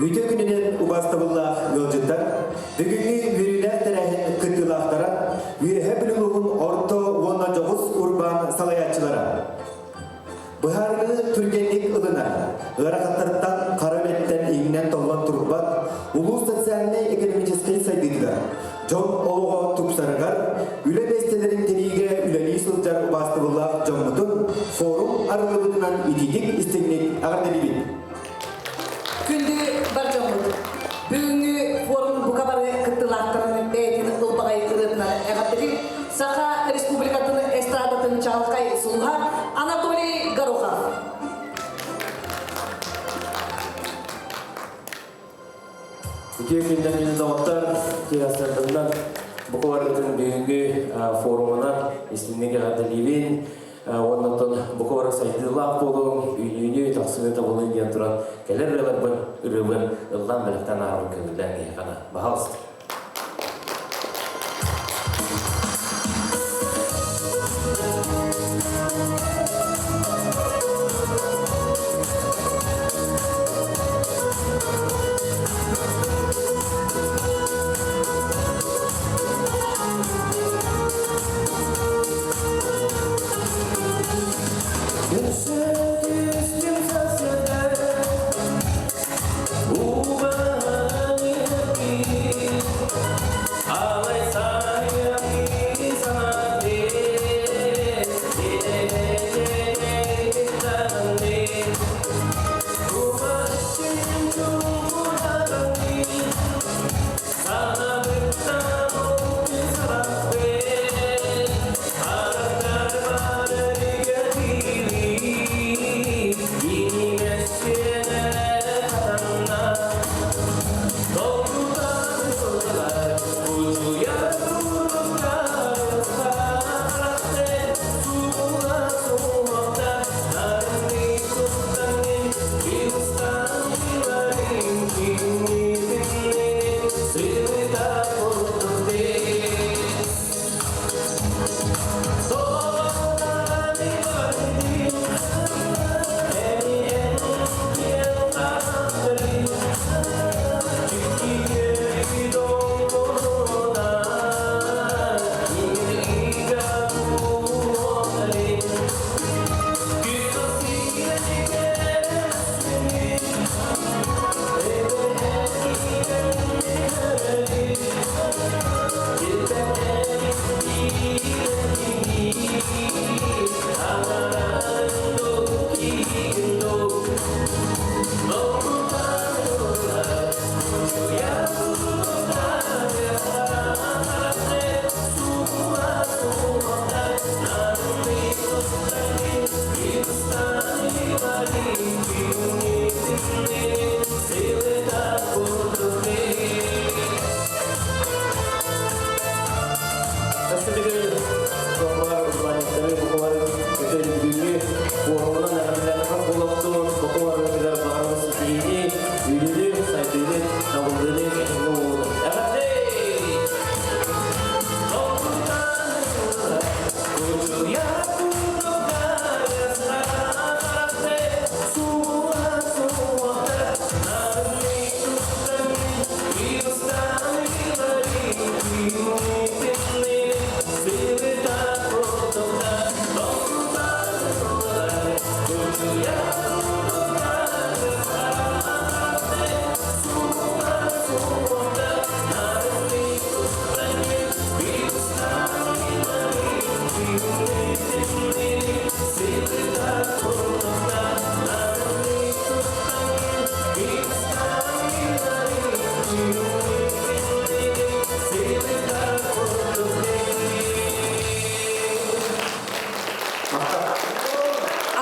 Үтүө күнүнэн убаастабыллаах ыалдьыттар, бүгүҥҥү үөрүүлээх тэрээһин кыттыылаахтара, Үөһээ Бүлүү улууһун орто уонна дьоҕус урбаан салайааччылара. Быһаарыыны түргэнник ылынар, ыарахаттартан хара үлэттэн иҥнэн-толлон турбат улуус социальнай-экономическай сайдыытыгар, дьон олоҕо тупсарыгар, үлэ миэстэлэрин тэрийиигэ үлэлии сылдьар убаастабыллаах дьоммутун форум арыллыбытынан итиитик-истиҥник эҕэрдэлиибит! Күндү бар дьоммут, бүгүҥҥү форум бука бары кыттыылаахтарын бэйэтин ылбаҕай ырыатынан эҕэрдэлиир Саха Республикатын эстрадатын чаҕылхай сулуһа Анатолий Горохов. Үтүө күннэр мин доҕоттор, тиэстэрдэннэр бука барытын бүгүҥҥү форумунан истиҥник эҕэрдэлиибин. Уонна оттон бука бары сайдыылаах буолуҥ, үүнүүнү, тахсыыны тобулуҥ диэн туран кэлэр ырыаларбын ырыабын ыллаан бэлэхтээн ааҕабын көҥүллээн киһиэхэ баһаалыста.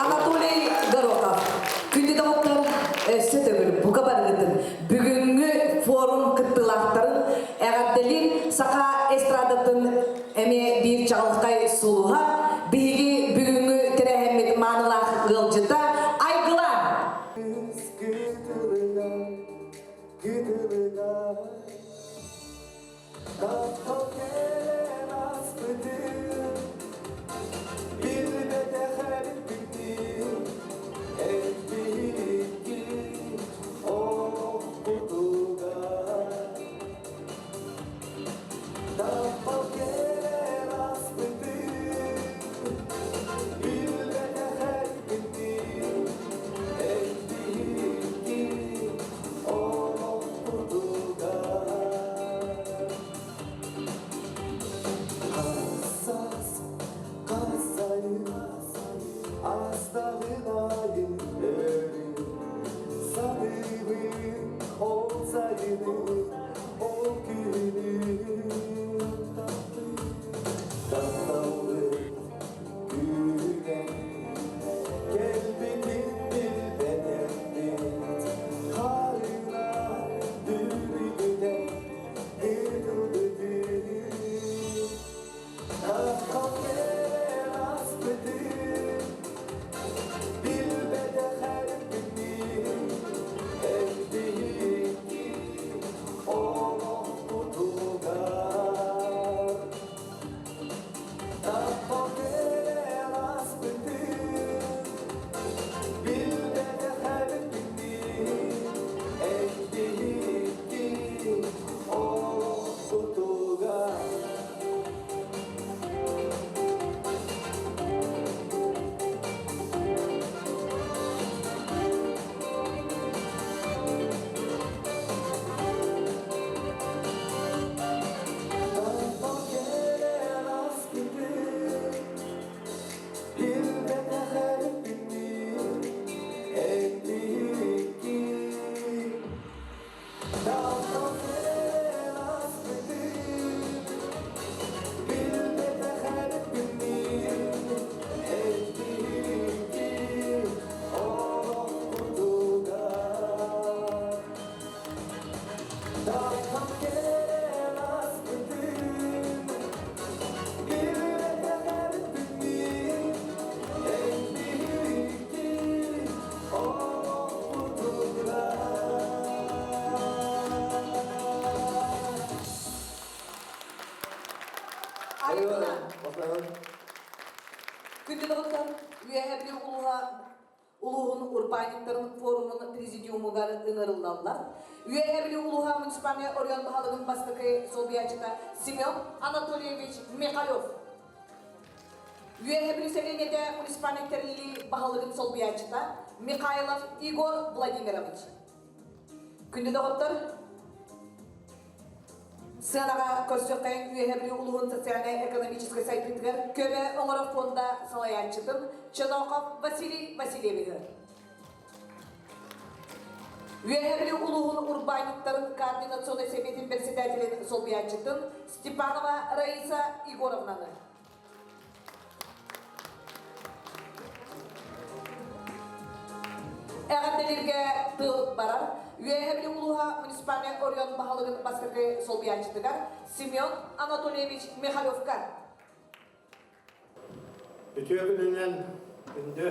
Анатолий Горохов. Күндү доҕоттор, өссө төгүл бука барыгытын бүгүҥҥү форум кыттыылаахтарын эҕэрдэлиир саха эстрадатын эмиэ биир чаҕылхай сулуһа, биһиги бүгүҥҥү тэрээһиммит маанылаах ыалдьыта Айгылаан! Ол күнү тапталбыт күүһүгэр кэлбитин билбэтэхпит харына бүрүйбүтэ ыытылбытын таптал кэлэн ааспытын билбэтэх эрбитин эрдиһикки олохпутугар таптал кэлэн ааспытын билбэтэх эбиппин эрдиһикки олохпутугар. Таптал кэлэн ааспытын билбэтэх эбиппин эрдиһикки таптал кэлэн ааспытын билбэтэх эбиппин эрдиһикки олохпутугар таптал кэлэн ааспытын билбэтэх эбиппин эрдиһикки олохпутугар. Айгына. Күндү доҕоттор, Үөһээ Бүлүү улууһа улууһун урбаанньыттарын форумун президиумугар ыҥырыллаллар. Үөһээ Бүлүү улууһа муниципальнай оройуон баһылыгын бастакы солбуйааччыта Семен Анатольевич Михалев. Үөһээ Бүлүү сэлиэнньэтэ муниципальнай тэриллии баһылыгын солбуйааччыта Михайлов Егор Владимирович. Күндү доҕоттор, сыанаҕа көрсүөххэйин Үөһээ Бүлүү улууһун социальнай-экономическай сайдыытыгар көмө оҥорор фонда салайааччытын Чонохов Василий Васильевиһы. Үөһээ Бүлүү улууһун урбаанньыттарын координационнай сэбиэтин председателин солбуйааччытын Степанова Раиса Егоровнаны. Эҕэрдэлииргэ тыл барар. Үөһээ Бүлүү улууһа муниципальнай оройуон баһылыгын бастакы солбуйааччытыгар Семен Анатольевич Михалевка. Үтүө күнүнэн күндү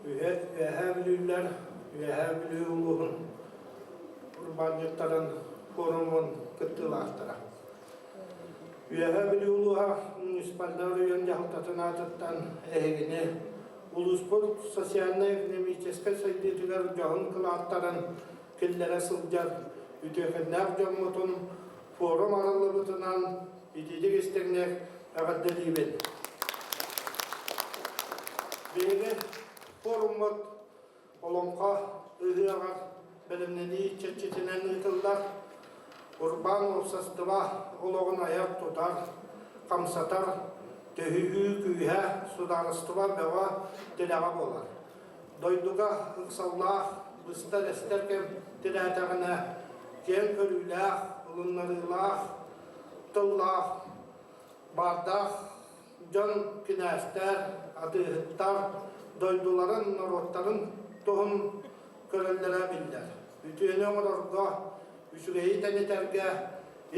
Үөһээ Бүлүүлэр, Үөһээ Бүлүү улууһун урбаанньыттарын форумун кыттыылаахтара. Үөһээ Бүлүү улууһа муниципальнай оройуон дьаһалтатын аатыттан эһигини улууспут социальнай-экономическай сайдыытыгар дьоһун кылааттарын киллэрэ сылдьар үтүөкэннээх дьоммутун форум арыллыбытынан итиитик истиҥник эҕэрдэлиибин. Биһиги форуммут Олоҥхо ыһыаҕар бэлэмнэнии чэрчитинэн ыытыллар урбаан уопсастыба олоҕун айар-тутар, хамсатар төһүү күүһэ судаарыстыба бөҕө тилэҕэ буолар. Дойдуга ыксаллаах, быстар-эстэр кэм тирээтэҕинэ киэҥ көрүүлээх, ылыннарыылаах, тыллаах, баардаах дьон кинээстэр, атыыһыттар дойдуларын, норуоттарын туһун көрөллөрө биллэр. Үтүөнү оҥорорго, үчүгэйи тэнитэргэ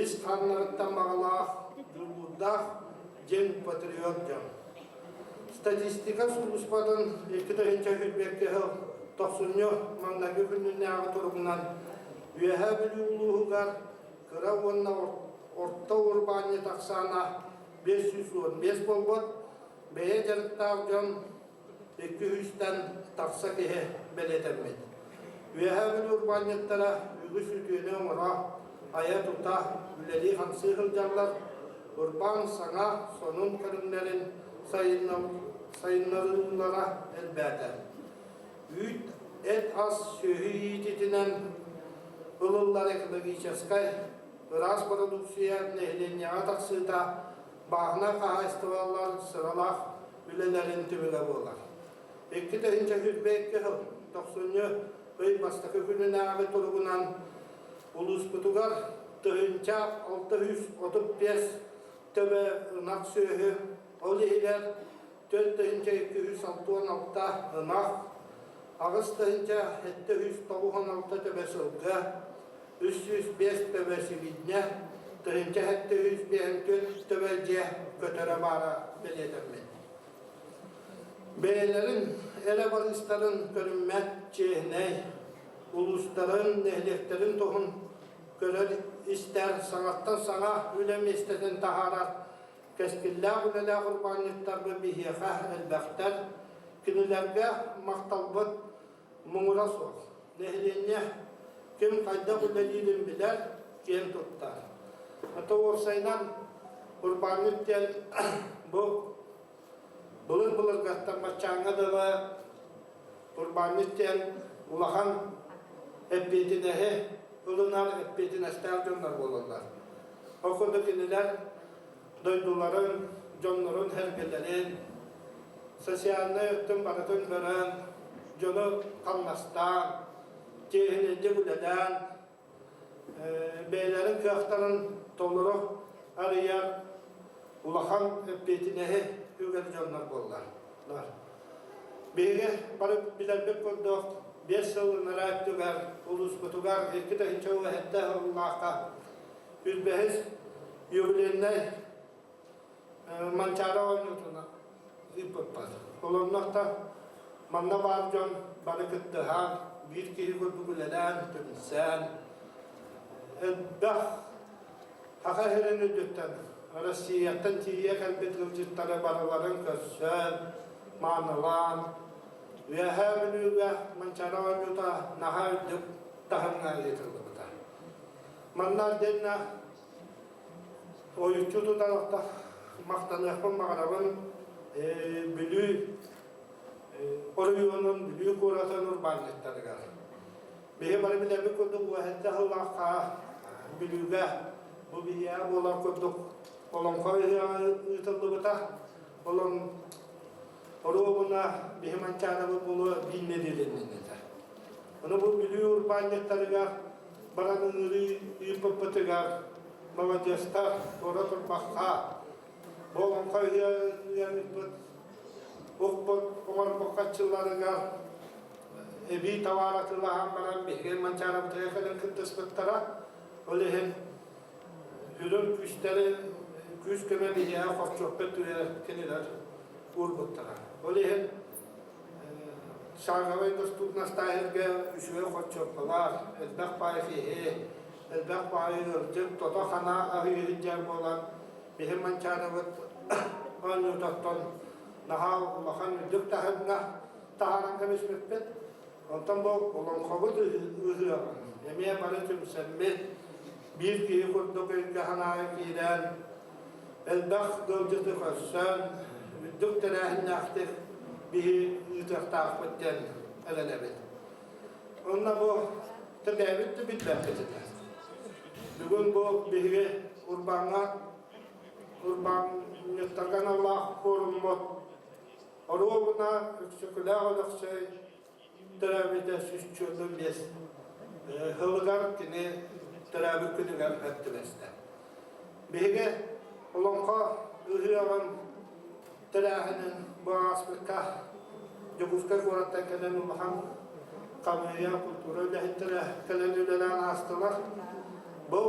ис хааннарыттан баҕалаах, дьулуурдаах дьиҥ патриот дьон. Статистика сулууспатын 2021 сыл тохсунньу маҥнайгы күнүнээҕи туругунан Үөһээ Бүлүү улууһугар кыра уонна орто урбаанньыт ахсаана 515 буолбут, бэйэ дьарыктаах дьон 200-тэн тахса киһи бэлиэтэммит. Үөһээ Бүлүү урбаанньыттара үгүс үтүөнү оҥоро, айа-тута, үлэлии-хамсыы сылдьаллар. Урбаан саҥа, сонун көрүҥнэрин сайыннарыылара элбээтэ. Үүт, эт-ас, сүөһү иитиитинэн ылыллар экологическай ыраас бородууксуйа нэһилиэнньэҕэ тахсыыта бааһынай хаһаайыстыбалар сыралаах үлэлэрин түмүгэ буолар. 2022 сыл тохсунньу ый бастакы күнүнээҕи туругунан Улууспутугар 1635 төбө ынах сүөһү, ол иһигэр 4266 ынах, 8796 төбө сылгы, 305 төбө сибиинньэ, 1754 төбө дьиэ көтөрө баара бэлиэтэммит. Бэйэлэрин эрэ барыстарын көрүммэт чиэһинэй, улуустарын, нэһилиэктэрин туһун көрөр-истэр, саҥаттан саҥа үлэ миэстэтин таһаарар кэскиллээх үлэлээх урбаанньыттарбыт биһиэхэ элбэхтэр. Кинилэргэ махталбыт муҥура суох. Нэһилиэнньэ ким хайдах үлэлиирин билэр, киэн туттар. Ото уопсайынан урбаанньыт диэн бу былыр-былыргаттан баччааҥҥа дылы урбаанньыт диэн улахан эппиэтинэһи ылынар эппиэтинэстээх дьоннор буолаллар. Ол курдук кинилэр дойдуларын, дьоннорун-сэргэлэрин, социальнай өттүн барытын көрөн, дьону хамнастаан, чиэһинэйдик үлэлээн, бэйэлэрин кыахтарын толору арыйар улахан эппиэтинэһи үгэр дьоннор буоллар. Биһиги бары билэрбит курдук, 5 сыл ынараа өттүгэр улууспутугар 2 тыһыынча сыллаахха Үрбэһис юбилейнай Манчаары оонньуутун ыыппыппыт. Олоннохто манна баар дьон бары кыттыһан, биир киһи курдук үлэлээн, түмсэн, элбэх Саха сирин үрдүттэн, Россияттан тиийэ кэлбит ыалдьыттары барыларын көрсөн, маанылаан, Үөһээ Бүлүүгэ Манчаары оонньуута наһаа үрдүк таһымҥа ыытыллыбыта. Манна отдельно ойуччу тутан махтаныахпын баҕарабын Бүлүү оройуонун Бүлүү куоратын урбаанньыттарыгар. Биһи бары билэрбит курдук уоһэтте сыллаахха Бүлүүгэ бу биһиэхэ буолар курдук олоҥхо ыһыаҕа ыытыллыбыта. Олон оруобуна биһи Манчаарабыт буолуо биир нэдиэлэннэнэтэ. Ону бу Бүлүү урбаанньыттарыгар баран ыҥырыы ыыппыппытыгар маладьыастар туора турбахха бу олоҥхо ыһыаҕыппыт укпут оҥорбоххаччыларыгар эбии табаар атыылаһан баран биһиги Манчаарабытыгар кэлэн кыттыспыттара. Ол иһин үрүҥ күүстэри күүс көмө биһиэхэ хорчуоппа түһэр кинилэр уурбуттара. Ол иһин Шаговай доступностааһырга үчүгэй хорчуоппалаах, элбэх баай киһи, элбэх баай ыалдьыт, тото-хана аһыы сылдьар буолан, биһи Манчаарыбыт оонньуутаттан наһаа улахан үрдүк таһымҥа таһааран кэбиспиппит. Онтон бу олоҥхобут ыһыаҕын эмиэ бары түмсэммит, биир киһи курдук өйгө-санааҕа киирэн, элбэх ыалдьыты көрсөн, үрдүк тэрээһиннээхтик биһи ыытыахтаахпыт диэн эрэнэбит. Онно бу тэбээбит да билбэппит этэ. Бүгүн бу биһиги урбааҥҥа урбаанньыттарга аналлаах форуммут оруобуна Өксөкүлээх Өлөксөй төрөөбүтэ 145 сылыгар кини төрөөбүт күнүгэр түбэстэ. Биһиги Олоҥхо ыһыаҕын тэрээһинин бу ааспыкка Дьокуускай куораттан кэлэн улахан хамыыһыйа культура үлэһиттэрэ кэлэн үлэлээн аастылар. Бу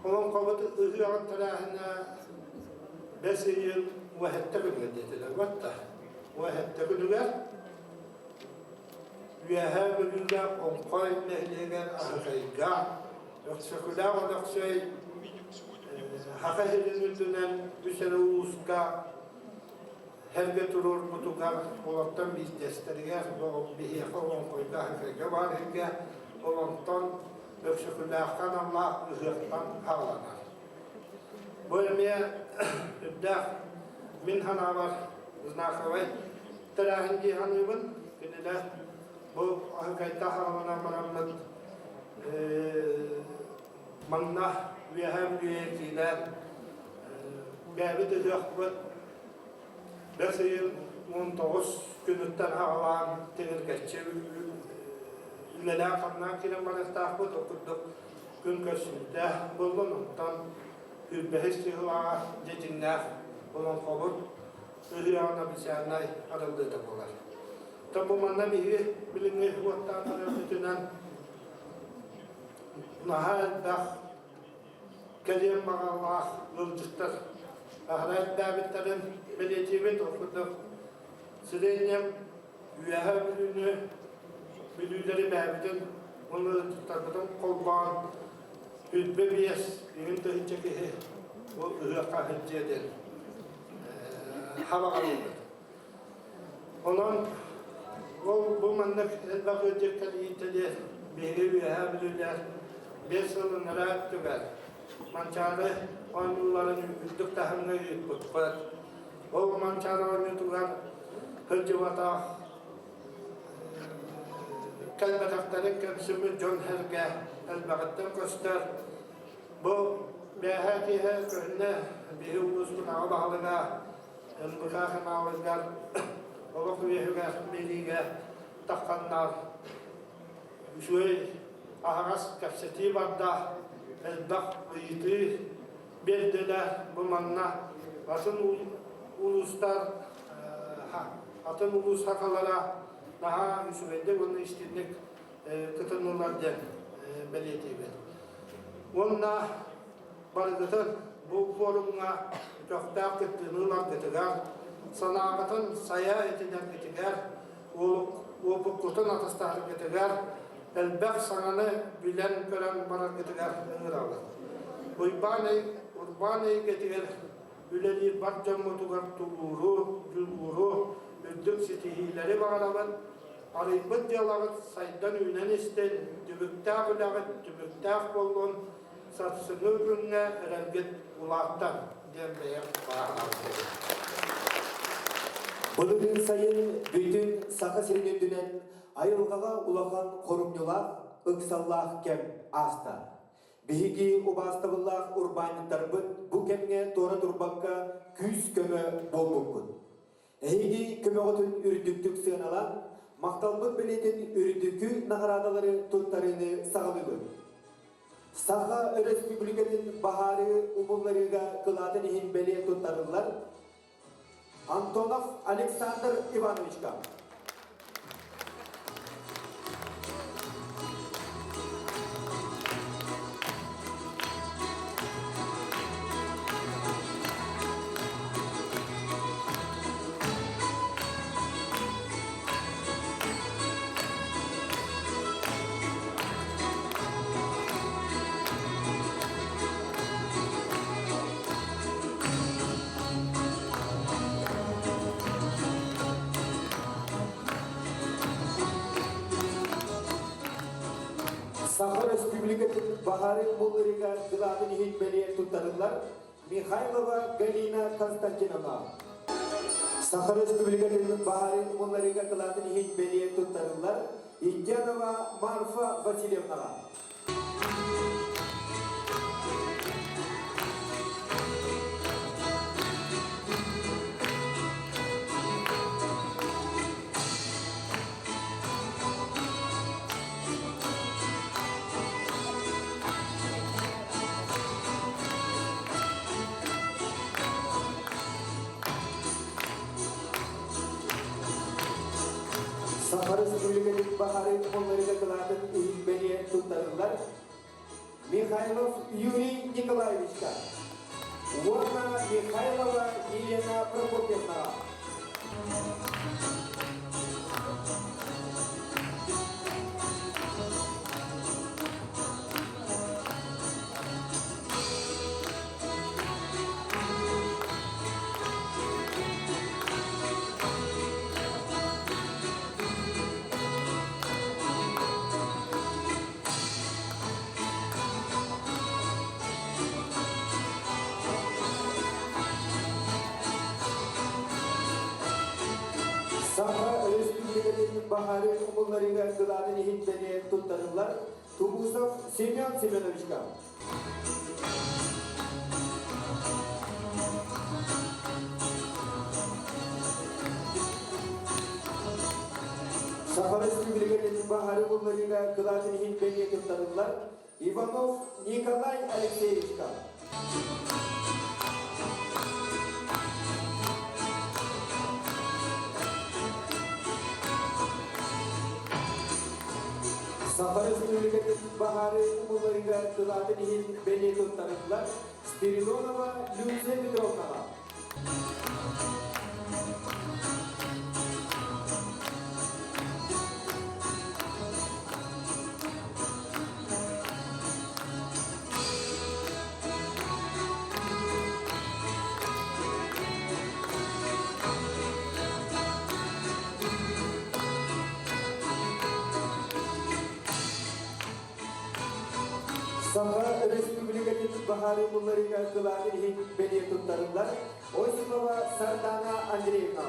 Олоҥхобут ыһыаҕын тэрээһинэ бэс ыйын уоһэтте күнүгэр диэтилэр батта. Уоһэтте күнүгэр Үөһээ Бүлүүгэ Оҥхой нэһилиэгэр Аһыкайга Өксөкүлээх Өлөксөй Саха сирин үрдүнэн үс эрэ улууска сэргэ туруорбутугар олортон биирдэстэригэр биһиэхэ Оҥхойго Аһыкайга баар сиргэ олонтон Өксөкүлээххэ аналлаах ыһыахтан хааланар. Бу эмиэ үрдээх мин санаабар знаковай тэрээһин дии саныыбын. Кинилэр бу аһыкайта хааланан бараммыт манна үөһээ Бүлүүгэ киирэн бэйэбит ыһыахпыт бэс ыйын 19 күнүттэн аҕалаан тиҥиргэччи. үлэлээн-хамнаан киирэн барыахтаахпыт. Ол курдук күн көрсүүтэ буоллун, онтон сүүрбэһис чыһылааҕа дьэ дьиҥнээх олоҥхобут ыһыаҕын официальнай арыллыыта буолар. Оттон бу манна биһиги билиҥҥи уоттаах көрөрбүтүнэн наһаа элбэх кэлиэн баҕалаах ыалдьыттар аһара элбээбиттэрин бэлиэтиибит. Ол курдук среднем Үөһээ Бүлүүнү бүлүүлэри бэйэбитин уонна ыалдьыттарбытын холбоон 25 игин тыһыынча киһи бу ыһыахха сылдьыа диэн хабаҕалыыбыт. Онон ол бу маннык элбэх ыалдьыт кэлиитэ диэн биһиги Үөһээ Бүлүүлэр 5 сыл ынараа өттүгэр Манчаары оонньууларын үрдүк таһымҥа ыыппыппыт. Ол Манчаары оонньуутугар сылдьыбатах, кэлбэтэхтэрин кэмсиммит дьон-сэргэ элбэҕиттэн көстөр. Бу бээһээ киэһэ көһүннэ биһи улууспут аҕа баһылыга НБК ханаалыгар олох үөһүгэр биэриигэ тахханнар үчүгэй аһаҕас кэпсэтии барда, элбэх ыйытыы биэрдилэр. Бу манна атын улуустар атын улуус сахалара наһаа үчүгэйдик уонна истинник кытыннылар диэн бэлиэтиибин. Уонна барыгытын бу форумҥа көхтөөх кыттыыны ыларгытыгар, санааҕытын сайа этинэргитигэр, уопуккутун атастаһаргытыгар, элбэх саҥаны билэн-көрөн бараргытыгар ыҥырабыт. Уйбаан урбаан эйгэтигэр үлэлиир бар дьоммутугар тулууру, дьулууру, үрдүк ситиһиилэри баҕарабыт. Арыйбыт дьыалаҕыт сайдан-үүнэн истин, түбүктээх үлэҕит түмүктээх буоллун, сарсыҥҥы күҥҥэ эрэлгит улааттан диэн бэйэм баҕарабын. Былырыын сайын бүтүн Саха сирин үрдүнэн айылҕаҕа улахан хорумньулаах, ыксаллаах кэм ааста. Биһиги убаастабыллаах урбаанньыттарбыт бу кэмҥэ туора турбакка күүс-көмө буолбуппут. Эһиги көмөҕүтүн үрдүктүк сыаналаан, махталбыт бэлиэтин үрдүкү наҕараадалары туттарыыны саҕалыыбыт. Саха Өрөспүүбүлүкэтин баһаары умулларыыга кылаатын иһин бэлиэ туттарыллар Антонов Александр Ивановичка. Саха Республикатын баһаарын булларыгар кылаатын иһин бэлиэ туттарыллар Михайлова Галина Константиновна. Саха Республикатын баһаарын булларыга кылаатын иһин бэлиэ туттарыллар Индианова Марфа Васильевнаҕа. Саха Республикатын баһарын умулларыга кылаатын иһин бэлиэ туттарыллар Михайлов Юрий Николаевичка уонна Михайлова Елена Прокопьевнаҕа. Саха Өрөспүүбүлүкэтин баһаары умулларыыга кылаатын иһин бэлиэ туттарыллар Тумусов Семен Семеновичка. Саха Республикатын баһары булларыыга кылаатын иһин бэлиэ туттарыллар Иванов Николай Алексеевичка. Саха Республикатын баһары умулларыыга кылаатын иһин бэлиэ туттарыллар Спиридонова Люция Петровнаҕа. Саха Республикатын баһаары булларыгар кылаатын иһин бэлиэ туттарыллар Осипова Сардана Андреевна.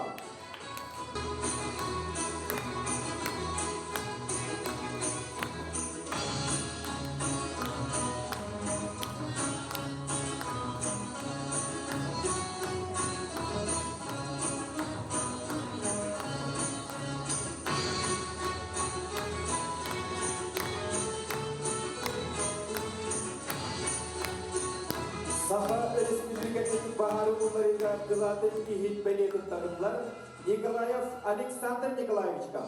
Саха Республикатын баһаары булларыга кылаатын иһин бэлиэ туттарыллар Николаев Александр Николаевичка.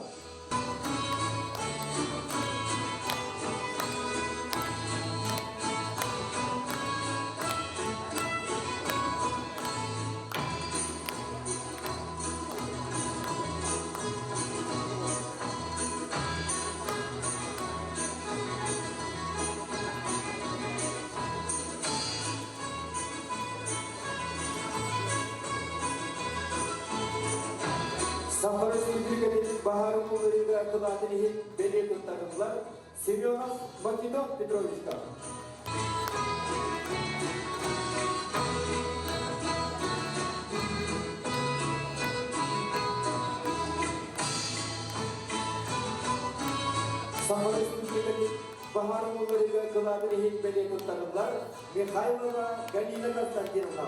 Саха Республикатын баһаар умулларыыга кылаатын иһин бэлиэ туттарыллар Семенов Македон Петровичка. Саха Республикатын баһаар умулларыыга кылаатын иһин бэлиэ туттарыллар Михайлова Галина Константиновна.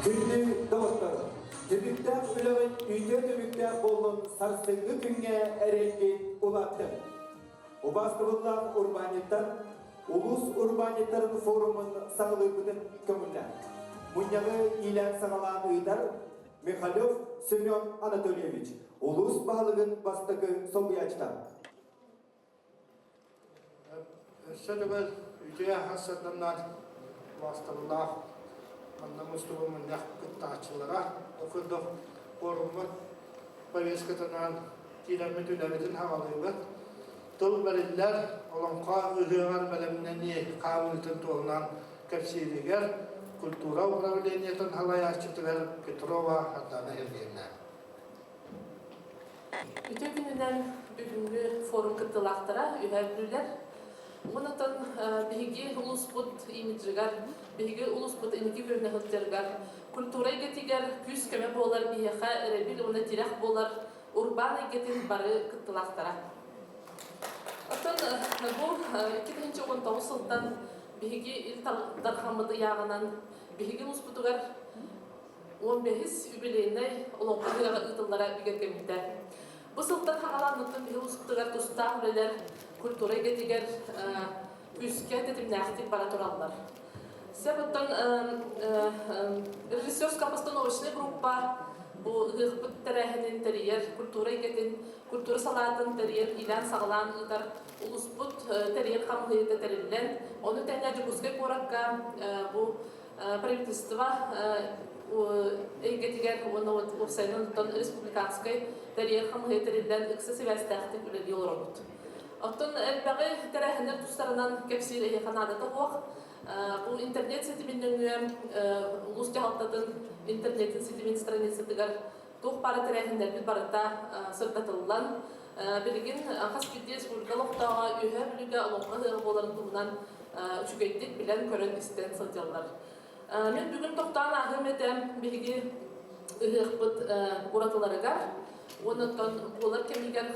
Күндү доҕоттор, түбүктээх үлэҕит үтүө түбүктээх буоллун сарсыҥҥы күҥҥэ эрэлгит улааттын. Убаастабыллаах урбаанньыттар улуус урбаанньыттарын форумун саҕалыырбытын көҥүллээн. Мунньаҕы иилээн-саҕалаан ыытар Михалев Семен Анатольевич, улуус баһылыгын бастакы солбуйааччыта. Өссө төгүл үтүө сырдамнар убаастабыллаах манна мустубут мунньах кыттааччылара ол курдук форуммут повесткатынан киирэммит үлэбитин хаҕалыыбыт. Тыл бэриллэр олоҥхо ыһыаҕар бэлэмнэнии хаамыытын туһунан кэпсииригэр культура управлениетын салайааччытыгар Петрова Ардана Евгеньевна. Үтүө күнүнэн бүгүҥҥү форум кыттыылаахтара үһээ бүлүүлэр. Онон биһиги улууспут имиджигэр, биһиги улууспут инники күөҥҥэ сылдьарыгар, культура эйгэтигэр күүс-көмө буолар биһиэхэ эрэбил уонна тирэх буолар урбаан эйгэтин бары кыттыылаахтара. Оттон бу 2019 сылтан биһиги Ил Дархаммыт ыйааҕынан биһиги улууспутугар 15-ис юбилейнай Олоҥхо ыһыаҕа ыытыллара бигэргэммитэ. Бу сылтан саҕалаан оттон биһиги улууспутугар тустаах үлэлэр культура эйгэтигэр күүскэ тэтимнээхтик бара тураллар. Сөп оттон режиссерско-постановочнай группа бу ыһыахпыт тэрээһинин тэрийэр, культура эйгэтин, культура салаатын тэрийэр, иилээн-саҕалаан ыытар улууспут тэрийэр хамыыһыйата тэриллэн, ону тэҥэ Дьокуускай куоракка бу правительство эйгэтигэр уонна уопсайынан оттон республиканскай тэрийэр хамыыһыйа тэриллэн ыкса сибээстээхтик үлэлии олоробут. Оттон элбэҕи тэрээһиннэр тустарынан кэпсиир эһиэхэ наадата суох. Бу интернет ситимин нөҥүө улуус дьаһалтатын интернетин ситимин страницатыгар туох баара тэрээһиннэрбит барыта сырдатыллан, билигин хас биирдии республика олохтооҕо Үөһээ Бүлүүгэ олоҥхо ыһыаҕа буоларын туһунан үчүгэйдик билэн-көрөн истэн сылдьаллар. Мин бүгүн тохтоон ааһыам этэ биһиги ыһыахпыт уратыларыгар. Онон буолар кэмигэр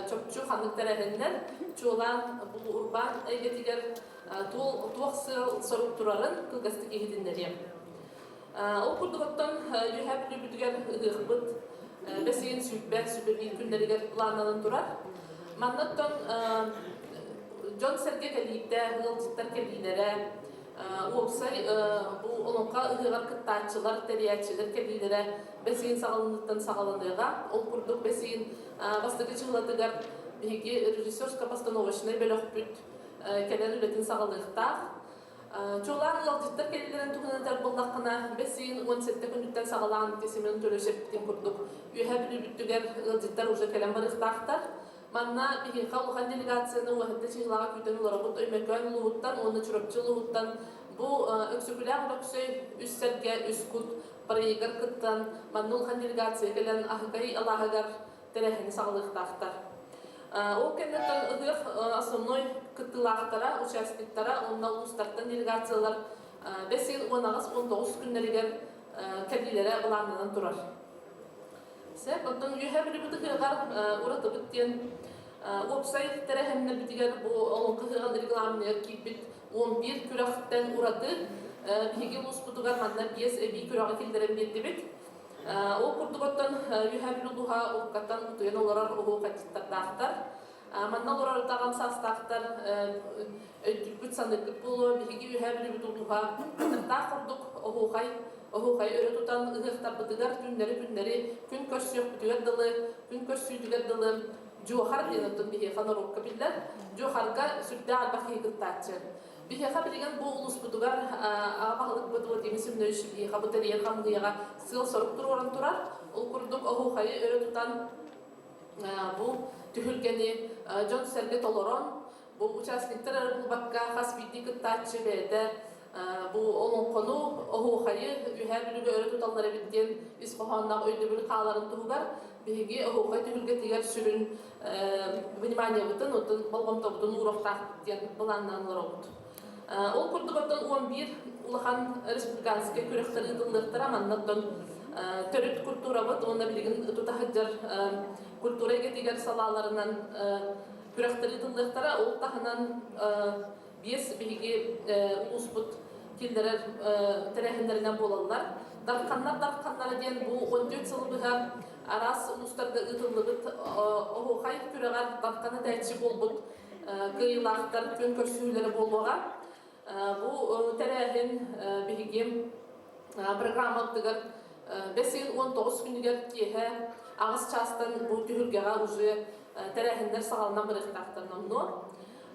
чопчу ханнык тэрээһиннэр чуолаан бу урбаан эйгэтигэр туох сыал-сорук турарын кылгастык иһитиннэриэм. Ол курдук оттон Үөһээ Бүлүүбүтүгэр ыһыахпыт бэс ыйын 21 күннэригэр планнанан турар. Манна оттон дьон-сэргэ кэлиитэ, ыалдьыттар кэлиилэрэ, уопсай бу олоҥхо ыһыаҕар кыттааччылар, тэрийээччилэр кэлиилэрэ бэс ыйын саҕаланыыттан саҕаланыаҕа. Ол курдук бэс ыйын бастакы чыһылатыгар биһиги режиссерско-постановочнай бөлөхпүт кэлэн үлэтин саҕалыахтаах. Чуолаан ыалдьыттар кэлиилэрин туһунан этэр буоллаххына, бэс ыйын 17 күнүттэн саҕалаан Семен Анатольевич эппитин курдук, Үөһээ Бүлүүбүтүгэр ыалдьыттар уже кэлэн барыахтаахтар. Манна биһиэхэ улахан делегацияны уоһатта чыһылаҕа күүтэн олоробут Өймөкөөн улууһуттан уонна Чурапчы улууһуттан бу Өксөкүлээх Өлөксөй үс сэргэ үс кут проегар кыттан манна улахан делегация кэлэн Аһыкай алааһыгар тэрээһини саҕалыахтаахтар. Ол кэнниттэн ыһыах основной кыттыылаахтара, участниктара уонна улуустартан делегациялар бэс ыйын 18-19 күннэригэр кэлиилэрэ былааннанан турар. Сөп, оттон үөһээ Бүлүүбүт ыһыаҕар уратыбыт диэн уопсай тэрээһиннэрбитигэр бу Олоҥхо ыһыаҕын регламеныгар киирбит 11 күрэхтэн ураты биһиги улууспутугар манна биэс эбии күрэҕи киллэрэн биэрдибит. Ол курдук оттон Үөһээ Бүлүү улууһа уруккаттан утуйан олорор уһук-хаччыттардаахтар. Манна олорор даҕан саастаахтар өйдүүрбүт саныыргыт буолуо. Биһиги Үөһээ Бүлүүбүт улууһа ытыктаах курдук оһуохай оһуохайы өрө тутан ыһыахтарбытыгар түүннэри-күннэри күн көрсүөхпүтүгэр дылы, күн көрсүүтүгэр дылы дьуохар диэн оттон биһиэхэ норуокка биллэр. Дьуохарга сүрдээх элбэх киһи кыттааччы. Биһиэхэ билигин бу улууспутугар аҕа баһылыкпыт Владимир Семенович биһиэхэ бу тэрийэр хамыыһыйаҕа сыал-сорук туруоран турар. Ол курдук оһуохайы өрө тутан бу түһүлгэни дьон-сэргэ толорон, бу участниктар эрэ булбакка хас биирдии кыттааччы бэйэтэ бу олоҥхону, оһуохайы Үөһээ Бүлүүгэ өрө туталлар эбит диэн ис хоһоонноох өйдөбүл хааларын туһугар биһиги оһуохай түһүлгэтигэр сүрүн вниманиебытын, оттон болҕомтобутун ууруохтаахпыт диэн былааннаан олоробут. Ол курдук оттон 11 улахан республиканскай күрэхтэр ыытыллыахтара. Манна оттон төрүт культурабыт уонна билигин тута сылдьар культура эйгэтигэр салааларынан күрэхтэр ыытыллыахтара. Ол таһынан биэс биһиги улууспут киллэрэр тэрээһиннэринэн буолаллар. Дарханнар дарханнара диэн бу 14 сылы быһа араас улуустарга ыытыллыбыт оһуохай күрэҕэр дархан этээччи буолбут кыайыылаахтар күөн көрсүһүүлэрэ буолуоҕа. Бу тэрээһин биһиги программабытыгар бэс ыйын 19 күнүгэр киэһэ аҕыс чаастан бу түһүлгэҕэ уже тэрээһиннэр саҕаланан барыахтаахтар номнуо.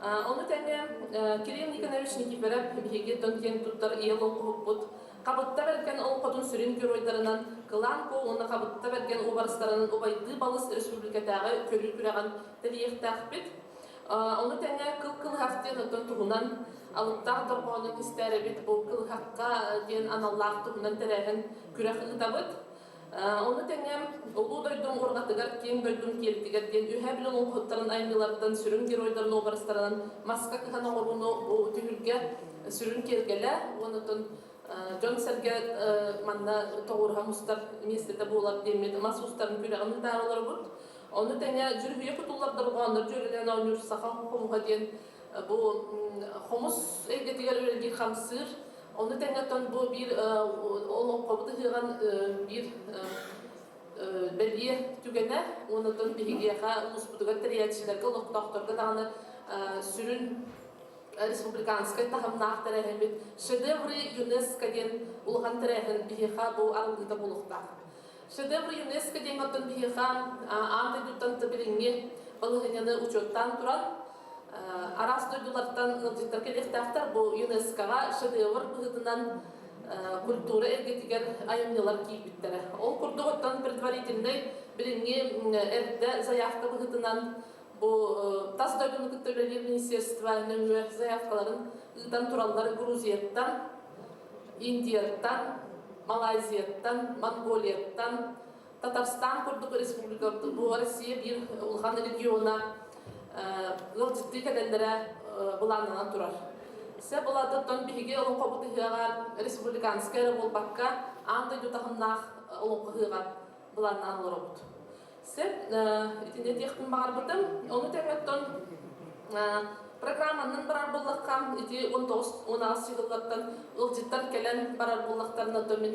Ону тэҥэ Кирилл Никонович Никифоров биһиги дьон киэн туттар ийэ олоҥхоһуппут Хабытта Бэргэн олоҥхотун сүрүн геройдарынан Кылаан Куо уонна Хабытта Бэргэн уобарастарынан убайдыы балыс республикатааҕы көрүү күрэҕин тэрийиэхтээхпит. Ону тэҥэ Кыл Кылыһах диэн оттон туһунан алыптаах дорҕоону кистээрэбит бу Кылыһахха диэн аналлаах туһунан тэрээһин күрэх ыытабыт. Ону тэҥэ Улуу дойдум уорҕатыгар, киэҥ дойдум киэлитигэр диэн Үөһээ Бүлүү олоҥхоһуттарын айымньыларыттан сүрүн геройдарын уобарастарынан маска кыһан оҥорууну бу түһүлгэ сүрүн киэргэлэ уонна оттон дьон-сэргэ манна тоҕуоруһа мустар миэстэтэ буолар диэммит мас уустарын күрэҕин ыытаары олоробут. Ону тэҥэ дьүрүһүйэ кутуллар дорҕооннор дьүөрэлээн оонньуур саха хомуһа диэн бу хомус эйгэтигэр үлэлиир хамсыыр. Ону тэҥэ оттон бу биир олоҥхобут ыһыаҕын биир бэлиэ түгэнэ уонна оттон биһигиэхэ улууспутугар тэрийээччилэргэ, олохтоохторго даҕаны сүрүн республиканскай таһымнаах тэрээһиммит «Шедевры ЮНЕСКО» диэн улахан тэрээһин биһиэхэ бу арыллыыта буолуохтаах. Шедевры ЮНЕСКО диэн оттон биһиэхэ аан дойдуттан билиҥҥи балаһыанньаны учуоттаан туран араас дойдулартан ыалдьыттар кэлиэхтээхтэр. Бу ЮНЕСКО-ҕа шедевр быһыытынан культура эйгэтигэр айымньылар киирбиттэрэ. Ол курдук оттон предварительнай билиҥҥи эрдэ заявка быһыытынан бу тас дойдуну кытта үлэлиир министерство нөҥүө заявкаларын ыытан тураллар Грузияттан, Индияттан, Малайзияттан, Монголияттан, Татарстан курдук республика, бу Россия биир улахан региона ыалдьыттыы кэлэллэрэ былааннанан турар. Сөп оттон биһиги олоҥхобут ыһыаҕа республиканскай эрэ буолбакка, аан дойду таһымнаах олоҥхо ыһыаҕа былааннаан олоробут. Сөп, итини этиэхпин баҕарбытым. Ону тэҥэттэн программанан барар буоллахха, ити 19-18 сыһыллартан ыалдьыттар кэлэн барар буоллахтарына, то мин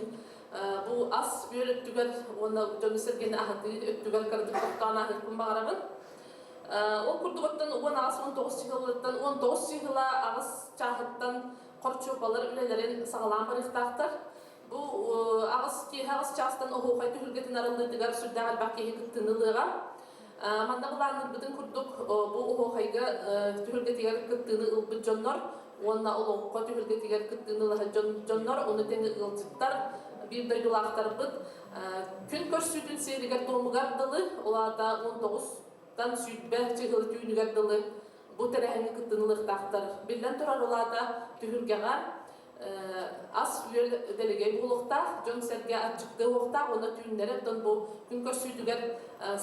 бу ас үөл өттүгэр уонна дьону-сэргэни аһатыы өттүгэр кыратык тохтоон ааһыахпын баҕарабын. Ол курдук оттон 18-19 сыһыллыттан 19 сыһыла аҕыс чааһыттан хорчуопалар үлэлэрин саҕалаан барыахтаахтар. Бу аҕыс киэһэ аҕыс чаастан оһуохай түһүлгэтин арыллыытыгар сүрдээх элбэх киһи кыттыыны ылыаҕа. Манна былаанныырбытын курдук бу оһуохайга түһүлгэтигэр кыттыыны ылбыт дьоннор уонна олоҥхо түһүлгэтигэр кыттыыны ылаһар дьоннор, ону тэҥэ ыалдьыттар, биир дойдулаахтарбыт күн көрсүүтүн сиэригэр-туомугар дылы, ол аата 19-тан 20 чыһылы түүнүгэр дылы бу тэрээһиҥҥэ кыттыыны ылыахтаахтар. Биллэн турар, ол аата түһүлгэҕэ ас-үөл дэлэгэй буолуохтаах, дьон-сэргэ аччыктыа уохтаах уонна түүннэри оттон бу күн көрсүүтүгэр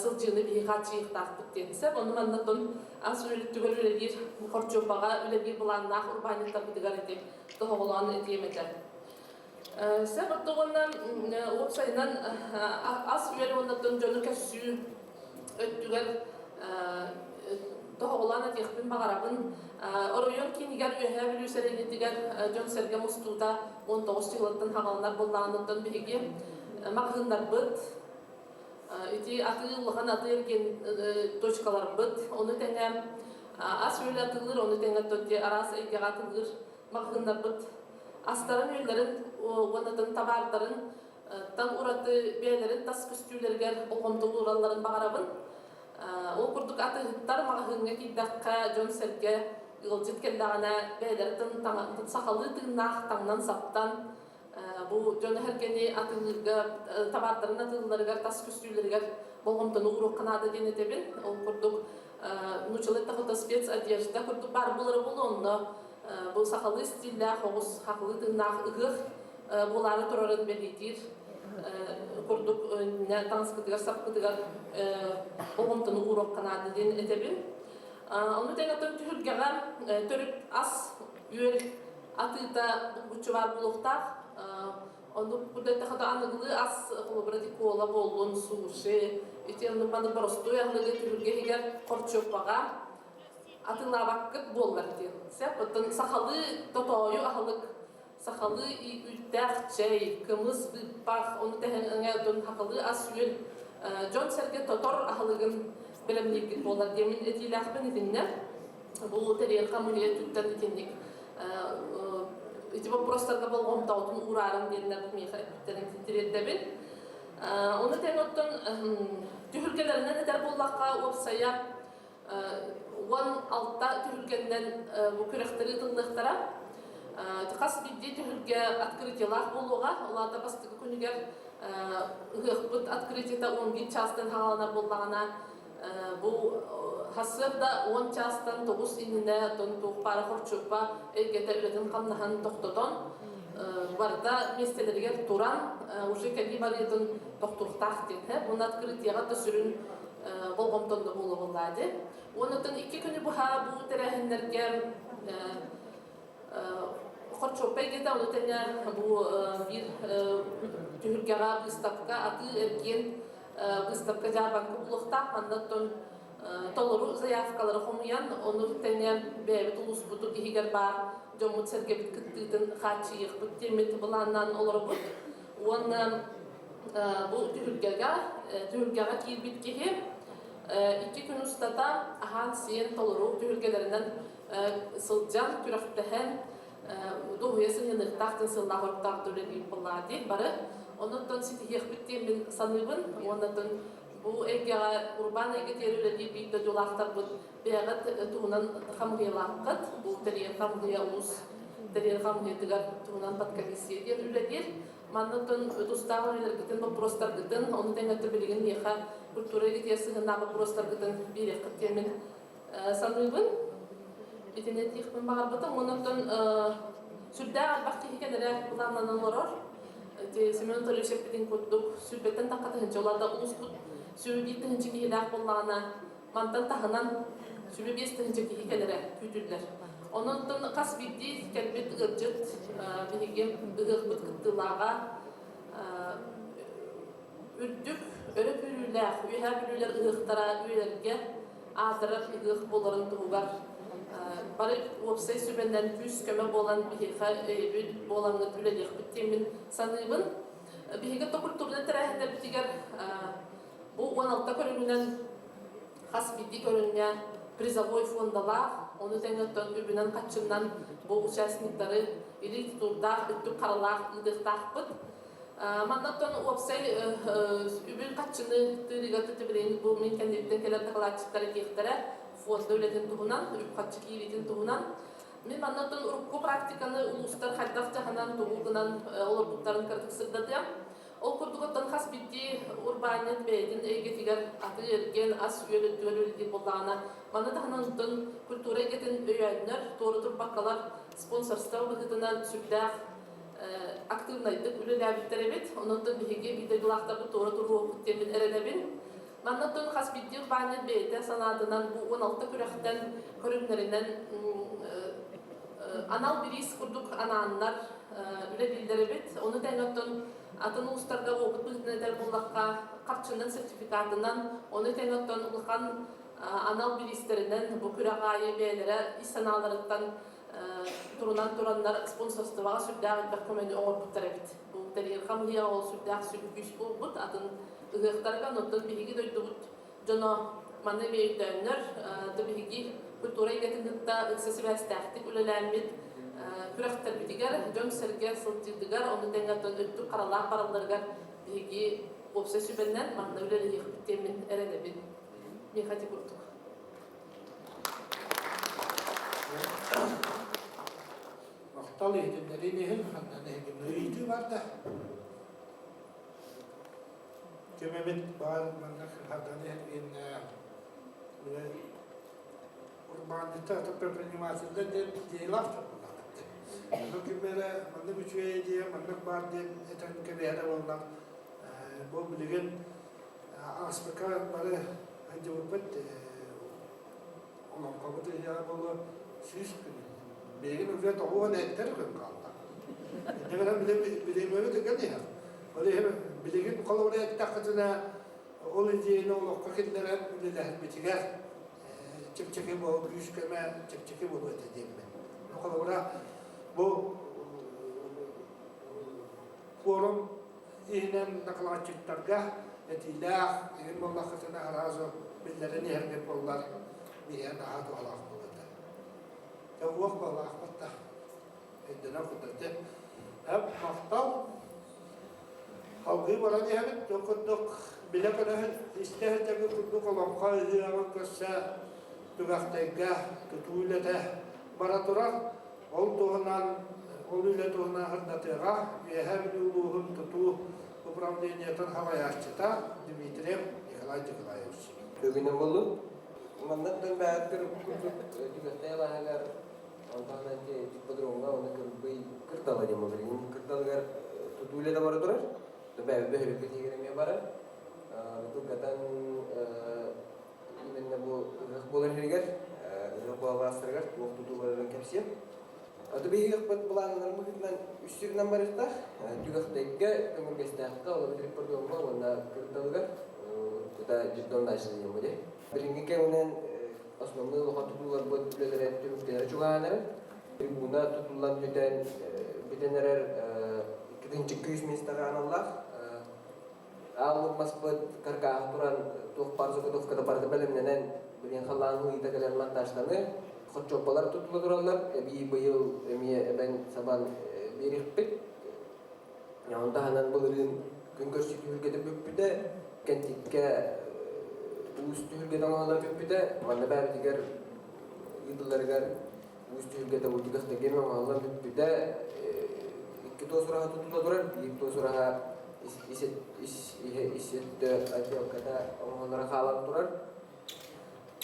сылдьыыны биһи хааччыйыахтаахпыт диэн сөп. Ону манна оттон ас-үөл өттүгэр үлэлиир хорчуоппаҕа үлэлиир былааннаах урбаанньыттарбытыгар ити тоһоҕолоон этиэм этэ. Сөп оттон уонна уопсайынан ас-үөл уонна оттон дьону көрсүү өттүгэр тоһоҕолоон этиэхпин баҕарабын. Оройуон киинигэр Үөһээ Бүлүү сэлиэнньэтигэр дьон-сэргэ мустуута 19 сылыттан хаҕаланар буоллаҕыттан биһиги маҕаһыыннарбыт, ити атыы улахан атыы эргиэн точкаларбыт, ону тэҥэ ас-үөл атыылыыр, ону тэҥэ араас эйгэҕэ атыылыыр маҕаһыыннарбыт астарын-үөллэрин уонна табаардарын тан ураты бэйэлэрин тас көстүүлэригэр болҕомто ууралларын баҕарабын. Ол курдук атыыһыттар маҕаһыыҥҥа киирдэххэ дьон-сэргэ ыалдьыт кэллэҕинэ бэйэлэрин сахалыы тыыннаах таҥнан-саптан бу дьон эһэргэни атыылыырга табаардарын атыылыыларыгар тас көстүүлэригэр болҕомтону ууруохха наада диэн этэбин. Ол курдук нууччалыы эттэххэ спецодежда курдук баар буолара буолуо онно бу сахалыы стиллээх оҕус сахалыы тыыннаах ыһыах буолаары турарын бэлиэтиир курдук таҥаскытыгар саппытыгар болҕомтону ууруохха наада диэн этэбин. Ону тэҥэ түһүлгэҕэ төрүт ас үөл атыыта булгуччу баар буолуохтаах. Ону курдук эттэххэ аныгылыы ас холобура кола буоллун, суши, ити оннук маннык боростуой аһылыгы түһүлгэ иһигэр хорчуоппаҕа атыылаабаккыт буоллар диэн. Сөп, оттон сахалыы тотоойу аһылык сахалыы үүттээх чэй, кымыс, быыппах, ону тэһэн дьон сахалыы ас-үөл дьон-сэргэ тотор аһылыгын бэлэмнииргит буолар диэмин этиилээхпин итиннэ. Бу тэрийэр хамыыһыйа өттүттэн итинник ити боппуруостарга болҕомтоҕутун уураарыҥ диэннэр миэхэ эппиттэрин тириэрдэбин. Ону тэҥ оттон түһүлгэлэринэн этэр буоллахха, уопсайа 16 түһүлгэннэн бу күрэхтэри ыытыллыахтара. Хас биирдии түһүлгэ открытиелаах буолуоҕа. Ол аата бастакы күнүгэр ыһыахпыт открытиета 11 чаастан хааланар буоллаҕына, бу сарсыарда 10 чаастан 9 иннинэ оттон туох баара хорчуоппа эйгэтэ үлэтин-хамнаһын тохтотон, барыта миэстэлэригэр туран, уже кэлии барыытын тохтуохтаах диэн. Уонна открытиеҕа да сүрүн болҕомтонно буолуоҕуллаа дии. Уоннаттан икки күнү быһа бу тэрээһиннэргэ хорчуоппа эйгэтэ, ону тэҥэ бу биир түһүлгэҕэ быыстапка, атыы-эргиэн быыстапка дьаарбаҥка буолуохтаах. Манна оттон толору заявкалары хомуйан, ону тэҥэ бэйэбит улууспутун иһигэр баар дьоммут-сэргэбит кыттыытын хааччыйыахпыт диэммит былааннаан олоробут. Уонна бу түһүлгэҕэ, түһүлгэҕэ киирбит киһи икки күн устата аһаан-сиэн толору түһүлгэлэринэн сылдьан, күрэхтэһэн, дуоһуйа сынньаныахтаах диэн сыллаах оруктаах үлэлиир буоллаҕа дии бары. Онон ситиһиэхпит диэн мин саныыбын. Уонна бу эйгэҕэ урбаан эйгэтигэр үлэлиир биир дойдулаахтарбыт бэйэҕит туһунан хамыыһыйалааххыт. Бу тэрийэр хамыыһыйа улуус тэрийэр хамыыһыйатыгар туһунан подкомиссия диэн үлэлиир. Манна оттон тустаах үлэлэргитин, боппуруостаргытын, ону тэҥэ билигин миэхэ культура эйгэтигэр сыһыаннаах боппуруостаргытын биэриэххит диэммин саныыбын. Итини этиэхпин баҕарбытым. Уонна оттон сүрдээх элбэх киһи кэлэрэ былааннанан олорор. Ити Семен Анатольевич эппитин курдук, сүүрбэттэн тахха тыһыынча, улаата улууспут сүүрбэ тыһыынча киһилээх буоллаҕына, мантан таһынан 25 тыһыынча киһи кэлэрэ күүтүллэр. Онон хас биирдии кэлбит ыалдьыт биһиги ыһыахпыт кыттыылааҕа. Үрдүк, өрө күүрүүлээх Үөһээ Бүлүүлэр ыһыахтара үйэлэргэ аатырар ыһыах буоларын туһугар бары уопсай сүбэнэн күүс-көмө буолан биһиэхэ өйөбүл буолаҥҥыт үлэлиэхпит диэммин саныыбын. Биһиги культурнай тэрээһиннэрбитигэр бу 16 көрүҥүнэн хас биирдии көрүҥҥэ призовой фондалаах, ону тэҥэ оттон үбүнэн-хаччынан бу участниктары илии тутуурдаах, өттүк харалаах ыытыахтаахпыт. Маннаттан уопсай үбүн-хаччыны тыырыыга тэтимирин бу мин кэнниттэн кэлэр дакылаатчыттар этиэхтэрэ, фонда үлэтин туһунан, үп-харчы киириитин туһунан. Мин маннаттан урукку практиканы улуустар хайдах дьаһанан, тугу гынан олорбуттарын кыратык сырдатыам. Ол курдук оттон хас биирдии урбаанньыт бэйэтин эйгэтигэр атыы-эргиэн, ас-үөл өттүгэр үлэлиир буоллаҕына, маны таһынан оттон культура эйгэтин өйөөннөр, туора турбаккалар спонсорство быһыытынан сүрдээх актыыбынайдык үлэлээбиттэр эбит. Онон биһиги биир дойдулаахтарбыт туора туруохпут диэммин эрэнэбин. Манна оттон хас биирдии урбаанньыт бэйэтэ санаатынан бу 16 күрэхтэн көрүҥнэринэн анал бириис курдук анааннар үлэлииллэр эбит. Ону тэҥэ оттон атын улуустарга опыт быһыытынан этэр буоллахха, харчынан, сертификатынан, ону тэҥэ оттон улахан анал бириистэринэн бу күрэх аайы бэйэлэрэ ис санааларыттан турунан тураннар спонсорствоҕа сүрдээх элбэх көмөнү оҥорбуттар эбит. Бу тэрийэр хамыыһыйаҕа ол сүрдээх сүргүүс буолбут. Атын ыһыахтарга онтон биһиги дойдубут дьоно маны эмиэ өйдөөннөр, да биһиги культура эйгэтин кытта ыкса сибээстээхтик үлэлээммит күрэхтэрбитигэр дьон-сэргэ сылдьыытыгар, ону тэҥэ өттүк харалаах баралларыгар биһиги уопсай сүбэнэн манна үлэлэһиэхпит диэммин эрэнэбин. Миэхэ ити курдук. Махтал иһитиннэриин иһин ханна эһигиннэ ыйытыы бар да. Ким эмит баар манна хардан иһин урбаанньыттар предпринимателлэр диэн идеялаахтар буоллахпыт. Ону ким эрэ маннык үчүгэй идея маннык баар диэн этэн кэбиһэрэ буоллар бу билигин ааспыкка бары сылдьыбыппыт олоҥхобут ыһыаҕа буолуо 100 күн. Билигин уже тоҕуон эттэр күн хаалла. Иннигинэн билиммэбит ыган иһэр. Ол иһин билигин холобура эттэххитинэ ол идеяны олоххо киллэрэн үлэлэһэрбитигэр чэпчэки буол күүс-көмө чэпчэки буолуо этэ диэммин. Холобура бу форум иһинэн дакылаатчыттарга этиилээх, иһин буоллаххытына араас биллэрэн иһэргит буоллар, биһиэн аһа туһалаах буолуо этэ. Дьэ уох буоллаахпыт да, өйдөнөр курдук дьэ. Эп махтал. Салгыы баран иһэбит, ол курдук билэ-көрө истэ сылдьаргыт курдук олоҥхо ыһыаҕын көрсө Түгэхтэйгэ тутуу үлэтэ бара турар. Ол туһунан, ол үлэ туһунан сырдатыаҕа Үөһээ Бүлүү улууһун тутуу управлениетын салайааччыта Дмитриев Николай Николаевич. Бүгүнү булу. Маннаттан бэйэттэр курдук түгэхтэй алааһыгар онтон ипподромҥа уонна кырбый кырдала диэн билигин кырдалыгар тутуу үлэтэ бара турар. Бэйэбит бөһүөлэккэ тиийэр эмиэ барар. Тылгатан именно бу ыһыах буолар иһигэр, ыһыах буолар туох тутуу барарын кэпсиэм. Аты биһиги ыһыахпыт былааннарын быһыытынан үс сиринэн барыахтаах. Түгэхтэйгэ, Көмүргэстээххэ, Олобутир ипподромҥа уонна Кырдалыгар это детдом дальше диэн бу Билиҥҥи кэминэн основной улахан тутууларбыт үлэлэрэ түмүктэнэ чугаһаан Трибуна тутуллан бүтэн бүтэн эрэр 2 күүс миэстэҕэ аналлаах. Ааллык маспыт каркааһы туран туох баар заготовката барыта бэлэмнэнэн билигин халлаан ыйыта кэлэн монтажтаны хоччуоппалар тутулла тураллар. Эбии быйыл эмиэ эбэн сабан биэриэхпит. Онон таһынан былырыын күн көрсүү түһүлгэтэ бүппүтэ, Кэнтиккэ уус түһүлгэтэ оҥоһуллан бүппүтэ. Манна бэйэбитигэр ыытылларыгар уус түһүлгэтэ Улдьугахтагем оҥоһуллан бүппүтэ. Икки туос ураһа тутулла турар, биир туос ураһа ис ис өттө отделката оҥоһуллара хаалан турар.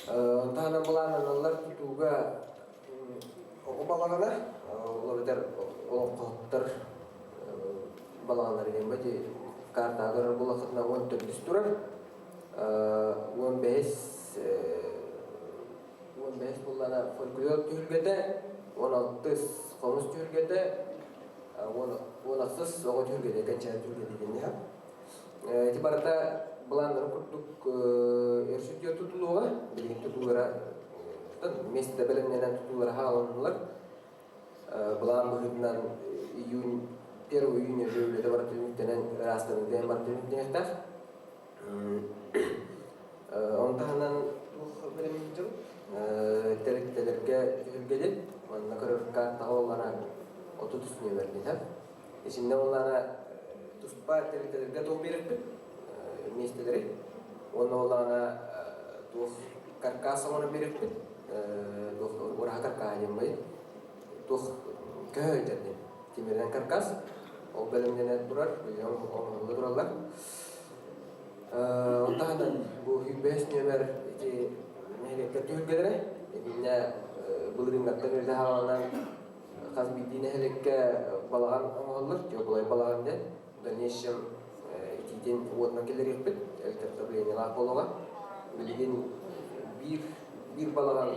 Онтон таһынан былааннаналлар тутууга оҕо балаҕана, ол эбэтэр олоҥхоһуттар балаҕаннара диэн бу картаҕа көрөр буоллаххытына 14 турар. 15 15 буоллаҕына фольклор түһүлгэтэ, 16 хомус түһүлгэтэ, 16 оҕо түһүлгэтэ, кэнчээри түһүлгэтэ диэн иһэр. Ити барыта былааннарын курдук өрсүдүө тутулуоҕа, билигин тутуулара миэстэтэ бэлэмнэнэн тутуулара хааланнылар. Былаан быһыытынан июнь, 1 июня үлэтэ барыта түмүктэнэн, ыраастаныытынан барыта түмүктэниэхтээх. Ону таһынан туох бэлэмниир тэрилтэлэргэ түһүлгэли манна көрөр картаҕа оллана 30 нүөмэрдиһэ. Итиннэ оллана туспа тэрилтэлэргэ туох биэрэрбит миэстэлэри уонна оллана туох каркас оҥорон биэрэрбит туох ураһа каркаһа диэн бай туох көһө диэн тимиринэн каркас ол бэлэмнэнэн турар оҥоһулла тураллар. Ол таһынан бу 105 нүөмэр ити нэһилиэктэр түһүлгэлэрэ итиннэ былырыыҥҥаттан үлэ саҕаланан хас биирдии нэһилиэккэ балаҕан оҥоһуллар, теплай балаҕан диэн. В дальнейшем итиитин уотунан киллэриэхпит, электроотоплениелаах буолуоҕа. Билигин биир биир балаҕан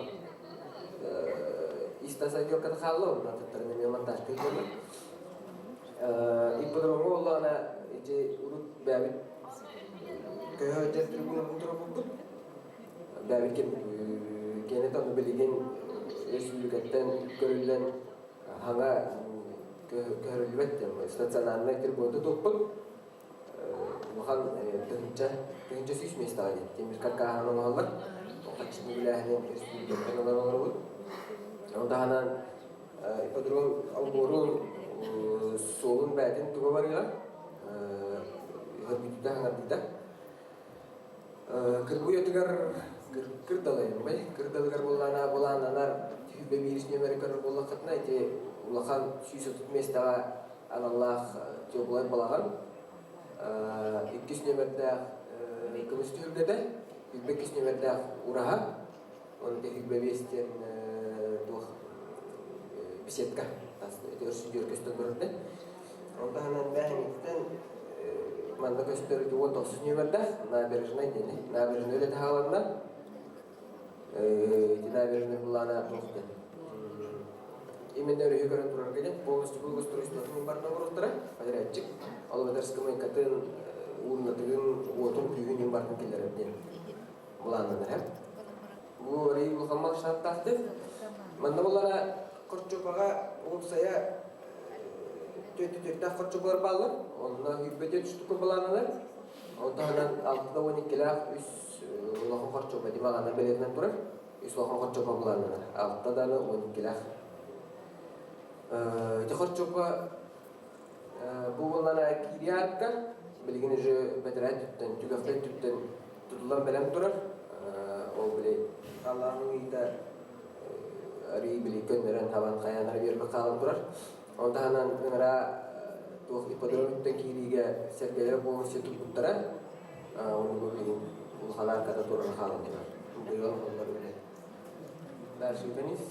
ис-тас отделката хаалла, онно атыттарын эмиэ монтажка ыыталлар. Ипподромҥа буоллаҕына ити урут бэйэбит көһө сылдьар трибунабытын туруорбуппут. Бэйэбит киэнэ ону билигин республикаттан көрүллэн хаҥа көһөрүллүбэт диэн стационарнай трибуна тутуохпут. Улахан 1100 миэстэҕэ диэн тимир каркааһын оҥоһуллар. Хаччыны үлээһинин республикаттан ылан олоробут. Ону таһынан ипподром олбуорун суолун бэйэтин туга барыаҕа хөргүтүүтэ хаҥардыыта Кыргуйатыгар кырдалайыммай кырдалыгар буоллаана былааннанар 101 нүөмэри көрөр буоллаххытына ити улахан 130 миэстэҕэ аналлаах теплай балаҕан иккис нүөмэрдээх көмүс түһүлгэтэ 22 нүөмэрдээх ураһа Оны 25 диэн туох беседка өрсүдүөр көстөн турар Ол таһынан бээһиҥиттэн манна көстөр 19 нүөмэрдээх набережнай диэни. Набережнай үлэтэ хааланна. Ити набережнай былаана туох диэн. Именно өрүһү көрөн турар кэлин полностью благоустройствотун барытын оҥоруохтара. Подрядчик. Ол эбэтэр скамейкатын, уурнатыгын, уотун, күүһүн барытын киллэрэр диэн былааннанар. Бу арыый улахан масштабтаахтык. Манна булара Корчупаҕа уопсайа төрдүтүрдээх хорчупалар бааллар. Онно 104 штука былааннанар. Ол таһынан 6 12-лээх үс улахан хорчупа димаҕана бэлиэтинэн турар. Үс улахан хорчупа былааннанар. 6 даны 12-лээх. Ити хорчупа Бу буоллаҕына киириэ билигин уже бэтэрээ өттүттэн, түгэхтэй өттүттэн тутуллан бэлэм турар. Ол били халлаанын ыйыта арыый били көннөрөн хабан хайаанара биэрбит хаалан турар. Ол таһынан ыҥыраа туох ипподром өттүттэн киириигэ сэргэлэр полностью туппуттара. Ону бу билигин улахан арката туран хаалан турар. Быйыл оҥоһуллар үлэ. Дальше Итанис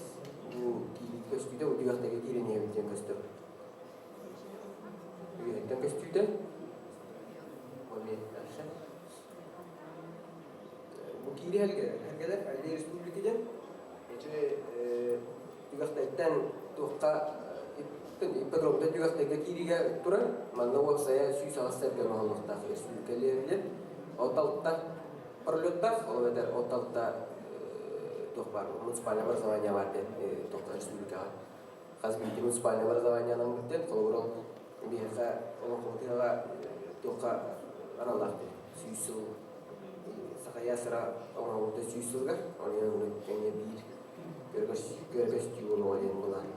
бу киирии көстүүтэ, бу түгэхтэгэ киирэн иһэбит диэн көстөр. Үөһэттэн көстүүтэ. Дальше. Бу киири эргэлэр Аллея Республики диэн. Ити түгэхтэйтэн туохха ипподромтан түгэхтэйгэ киириигэ турар. Манна уопсайа 108 сэргэ оҥоһуллуохтаах республика диэн. От алта пролеттаах, ол эбэтэр от алта туох баар муниципальное образование бар диэн туохха республикаҕа хас биирдии муниципальное образованиенан диэн холобур ол биһиэхэ олоҥхобутуйаҕа туохха аналлаах диэн 100 сыл Сахая сыра оҥоһуллубута 100 сылыгар онон тэҥҥэ биир көрө көстүү буолуоҕа диэн былаан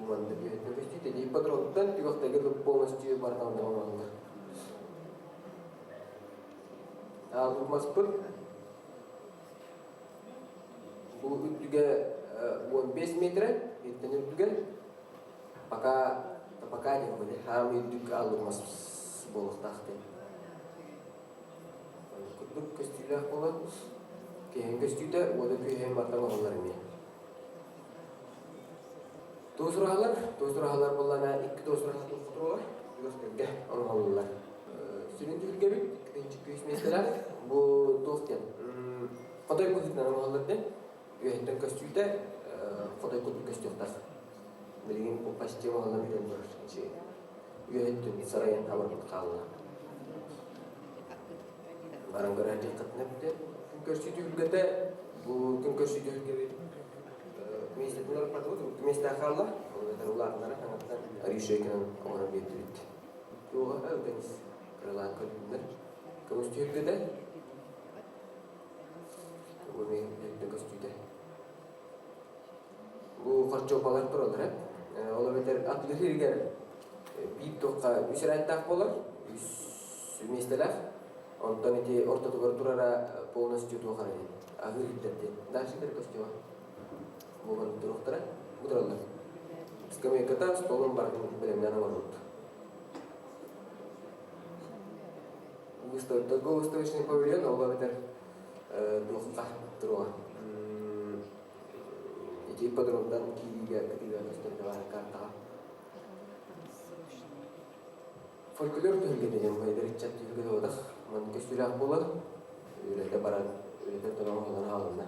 манна үөһэттэн көстүү тедии ипподромтан түгэхтэги полностью барытын оҥоһуллар Аалбымаспыт Бу үрдүгэ 15 метрэ, итинэн үрдүгэ пока пока диэн били хаам үрдүк аллымас буолуохтаах диэн. Курдук көстүүлээх буолан, киһин көстүүтэ уота күөһэйэн бартан оһоллор эмиэ. Туос ураһалар, туос ураһалар буоллаана икки туос ураһа туох туруолар, оҥоһуллар. Сүрүн түһүлгэбит күүс миэстэлээх бу туох диэн хотой быһыытынан оҥоһуллар диэн үөһэттэн көстүүтэ хотой курдук көстүөхтээх. Билигин почти оҥоһуллан бүтэн турар. Үөһүттүн сарайын хабарбыт хаалла. Баран көрөөччү бүттэ. Күн көрсүү түһүлгэтэ бу күн көрсүү түһүлгэбит миэстэтин барбатыбыт, миэстэ хаалла. Ол эбэтэр улаатынара хаҥаттан Аришекинан оҥорон биэрдибит. Туоҕа өлгөнүс кыралаан көрдүннэр. Көмүс түһүлгэтэ бу миэстэтин көстүүтэ. Бу хорчуопалар тураллар ээ. Ол эбэтэр атыыр иһигэр биир туохха үс эрээттээх буолар, үс миэстэлээх. Онтон ити ортотугар турара полностью туох эрэ диэн, аһыыр иһиттэр диэн. Дальше кэлэ көстүөҕэ. Буолан туруохтара, бу тураллар. Скамейката, столун барытын бэлэмнээн оҥорбут. Выставочный павильон, ол эбэтэр туохха туруоҕа. Ити ипподромтан киириигэ кытыыга көстөр баар картаҕа. Фольклор түһүлгэтэ диэн эдэр ыччат түһүлгэтэ буолбатах. Манна көстүүлээх буолар. Үлэтэ баран, үлэтэ тоноҕоһунан хаалынна.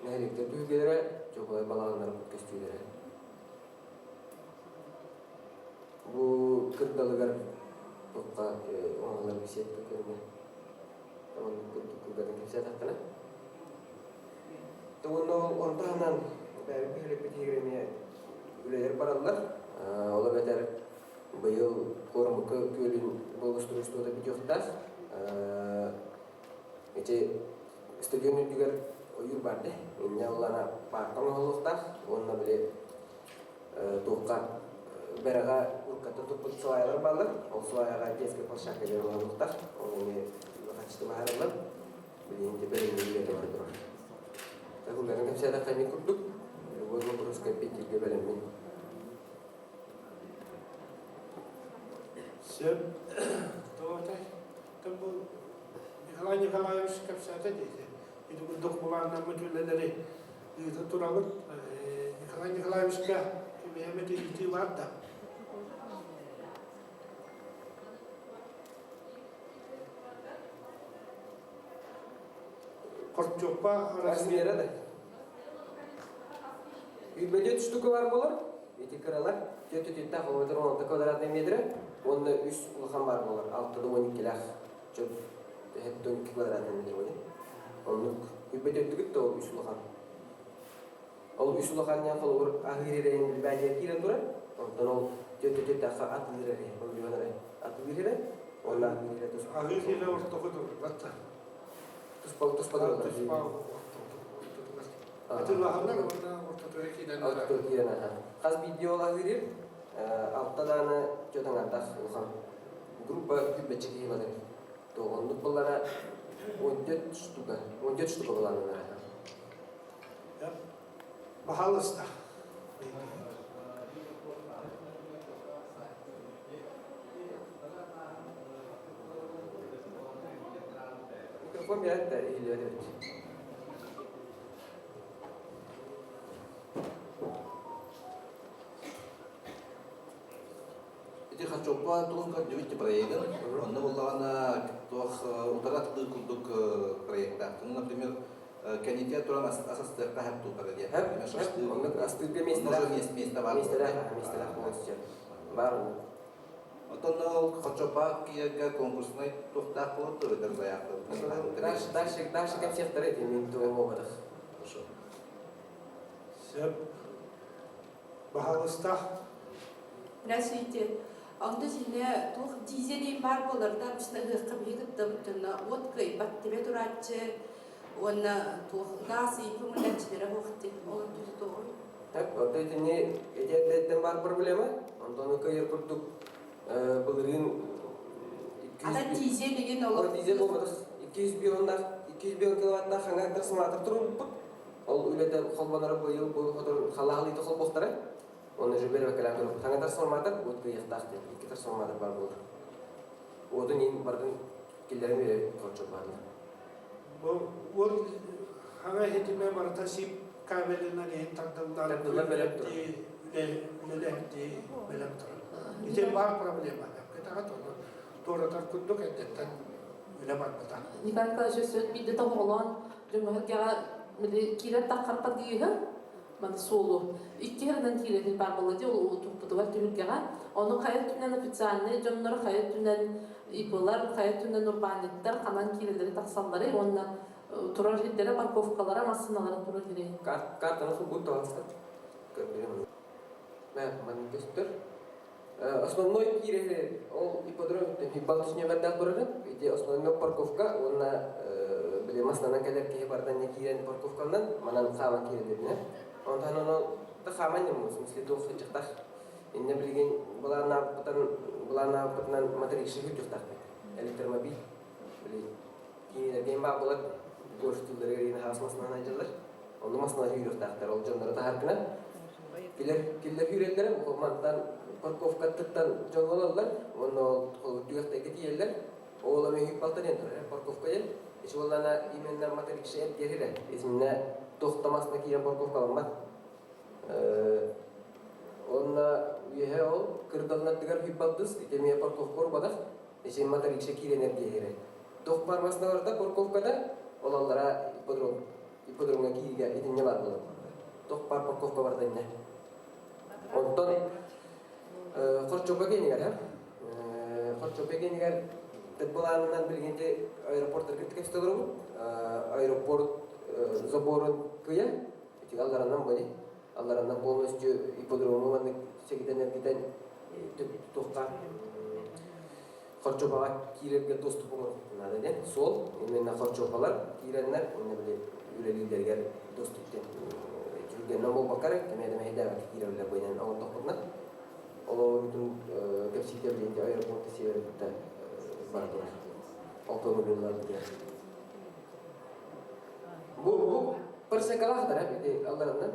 Нэһилиэктэр түһүлгэлэрэ, чокулай балаҕаннарбыт көстүүлэрэ. Бу кырдалыгар туохха оҥоһуллар беседка көрүҥэ. Оннук курдук кылгатан кэпсээтэххинэ. Уонна ол ону таһынан бэйэбит бөһүөлэкпит иһигэр эмиэ үлэлэр бараллар. Ол эбэтэр быйыл Куорамыкы күөлүн благоустройствота бүтүөхтээх. Ити стадион үрдүгэр ойуур бар да, инньэ ыллана паарка оҥоһуллуохтаах уонна били туохха бэрэҕэ уруккаттан туппут сваялар бааллар. Ол сваяҕа детскай площадка диэн оҥоһуллуохтаах. Ол эмиэ хаччыты баһаарыллар. Билигин бэлэмнии үлэтэ бара турар. Тахылларын кэпсээтэххэ эмиэ курдук, любой вопроска эппиэттииргэ бэлэммин. Сөп. Тоҕотой? Бу Николай Николаевич кэпсээтэ диэки. Ити курдук былааннаммыт үлэлэри ыыта турабыт. Николай Николаевичка кимиэхэ ыйытыы баар да? Хорчуоппа размера да. Үйбөдө штука бар болар. Эти кыралар. Төрт үтүттэх оҕотор 16 квадратный метрэ. Уонна үс улахан бар болар. Алтыда 12-лээх. Чөп 12 квадратный метр боле. Оннук. Үйбөдө өттүгүт да ол үс улахан. Ол үс улахан диэн холобур аһыыр эрэйин билбээтигэр киирэн турар. Онтон ол төрт үтүттэх атыыр эрэ. Ол эрэ. Атыыр эрэ. Уонна аһыыр эрэ туспа. Аһыыр эрэ ортоку турбат да. Туспа туспа тураллар. Туспа ортотугар. Атыылаһаллар уонна ортотугар киирэн Ортотугар киирэн аха. Хас биирдии ол аһыыр алта дааны түөрт аҥаардах улахан группа күбэччи киһи барар. То оннук буллара 14 штука, 14 штука буланнар. Пожалуйста. Микрофон берет да или берет. Ити Харчоппа тугун көрдүбүт проегын. Онно буллаҕына туох утары атылыы курдук проектаахтын. Например, кэнники туран асастыахха хэп тутара диэн. Хэп, шашлык. Оннук астыырга миэстэлээх. Миэстэ бар. Миэстэлээх, миэстэлээх полностью. Бар. Оттон ол Хочопа киерге конкурсный туохтаах болот өтөр заявка. Дальше, дальше, дальше кэпсиэхтэрэ ити мин тугум буолбатах. Хорошо. Сөп. Баһалыста. Здравствуйте. Онто синэ туох дизелин баар буоларда обычно ыһыахха биһи кыттабыт дьонно уот кыайбат тебе турааччы уонна туох гаас ыйпы мунньааччылара суох ол өттүтэ тоҕой? Так, вот итини ити эрдэттэн баар проблема. Онтон кыайар курдук былырыын Ата дизель деген олох дизель буолбатах 200 200 киловаттаах хаҥа трансформатор турбуппут. Ол үлэтэ холбонор быйыл бу хотор халаалыйта холбохтара. Оны же бербе кэлэн турбут. Хаҥа трансформатор уот кыйыахтаах диэн. Икки трансформатор бар буолар. Уотун иин бардын киллэрин бирэбит корчуп баалар. Бу уот хаҥа иһитимэ барыта сип кабелынан иһин тардыллар. Тардыллар бэлэм турар. Үлэлэһитии бэлэм турар. Ити баар проблема. Кытаҕа туоратар курдук эрдэттэн үлэ барбыта. Николай Николаевич өссө биирдэ тоһоҕолоон дьоҥҥо киирэр таххар подъеһы. Маны суолу икки херынан киирэтин бар буолла дии ол туппутугар түһүлгэҕэ. Ону хайа өттүнэн официальнай дьоннор, хайа өттүнэн ИП-лар, хайа өттүнэн урбаанньыттар ханан киирэллэри тахсаллары уонна турар сирдэрэ, парковкалара, массыыналара турар сирэ. Картаны сулбут таҕыста. Көрдөрөм. Мэ, маннык көстөр. Основной киирэһи ол ипподром балтыс нүөмэрдээх барарын ити основной парковка уонна били маснанан кэлэр киһи бардан не киирэн парковканан манан хааман киирэллэринэ онтон ону да хааман в смысле туох сылдьахтах инне билигин былааннаабыппытан былааннаабыппытынан моторикши сылдьахтахпыт электромобиль били киинилэргэ баар буолар госпиталларыгар иин хаас маснанан айдьаллар Онно массыына сүүрүөхтээхтэр, ол дьоннору таһаргына. Килэр киллэр сүүрэллэрэ, мантан парковкаттыттан дьон ылаллар, уонна ол түгэхтэргэ тиийэллэр. Ол эмиэ үп диэн турар, парковка диэн. Ити буоллаана именно моторикша эргиэрирэ. Итиннэ туох да массыына киирэн парковкаламмат. Уонна үөһэ ол кырдаллардыгар хүппалтыс, ити эмиэ парковка урбатах, ити моторикша киирэн эргиэрирэ. Туох бар массыыналарда парковкада, ол аллара ипподром ипподромҥа киириигэ итиннэ баар буолар. Туох баар парковка барда иннэ. Онтон Хорчоппо киэнигэр Хорчоппо киэнигэр былаанынан билигин аэропорттарга кэпсэтэ олоробут. Аэропорт заборун кыйа ити алларанан бали алларанан полностью ипподрому маннык сэгитэн эргитэн туохха Хорчуопаҕа киирэргэ доступ оҥоруохпутун наада диэн суол именно хорчуопалар киирэннэр уонна били үлэлииллэригэр доступ диэн түргэннэн буолбакка эрэ кэмэ да мэһэйдээбэккэ киирэллэр быйанан оҥордохпутуна олорбутун кэпсиитэ билигин аэропорт сиэри кытта бара турар ол көҥүлүн диэн бу бу просекалаахтар ити аллараннан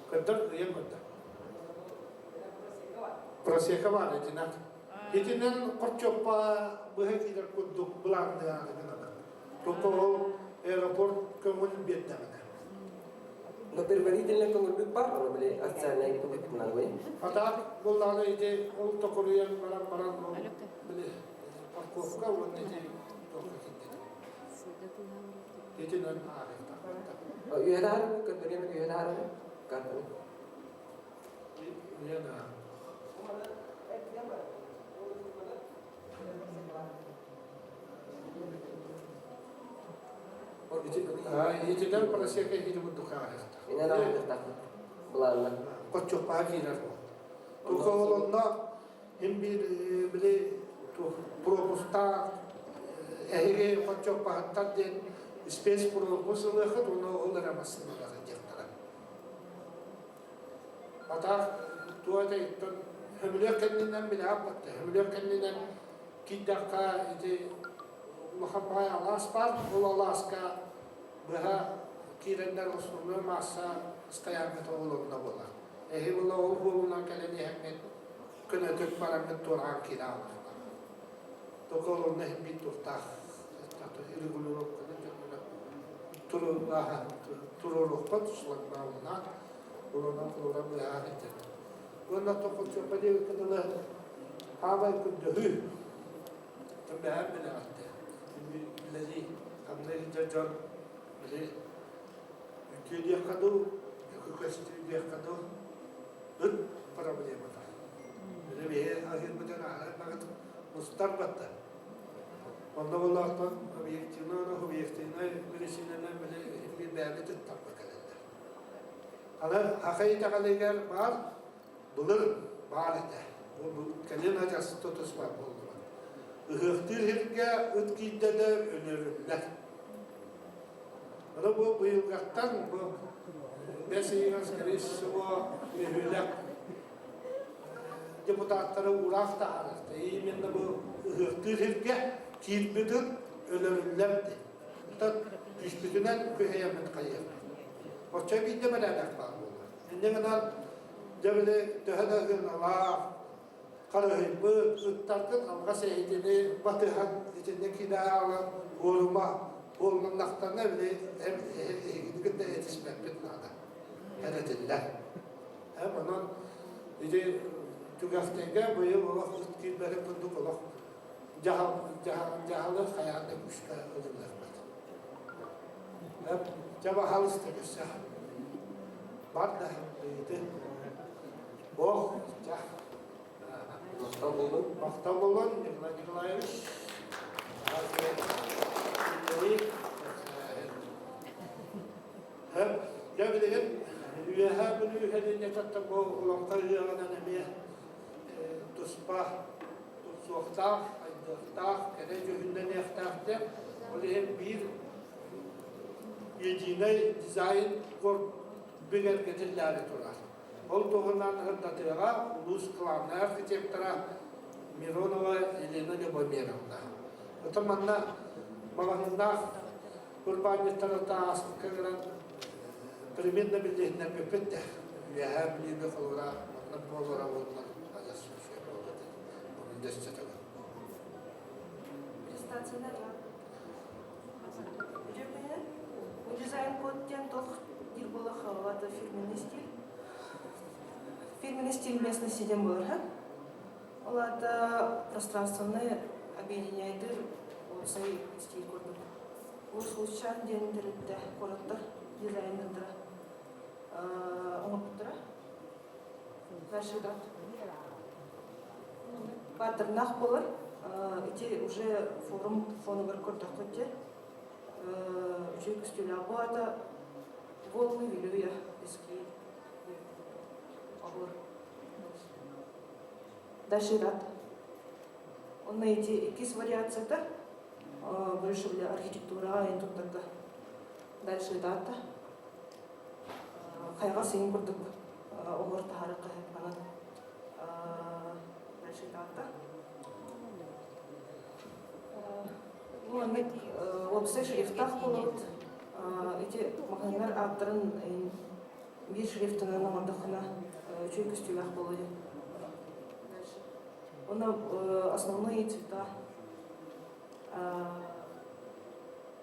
Көрдөр ыйан көрдөр. Просека баар итинэн. Итинэн хорчуоппа быһа киирэр курдук былаанныаҕы гынабыт. Только ол аэропорт көҥүл биэрдэҕинэ. Но предварительно көҥүлбүт бар, ону били официальный тылытынан бый. А так буллаҕына ити ол токуруйан баран баран ол били парковка уонна ити туохха киирдэ. Итинэн ааҕыахтаахпыт. Үйэ көрдөрүөм үйэ картаны. Итинэн просека киһи курдук ааһыахтаах. Инэн ааһыахтаахпыт. Былаанна. Хоччуоппаҕа киирэр буол. Тука ол онно им биир били пропустаах эһиги хоччуоппаһыттар диэн спецпропуск ылыаххыт уонна ол эрэ массыыналар диэхтэрэ. Атаах туох этэй хөмүлүөх кэннинэн билэҕин батта. Хөмүлүөх кэннинэн киирдэххэ ити улахан баҕайы алаас баар. Ол алааска быһа киирэннэр основной маасса стоянката ол онно буолар. Эһи була ол буолунан кэлэн иһэҥҥит көнөтүк бараҥҥыт туораан киирэ аалахтар. Только ол онно иһин биир туохтаах регулировканы туруоруохпут шлагбаумнаан Уланан кулура быһаан этэр. Уонна тохочуоппа диэбиккэ дылы хаамай көрдөһүү. Бэһэн билэҕиттэ. Билэри ханна илдьэ дьон били үтүө диэххэ дуу, мөкү көстүү диэххэ дуу ыт проблемата. Били биһи аһыырбытын аһарар багыт мустар батта. Онно буллаахтан объективнай уонна субъективнай биричиинэнэн били биир бэйэбит ыттарбыт кэлэллэр. Аны саха итэҕэлигэр баар былыр баар этэ. Бу кэлин адьас тутуспат буоллулар. Ыһыахтыыр сиргэ ыт киирдэ да өлөрүллэр. Аны бу быйылгаттан бу бэс ыйыгар скорее всего бөһүөлэк депутаттара уураах таһаарар. Именно бу ыһыахтыыр сиргэ киирбит ыт өлөрүллэр диэн. Оттон түспүтүнэн күһэйэммит хайыахпыт. Оччо биирдэ бэрээдэк баар буолар. Инньэ гынан дьэ били төһө да ыналаах, харыһыйбыт, ыттаргын алҕас эһигини батыһан итиннэ киинэ буорума буоллуннахтарына били эһигини кытта этиспэппит наада. Эрэтиллэр. Онон ити түгэхтэргэ быйыл олох ыт киирбэтин курдук олох дьаһал дьаһалы хайаан да күүскэ ылыллыахпыт. Дьэ баһаалыста өссө. Бар да ыйыты. Бог, ча. Махтал буолун. Махтал буолун, Николай Николаевич. Дьэ билигин Үөһээ Бүлүү сэлиэнньэтиттэн бу олоҥхо ыһыаҕынан эмиэ туспа тупсуохтаах, хайдыахтаах, кэрэ дьүһүннэниэхтээх диэн. Ол иһин биир единый дизайн бигэргэтиллээри турар. Ол туһунан сырдатыаҕа улуус главнай архитектора Миронова Елена Любомировна. Оттон манна маҕаһыыннаах урбаанньыттары ааспыкка гынан примерно билиһиннэрбиппит да үөһээ Бүлүүгэ холура манна буолара буоллар адьас үчүгэй буолуо этэ. Бүгүн дөссө төгүл. Презентацияны Бу дизайн-код диэн туох диир буола хаалбата фирменный стиль. Фирменный стиль местности диэн буолар. Ол аата пространствоны объединяйдыр уопсай стиль курдук. Бу Случан диэн тэрилтэ куораттар дизайнердара оҥорбуттара. Дальше да. Паттернах буолар. Ити уже форум фонугар көрдөххүт дьэ. Үчүгэй көстүүлээх бу аата Волны Вилюя пески оһуор. Дальше дат. Онно ити иккис вариацията больше для архитектураҕа айан туттарга. Дальше дата. Хайаҕа сыйын курдук оһуор таһары хаһыппанан дальше дата. Ну, маннык уопсай шрифтаах буолабыт. Ити маҕаһыыннар ааттарын биир шрифтынан оҥордоххуна үчүгэй көстүүлээх буолуо диэн. Уонна основные цвета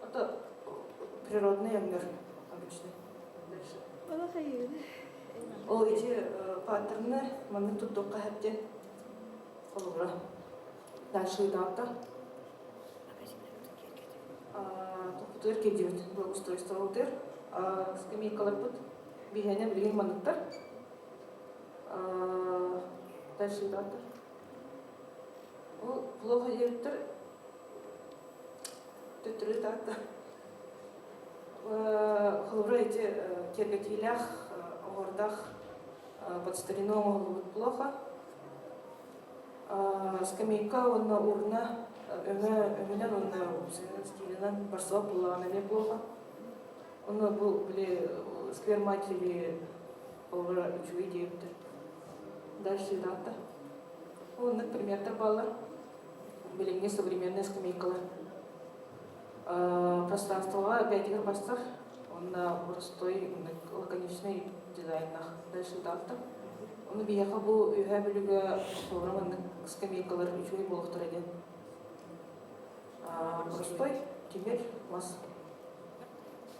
это природный өҥнөр обычно. Дальше. Ол ити паттерны маннык туттуохха сөп диэн холобура. Дальше ыытаатта. Тохпутугар кирдибит благоустройстволутугар скамейкаларбыт биһиэнэ билигин манныктар. Дальше ыытааттар. Ол плохо диэбиттэр төттөрү ыытаатта. Холобура ити киэргэтиилээх оһуордаах под старину оҥоһуллубут плохо. Скамейка уонна урна өҥө өҥүнэн уонна стилинэн барсыбат буоллаҕына эмиэ плохо. Онно бу били сквер матери холобура үчүгэй диэбиттэр. Дальше дата. Оннук примердар бааллар. Билиҥҥи современный скамейкалар. Пространствоҕа бэйэтигэр барсар уонна простой лаконичный дизайннаах дальше дата. Ону биһиэхэ бу Үөһээ Бүлүүгэ холобура маннык скамейкалар үчүгэй буолуохтара диэн. Простой тимир мас.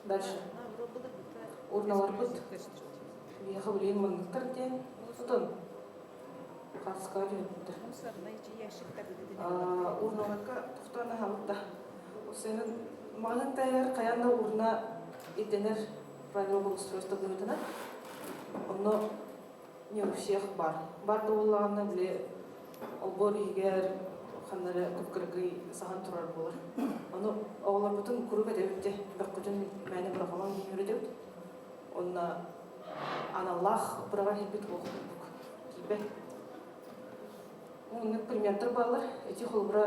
Дальше. Урналарбыт биһиэхэ билигин манныктар диэн. Отон хаска түһүттэр. Урналарга тохтоон аһабыт да. Сенин маҕаһыын таһыгар хайаан да урна ирдэнэр правила благоустройства быһыытынан. Онно не у всех бар. Бар да буоллаҕына били олбуор иһигэр ханна эрэ кып-кыракый саһан турар буолар. Ону оҕолорбутун куруук этэбит де бөххүтүн мээнэ быраҕымаҥ диэн үөрэтэбит. Онно аналлаах быраҕар иһиппит ол курдук тиийбэт. Оннук примердар бааллар. Ити холобура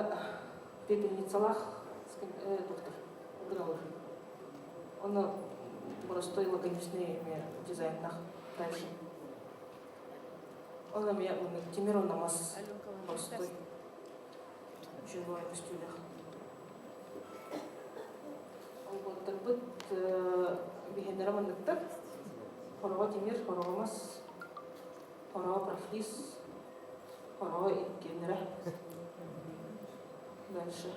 пепельницалаах доктор гыналар. Ону простой лаконичный эмиэ дизайннаах дальше. Ол эмиэ тимир уонна мас простой живой көстүүлээх. Олбуоттарбыт биһиэннэрэ манныктар. Хороҕо тимир, хороҕо мас, хороҕо профлиз, хороҕо иккиэннэрэ. Дальше.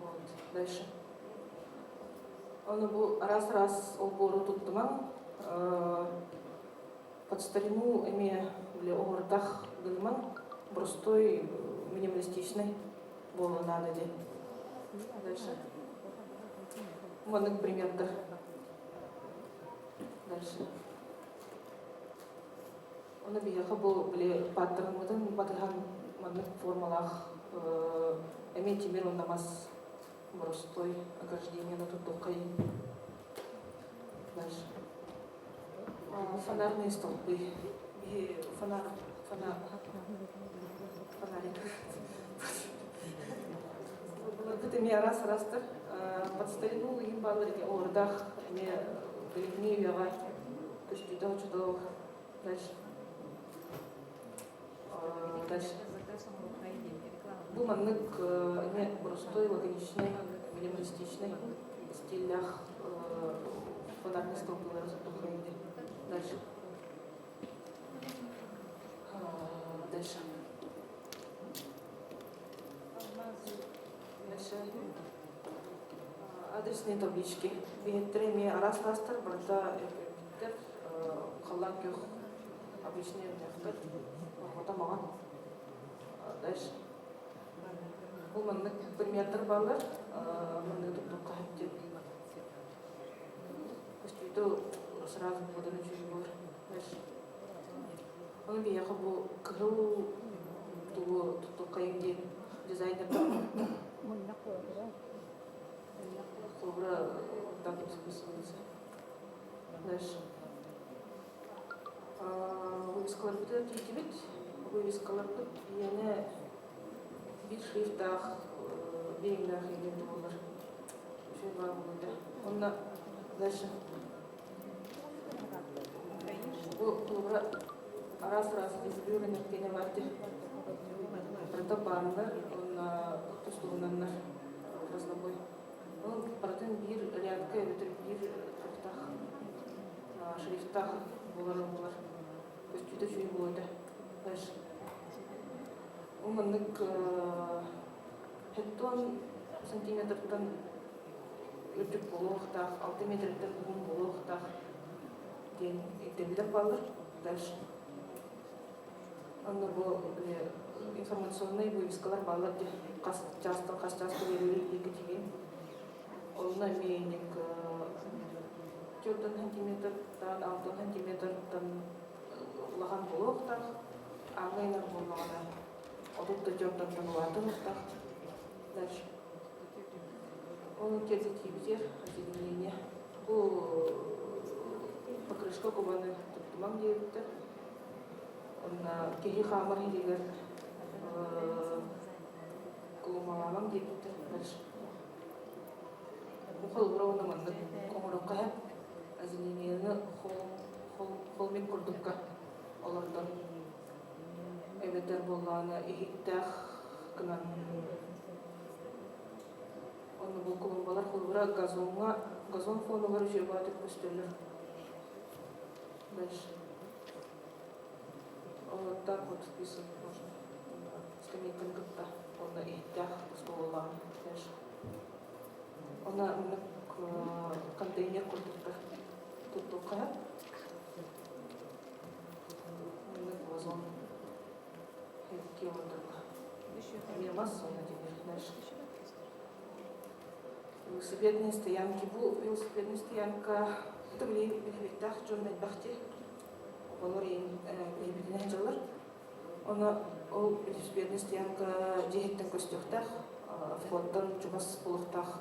Вот, дальше. Ону бу араас-араас олбуору туттумаҥ. Под старину эмиэ били оһуордах гынымаҥ. Простой, минималистичный буолуон наада диэн. Дальше. Маннык примердар. Дальше. Оны биһиэхэ бу били паттернмытын батыһан маннык формалаах эмиэ тимир уонна мас боростуой ограждениены туттуоххайын. Дальше. Фонарные столбы. Биһи фонарь, фонарь, фонарик. Былыргы эмиэ араас араастар. Под старину иһин баалар ити оҕурдаах эмиэ билиҥҥи үйэҕэ көстүүтэ оччотоох. Дальше. Дальше. Бу маннык эмиэ боростуой, лаконичный, минималистичный стиллээх фонарный столбылары туттуххайын Дальше. Дальше. Дальше. Адресные таблички. Биһиттэр эмиэ араас таастар барыта эппиттэр халлаан күөх обычный өҥнөөхтөр. Орҕото маҕан. Дальше. Бу маннык примердар бааллар. Маннык туттукка диэн. Көстүүтэ сразу буодан үчүгэй буолар. Дальше. Ону биһиэхэ бу кыһыл тугу туттуккайын диэн дизайнердар Холобура, так записывается. Дальше. Вывескаларбытыгар тиийдибит. Вывескаларбыт иэнэ биир шрифтаах, биир иҥнээх иҥнэн буолар. Үчүгэй баар буолуо Онно дальше. Бу холобура араас-араас дублюры нэктиэнэ баар дии. Барыта бааннар уонна тус-туһунаннар разнобой. Ол барытын биир рядка эбэтэр биир туохтаах шрифтаах буолар буолар. Көстүүтэ үчүгэй буолуо этэ. Дальше. Ол маннык хеттон сантиметртан үрдүк буолуохтаах, 6 метртэн уһун буолуохтаах диэн ирдэбиллэр бааллар. Дальше. Онно бу информационнай вывескалар бааллар дии хас чаастан хас чааска биэрэлиир диэки Онно эмиэ инник 4 сантиметртан 6 сантиметртан улахан буолуохтаах. Ааҥҥа ыйанар буоллаҕына 34-тан улаатыахтаах. Дальше. Ол тиэрдитиибитигэр озеленение. Бу покрышка кубаны туттумаҥ диэбиттэр. Онно киһи хаамар иһигэр кулумалаамаҥ диэбиттэр. Дальше. Бу холобура уонна маннык оҥороххо сөп. Озеленениены холмик курдукка олордон эбэтэр буоллаҕына иһиттээх гынан онно бу клумбалар холобура газоҥҥа газон фонугар үчүгэй баҕайытык көстөллөр. Дальше. Вот так вот вписывать можно. Скамейканы кытта онно иһиттээх остуоллааҕын дальше. Онно маннык контейнер курдуктар туттуохха сөп. Маннык вазон километрга. Эмиэ мас уонна тимир. Дальше. Велосипедные стоянки. Бу велосипедная стоянка это билибиттээх дьон элбэх дии. Оҕолор билибитинэн дьаллар. Оны ол велосипедная стоянка дьиэһиттэн көстүөхтээх, входтан чугас буолуохтаах.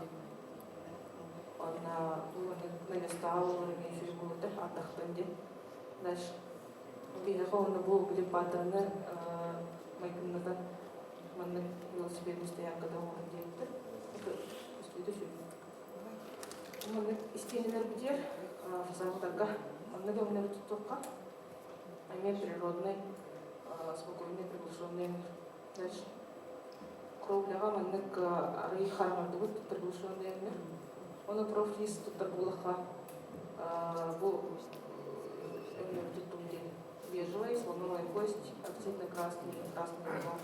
Онно бу навестаҕа буолар эмиэ үчүгэй буолуо ардахтан диэн. Дальше. Биһиэхэ уонна бу били паттерны майгыннатан маннык велосипедный стоянкада оҥорон диэбиттэр. Көстүүтэ үчүгэй. Маннык истиэнэлэрбитигэр фасадтарга маннык өҥнөрү туттуохха. Эмиэ природный, спокойный, приглушенный Дальше. Кровляҕа маннык арый хараҥардыбыт приглушенный өҥнөр. Ону профлист туттар буоллахха бу өҥнөрү туттум диэн. Бежевый, слоновая кость, акцентно-красный, красный мох,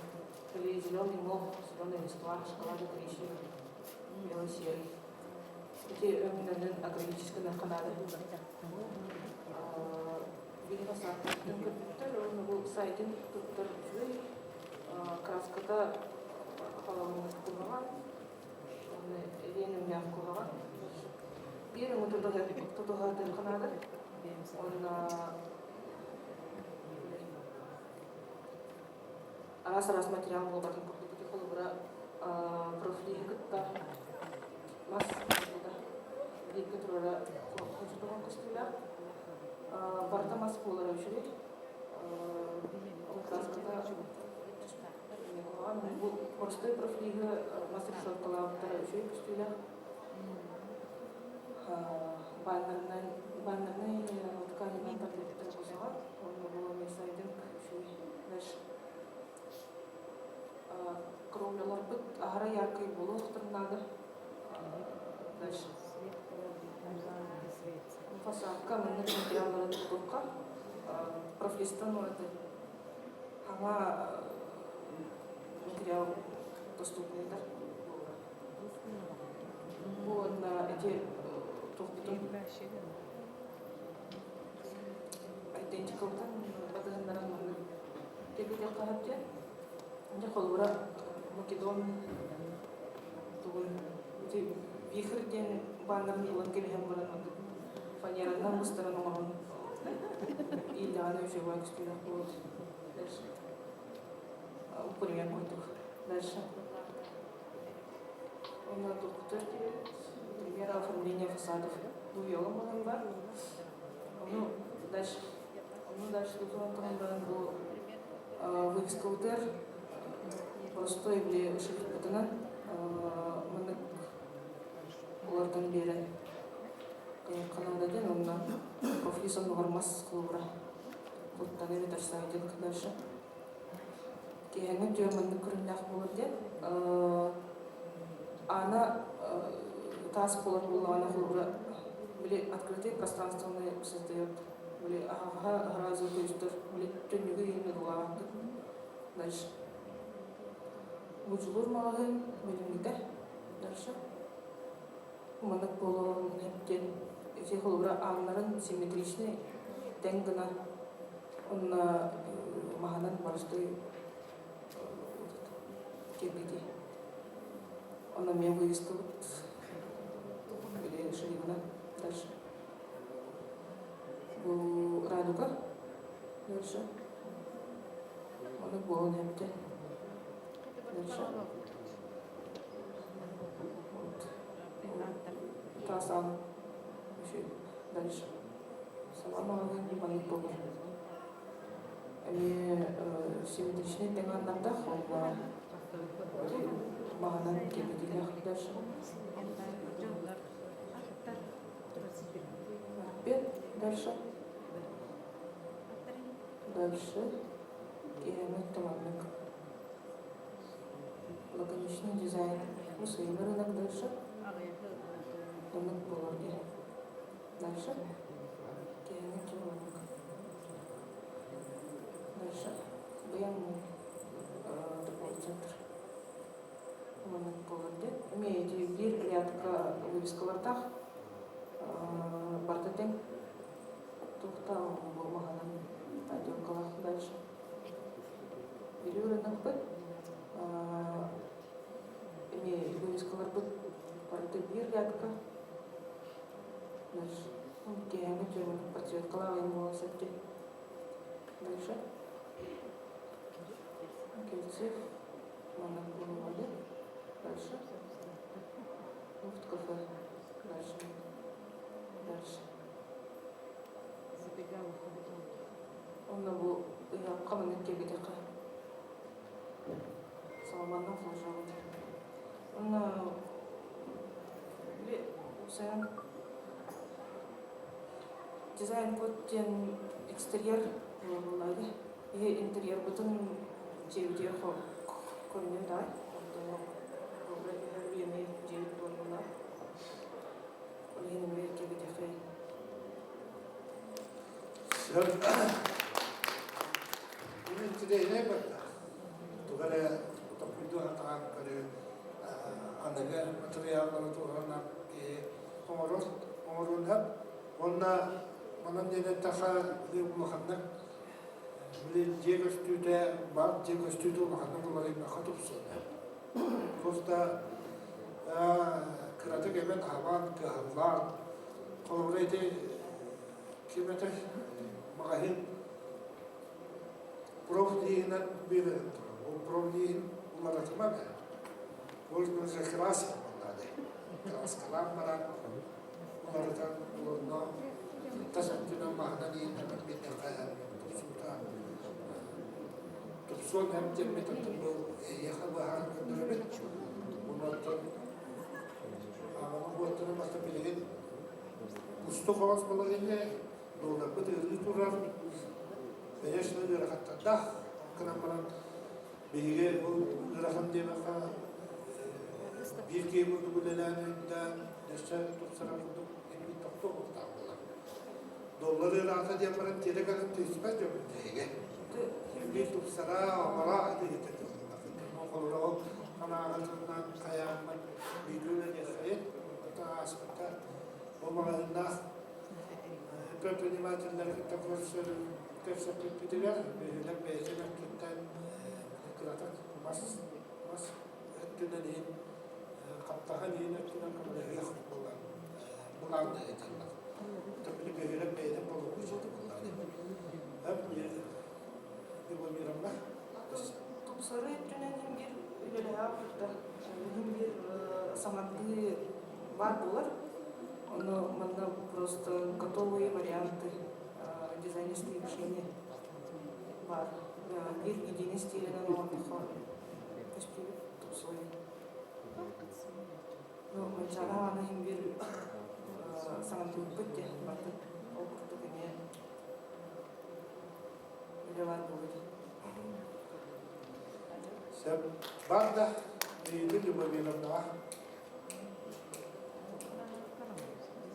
или зеленый мох, зеленая листва, шоколадно-коричневый, бело-серый. Ити өҥнөрүнэн акрилическай наада. Биһиги сааттан көрбүттэр, уонна бу сайтын туттар үчүгэй, краската халалыммыт куһаҕан, уонна эриэн өҥнөөх куһаҕан. Биир өҥү тутуһа тутуһа наада. Уонна араас-араас материал буолбатын курдук ити холобура профлиһи кытта мас буолбута бииргэ турара хочотоҕун көстүүлээх. Барыта мас буолара үчүгэй. Ол краската бу простой профлиһы мас решеткалаабыттара үчүгэй көстүүлээх. Баннернай баннернай тканинан тардыбыттар кузаҕа уонна бу сайдинг үчүгэй дальше кровляларбыт аһара яркай буолуохтарын наада дальше фасадка маннык материаллары туттуохха профлистан это хаҥа материал доступныйдар Бу уонна ити туохпутун айдентикабытын батыһыннаран маннык кэлбитиэххэ сөп диэн. Дьэ холобура Македон тугун ити вихрь диэн баннерын ылан кэбиһэн баран маннык фанеранан быстаран оҥорон ииллэҕинэ үчүгэй көстүүлээх буолуо. Дальше. Пример курдук. Дальше. Онно тохтор пример оформления фасадов дуйала буолан бар. Ону дальше ону дальше тутуан туран баран бу вывескалытыар простой били шрифтпытынан маннык улардан биэрэн ханаада диэн онно профиль соннугар мас холобура туттан эбэтэр сайдинг дальше Киэһэҥҥи үтүө маннык көрүҥнээх буолар диэн. Аана таас буолар буоллаҕына холобура били открытый пространствоны создает били аһаҕаһа сразу көстөр били түннүгү иһин ыллаабаттык дальше Мудьулуур маҕаһыын билиҥҥитэ дальше маннык буолуон диэн ити холобура ааннарын симметричный тэҥ гына Онно маһынан боростуой кирбити. Онно эмиэ вывескабыт или ширинынан дальше. Бу радуга дальше. Ону буолан эбитэ. Дальше. Вот. Тасан. Дальше. Саҥа маҕаһыын маннык буолар. Эмиэ симметричнэй тэҥ уонна маһынан кэбитиилээх дальше. Дальше. Дальше. Киһини маннык лаконичный дизайн. Ну, своим рынок дальше. Маннык буолар диэн. Дальше. Киһини маннык. Дальше. Быйаҥ торговый центр. Маннык буолар диэн. Эмиэ ити биир рядка вывескалардаах барыта тэҥ туохта маһынан отделкалаах дальше. Бүлүү рынокпыт эмиэ вывескаларбыт барыта биир рядка Дальше. Киэһэҥҥи түөрмүк подсветкалаах ыйым буолан сөп дии. Дальше. Кельцев. Маннык буолуоҕа Дальше. Луфт кафе. Дальше. Дальше. Онно бу ыһыахха маннык киэргэтэххэ саламаннан флажогу Онно сайын дизайн код диэн экстерьер буолла Иһи интерьербытын дьиэбитигэр көрүнүө даҕай. Онтон эмиэ дьиэбит буолла. Ол иһин эмиэ кэбитэхэй. Интириэһинэй барда. Туга эрэ толкуйдуу сатаан көрүү аныгы матырыйааллары туһанан киһи оҥорор, оҥоруон сөп. Уонна манан диэн эттэххэ, улаханнык били дьиэ көстүүтэ, бар дьиэ көстүүтэ улаханнык уларыйбакка тупсуота. Просто кыратык эбэн-аһабан, кыһаллаан, холобура ити. Ким этэй? Маҕаһыын профлииһинэн биэрэн турар. Ол профлииһин уларытыма бэ. Можно же краска буоллаҕа Краскалаан баран уларытан олорно тас өттүнэн маһынан ииннэрэн биэрдэххэ тупсуута тупсуон эмтэммит оттон бу эйиэхэ быһааран көрдөрөбүт. Онуоттан аҕаны уоттарын барыта билигин Устук оҕус балаһыанньа долларбыт ыарыы турар, конечно, ыарахаттардаах. Гынан баран биһиги ол ыарахан диэбэххэ биир киһи курдук үлэлээн өйдөөн, өссө тупсарар курдук эмиэ тохтуох буолтаах буолар. Доллар ыараата диэн баран тиэрэ кэлэн түспэт дьоммут биһиги. Биир тупсара, оҥоро атыыһыта Холобура ол санааҕытынан хайааммыт бииргэ үлэлиэххэйин, ааспыта Бу маҕаһыыннаах предпринимателлэри кытта көрсөр кэпсэппиппитигэр бөһүөлэк бэйэтин өттүттэн кыратык мас мас өттүнэн иһин хаптаһан иһин өттүнэн көмөлөһүөх буолан былаанна этэллэр. Били бөһүөлэк бэйэтин боломуочуйата буоллаҕа дии. Любомировна. Тупсарыы өттүнэн иһин үлэлэһэ кытта иһин биир саҥардыы баар буолар. Ону манна просто готовые варианты дизайнерские решения баар. Биир единый стилинэн оҥордоххо көстүүбүт тупсуой. Ну, Манчаары аана иһин биир саҥардыбыппыт диэн бардык. Ол курдук эмиэ үлэ баар буолуо. Сөп. Бар да, Лида Любомировнаҕа.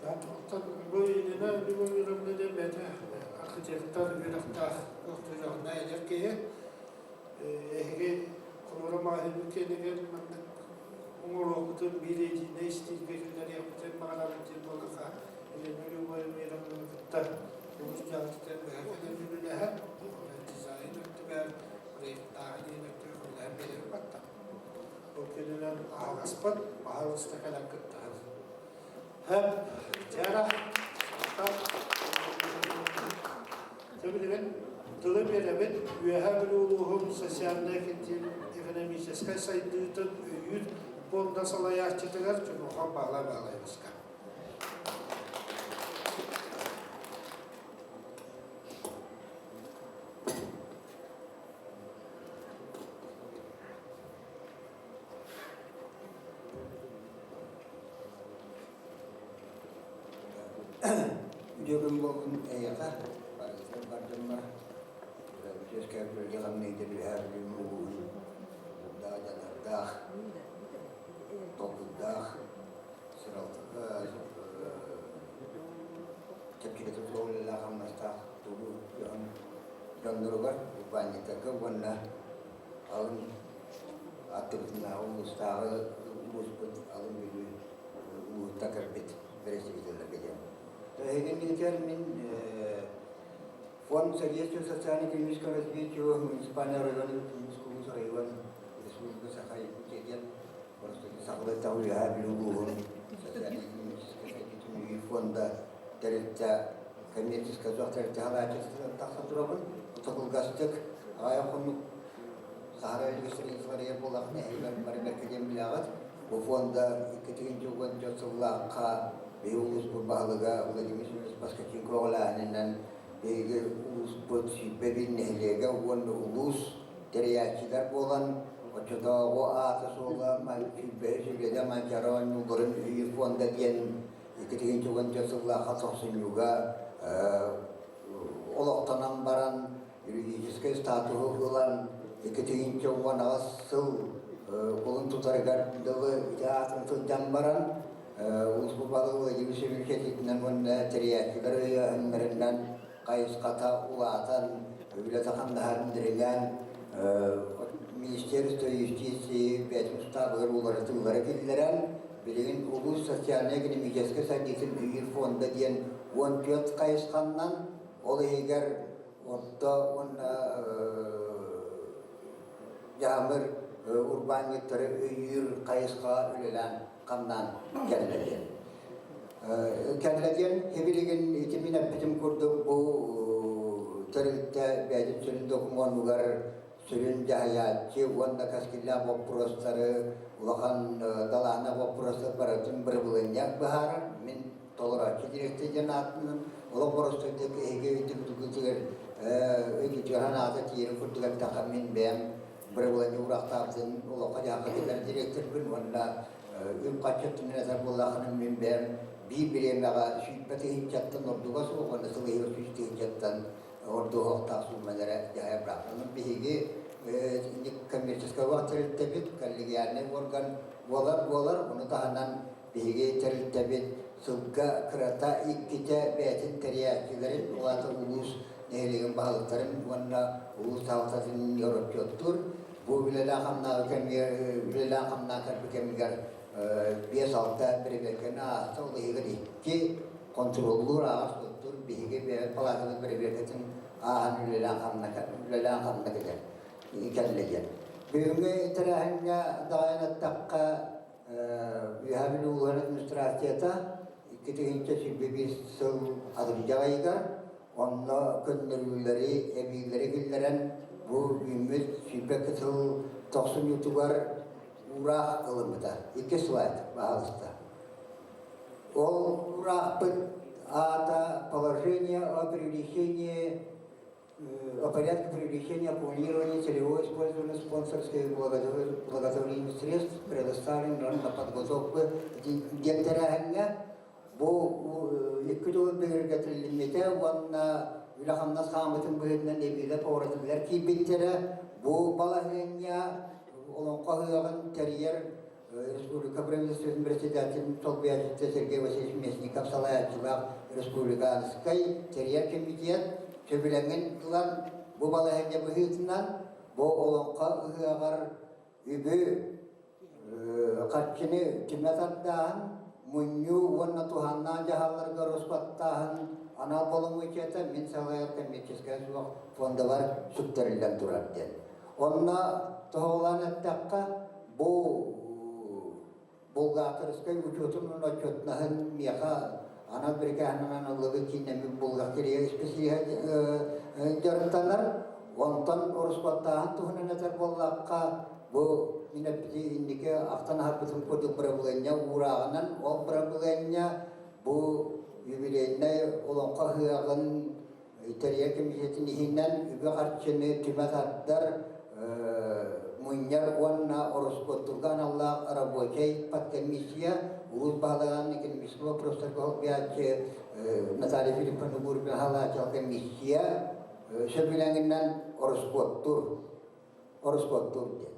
Оттон бу Елена Любомировна диэн бэйэтэ архитектор үөрэхтээх ылтыыраҕына эдэр киһи. Эһиги холобура маҕаһыыҥҥыт киэнигэр маннык оҥоруохпутун биир едиинэй истиилгэ киллэриэхпитин баҕарабыт диэн буоллахха Елена Любомировнаны кытта улуус дьаһалтатын быһа кэлэн үлэлэһэн, дизайн өттүгэр, проектааһын диэн өттүгэр көмөлөһөн биэрэр батта. Ол кэннинэн аһаҕаспыт, баһаалыста кэлэн кыттыһын. Хэп, чара, Сөбүлүгэн тылы биэрэбит Үөһээ Бүлүү улууһун социальнай-экономическай сайдыытын өйүүр пуонда салайааччытыгар Чунуохан Баалай Баалайбыска. Үтүө күн буоллун эйиэхэ, барытыгар бар дьоммор, үөскээбит үлэҕэ-хамнаһыыта үөһээ Бүлүү улууһун урдаах дьаныардаах, толкуйдаах, чэпчэкитик суох үлэлээх-хамнастаах тугу дьонноругар, урбаанньыттарга уонна алын аттыбытынааҕы улуустааҕы улууспут алын Бүлүү улууһуттан кэлбит бэрэстэбиитэллэргэ диэн. Эһигиннигитигэр мин Фонд содействия социально-экономическому развитию муниципального района Якутского улус район Республика Саха Якутия диэн сахалыы Үөһээ Бүлүү улууһун социально-экономическай сайдыытын фонда тэрилтэ коммерческай суох тэрилтэ салайааччытыттан тахсан турабын. Кылгастык аҕыйах хонук Сахара регистрацияларыгар буоллаххына эһиги бары бэркэ диэн билэҕит. Бу фонда 2014 сыллаахха биһиги улууспут баһылыга Владимир Семенович Поскаченко көҕүлээһининэн биһиги улууспут 21 нэһилиэгэ уонна улуус тэрийээччилэр буолан оччотооҕу аата-суола сүүрбэһис үйэтэ Манчаары оонньууларын өйүүр фонда диэн 2014 сыллаахха тохсунньуга олохтонон баран юридическай статуһу ылан 2018 сыл кулун тутарыгар дылы ити аатын сылдьан баран улууспут баһылыга Владимир Семенович этиитинэн уонна тэрийээччилэр өйөөһүннэринэн хайысхата улаатан үлэтэ хамнаһарын дириҥээн Министерство юстиции бэйэтин устаабыгар уларытыылары киллэрэн билигин улуус социальнай-экономическай сайдыытын өйүүр фонда диэн 14 хайысханнан ол иһигэр орто уонна дьаамыр урбаанньыттары өйүүр хайысхаҕа үлэлээн хамнаан кэллэ диэн. Кэллэ диэн һибилигин ити мин эппитим курдук бу тэрилтэ бэйэтин сүрүн докумуонугар сүрүн дьаһайааччы уонна кэскиллээх боппуруостары улахан далааһыннаах боппуруостар барытын бырабылыанньа быһаарар. Мин толорооччу директор диэн аатынан олох боростуойдук эһиги өйдөбүлгүтүгэр өйгүтүгэр аата тиийэрин курдук эттэххэ мин бэйэм бырабылыанньа уураахтаабытын олоххо дьаһалга киллэрэр директорбын уонна үп-харчы өттүнэн этэр буоллаххына мин бэйэм биир бириэмэҕэ 120 тыһыынчаттан ордуга суох уонна сыл иһигэр 100 тыһыынчаттан ордуоһуохтаах суумалара дьаһайар быраап. Биһиги коммерческай тэрилтэбит, коллегиальный орган буолар буолар, ону таһынан биһиги тэрилтэбит сылга кырата иккитэ бэйэтин тэрийээччилэрин, ол аата улуус нэһилиэгин баһылыктарын уонна улуус салалтатын отчуоттуур. Бу үлэлээх-хамнаабы кэмигэр, үлэлээх-хамнаан кэлбит кэмигэр 5-6 бэрэбиэркэни ааста, ол иһигэр икки хонтуруоллуур ааҕар-суоттуур биһиги бэйэбит палаатабыт бэрэбиэркэтин ааһан үлэлээн хамна кэлэр кэллэ диэн. Бүгүҥҥү тэрээһиҥҥэ даҕайан эттэххэ, Үөһээ Бүлүү улууһун администрацията 2021 сыл атырдьах ыйыгар онно көннөрүүлэри, эбиилэри киллэрэн бу үүммүт 22 сыл тохсунньутугар уураах ылыммыта. Икки слайд, баһаалыста. Ол уураахпыт аата «Положение о привлечении о порядке привлечения, аккумулирования, целевого использования спонсорских и благотворительных средств, предоставленных на подготовку диэн тэрээһиҥҥэ бу икки тыл бигэргэтиллиммитэ уонна үлэ-хамнас хаамытын быһыытынан эбиилэ поворотулар киирбиттэрэ. Бу балаһыанньа Олоҥхо ыһыаҕын тэрийэр Республика правительствотын председателин солбуйааччыта Сергей Васильевич Местников салайааччылаах республиканскай тэрийэр кэмитиэт сөбүлэҥин ылан бу балаһыанньа быһыытынан бу Олоҥхо ыһыаҕар үбү харчыны түмэ тардааһын, мунньуу уонна туһааннаах дьаһалларга роспаттааһын анал боломуочуйата мин салайар коммерческай суох фондабар сүктэриллэн турар диэн. Онно тоһоҕолоон эттэххэ, бу бухгалтерскай учуотун уонна отчуотнаһын миэхэ анал бирикээһинэн ыллыбыт кииннэммит бухгалтерия исписэлииһэ дьарыктанар. Онтон ороскуоттааһын туһунан этэр буоллахха, бу мин эппити инники ахтан аһарбытым курдук бырабылыанньа уурааҕынан, ол бырабылыанньа бу юбилейнай олоҥхо ыһыаҕын Тэрийэр кэмитиэтин иһинэн үбү-харчыны түмэ тардар, мунньар уонна ороскуоттуурга аналлаах рабочай подкомиссия улуус баһылыгын экономическай вопростарга солбуйааччы Наталья Филипповна Гурбина салааччылаах комиссия сөбүлэҥинэн ороскуоттуур ороскуоттуур диэн.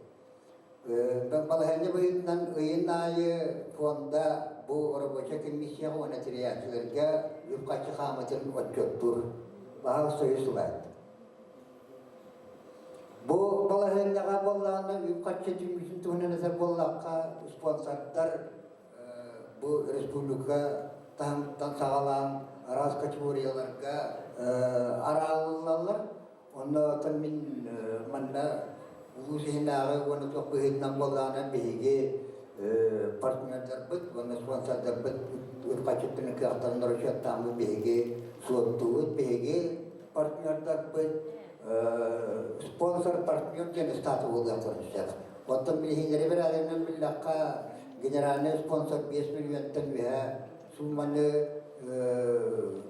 Балаһыанньа быһыытынан ыйын аайы фонда бу рабочай комиссияҕа уонна тэрийээччилэргэ үп-харчы хаамыытын отчуоттуур. Баһаал союз ылаат. Бу балаһыанньаҕа буоллаҕына үп-харчы түмүүтүн туһунан этэр буоллахха, спонсордар бу республика таһымыттан саҕалаан араас категорияларга арааллаллар. Онно оттон мин манна улуус иһинээҕи уонна туох быһыытынан буоллаҕына биһиги партнердарбыт уонна спонсордарбыт үп-харчыттан кыахтарын расчеттааммыт биһиги суоттуубут биһиги партнердарбыт спонсор партнер диэн статус буолуохтарын сөп. Оттон билиһиннэри бэрээдэгинэн биллэххэ генеральный спонсор 5 миллионтан үөһэ Сууманы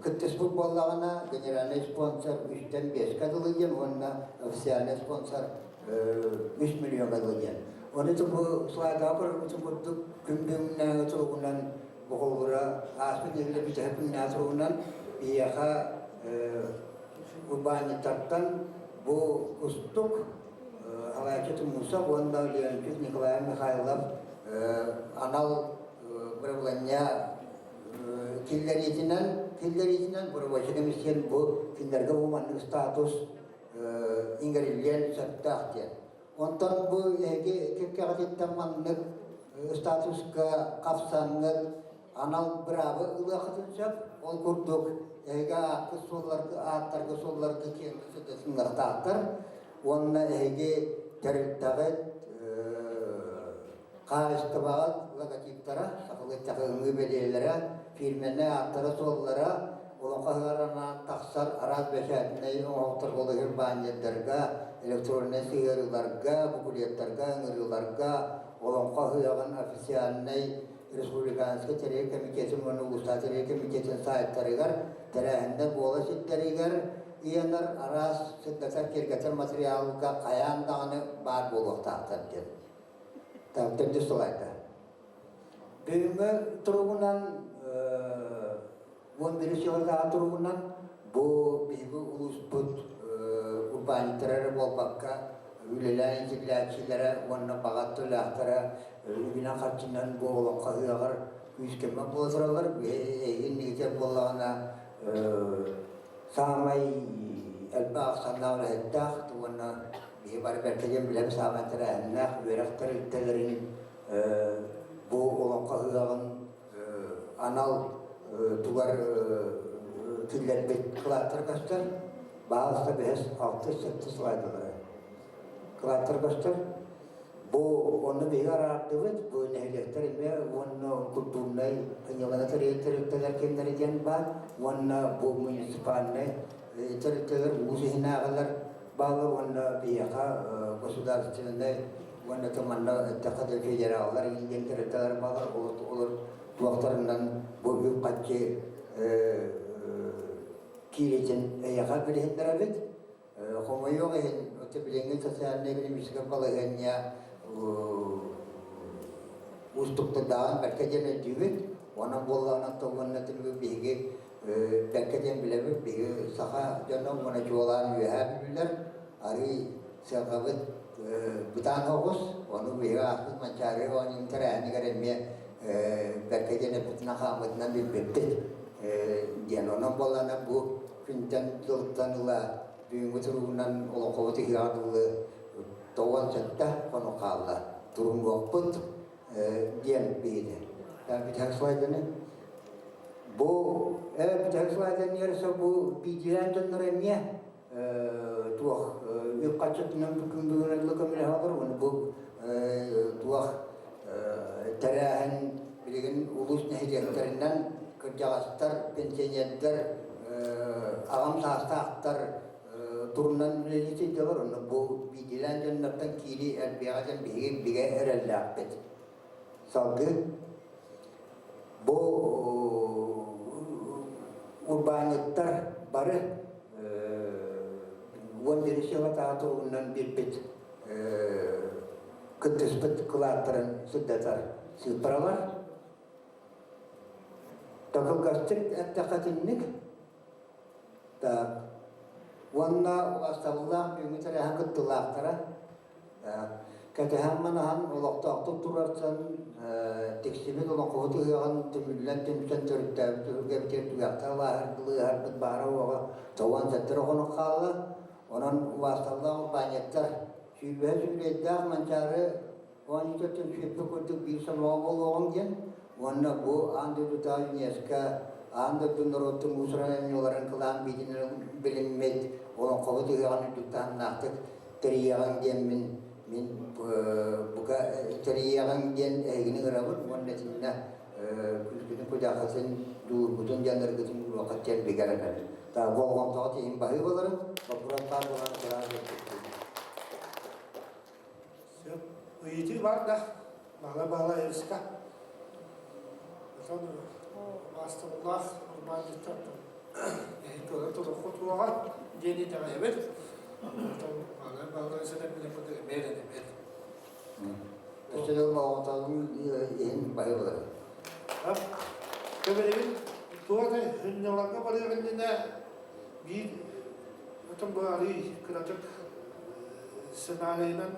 кыттыспыт буоллаҕына, генеральный спонсор үстэн биэскэ дылы диэн уонна официальный спонсор 3 миллиоҥҥа дылы диэн. Ону бу слайдаҕа көрөрбүтүн курдук күн бүгүннээҕи туругунан бохолура ааспыт нэдиэлэ бүтэһик күннээҕи туругунан биһиэхэ урбаанньыттартан бу кустук Алааччы Тумусов уонна Леонтьев Николай Михайлов анал бырабыланньа киллэриитинэн киллэриитинэн рабочай комиссия бу кинилэргэ бу маннык статус иҥэриллиэн сөптөөх диэн. Онтон бу эһиги кэккэҕититтэн маннык статуска хапсаҥҥыт анал быраабы ылыаххытын сөп. Ол курдук эһиги ааккыт суолларга ааттарга суолларга киэҥ сыдьасыннахтаахтар уонна эһиги тэрилтэҕит хаһаайыстыбаҕыт логотиптара, сахалыы ыныы бэлиэлэрэ, фирменнэй ааттара-суоллара олоҥхо ыһыаҕар анаан тахсар араас бэчээтинэй оҥоһуктар олуһун баннердарга, электроннай сыһыарыыларга, буклеттарга, ыҥырыыларга Олоҥхо ыһыаҕын официальнай республиканскай тэрийэр комитетын уонна улуустааҕы тэрийэр комитетын сайтарыгар тэрээһиннэр буола сирдэригэр ыйанар араас сырдатар киэргэтэр материалга хайаан даҕаны баар буолуохтаахтар диэн. Төрдүс слайда. Бүгүҥҥү туругунан 11 сыллааҕы туругунан бу биһиги улууспут урбаанньыттара эрэ буолбакка, үлэлээн иитиллээччилэрэ уонна баҕа өттүлээхтэрэ үбүнэн-харчынан бу олоҥхо ыһыаҕар күүс-көмө буола тураллар. Эһиги иннигитигэр буоллаҕына саамай элбэх ахсааннаах үлэһиттээх уонна биһи бары бэркэ диэн билэбит саамай тэрээһиннээх үөрэх тэрилтэлэрин бу олоҥхо ыһыаҕын анал тугар киллэрбит кылааттар көстөр. Баалыста бэһис, алтыс, сэттис слайдалары. Кылааттар көстөр. Бу онно биһиги араардыбыт, бу нэһилиэктэр эмиэ уонна культурнай ынньалана тэрилтэлэр кимнэри диэн баар, уонна бу муниципальнай тэрилтэлэр улуус иһинээҕилэр бааллар уонна биһиэхэ государственнай уонна манна эттэххэ да федераллар диэн тэрилтэлэр бааллар, олор туохтарынан бу үп-харчы кииритин эйиэхэ билиһиннэрэбит. Хомойуох иһин, билиҥҥи социальнай-экономическай балаһыанньа уустуктардааҕын бэркэ диэн өйдүүбүт. Онон буоллаҕына уонна биһиги бэркэ диэн билэбит, биһиги саха дьоно уонна чуолаан үөһээ бүлүүлэр арыый сыарҕабыт бытаан оҕус, ону биһиги ааспыт Манчаары оонньуун тэрээһинигэр эмиэ бэркэ диэн эппитинэн-хааммытынан билбиппит диэн. Онон буоллаҕына бу күнтэн дьылтан ыла бүгүҥҥү туругунан олоҥхобут ыһыаҕар дылы 97 хонук хаалла. Турунуохпут диэн биһиги. Бүтэһик слайданы. Бу бүтэһик слайданы ерсе бу биирдиилээн дьоннор эмиэ туох үп-харчытынан күн бүгүн ыла көмөлөһө олор уонна бу туох тэрээһин билигин улуус нэһилиэктэринэн кырдьаҕастар, пенсионердар, аҕам саастаахтар турунан үлэлии сылдьаллар. Онно бу биирдиилээн дьоннортон киирии элбиэҕэ диэн биһиги бигэ эрэллээхпит. Салгыы бу урбаанньыттар бары 11 сыла туругунан биэрбит кыттыспыт кылааттарын сырдатар сыыппаралар. Такылгастык эттэххэ итинник. Так. Уонна убастабыллаах бүгүҥҥү тэрээһин кыттыылаахтара Кэтэһэн-манаһан олохтоохтук турарсан тиксибит олоҥхоһут ыһыаҕын түмүллэн түмсэн төрүттээбит түһүлгэбитигэр түгэхтэр алааһыргылыыһарбыт баара-уоҕа 97 хонук хаалла. Онон убаасталлаах урбаанньыттар сүүрбэһэ сүүрүөйдээх Манчаары оонньуутуттан сүүрбэ курдук биир сомоҕо буолуоҕуҥ диэн уонна бу аан дойдутааҕы ЮНЕСКО аан дойду норуоттун уус-уран айымньыларын кылаан биитинэн билиммит олоҥхобут ыһыаҕын үрдүк таһымнаахтык тэрийиэҕиҥ диэн мин мин бука тэрийиэҕиҥ диэн эһигини ыҥырабын уонна итиннэ күүскүтүн кудьааххытын дьулуургутун дьаныаргытын уруокка тиэрбигэр этэбин. Болҕомтоҕо тиһин баһыы боларын, боппуруос баар буолан кыраан Сөп. Ыйытыы бар да, баһыла-баһыла Отон маастабыллаах урбаанньыттар эһиги турукку туоҕа диэн итэҕэйэбит. Отон баһыла-баһыла сэтэн билэн курдук эмиэ эрэнэбит. Өссө да болҕомтоҕун иһин баһыылары. Көбөлөбүн туох да хүннэларга барыах иннинэ биир отон бу арый кыратык сценарийынан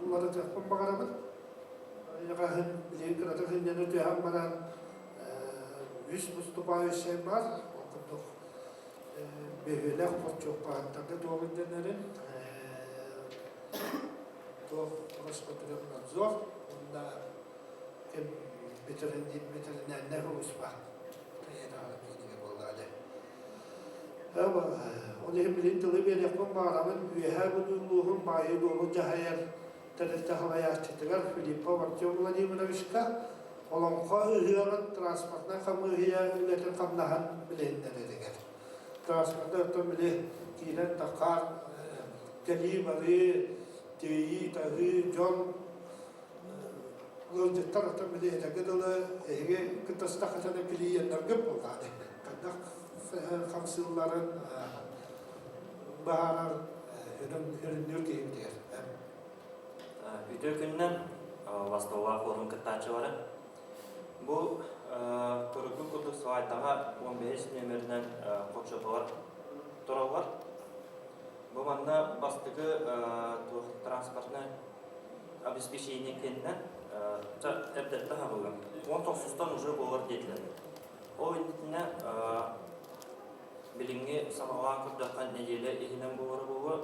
уларытыахпын баҕарабын. Билигин кыратык сынньана түһэн баран үс выступающай бар, ол курдук бөһүөлэк хорчуоппаһыттарга туох ирдэнэрин, туох Роспотребнадзор уонна ким ветеринарнай сулууспа буоллаҕа дии. Ол иһин билин тылы биэриэхпин баҕарабын Үөһээ Бүлүү улууһун баайы-дуолу дьаһайар тэрилтэ салайааччытыгар Филиппов Артем Владимировичка. Олоҥхо ыһыаҕын транспортнай хамыыһыйа үлэтин-хамнаһын билиһиннэрэригэр. Транспортнай оттон били киирэн таххаар кэлии-барыы, тиэйии-таһыы, дьон ыалдьыттар оттон били этэргэ дылы эһиги кыттастаххытына клиеннаргыт буоллаҕа хайдах хамсыылларын баһаарар өрүннүүр киһибитигэр. Үтүө күнүнэн Востоваах форум кыттааччылара. Бу турукку курдук слайдаҕа 15 нүөмэринэн хочотолор тураллар. Бу манна бастакы туох транспортнай обеспечение кэннэ эрдэттэн хаҕыллар. 19-тан уже буолар диэтилэр. Ол иннитинэ билиҥҥи саҕалаан көрдөххө нэдиэлэ иһинэн буолара буолуо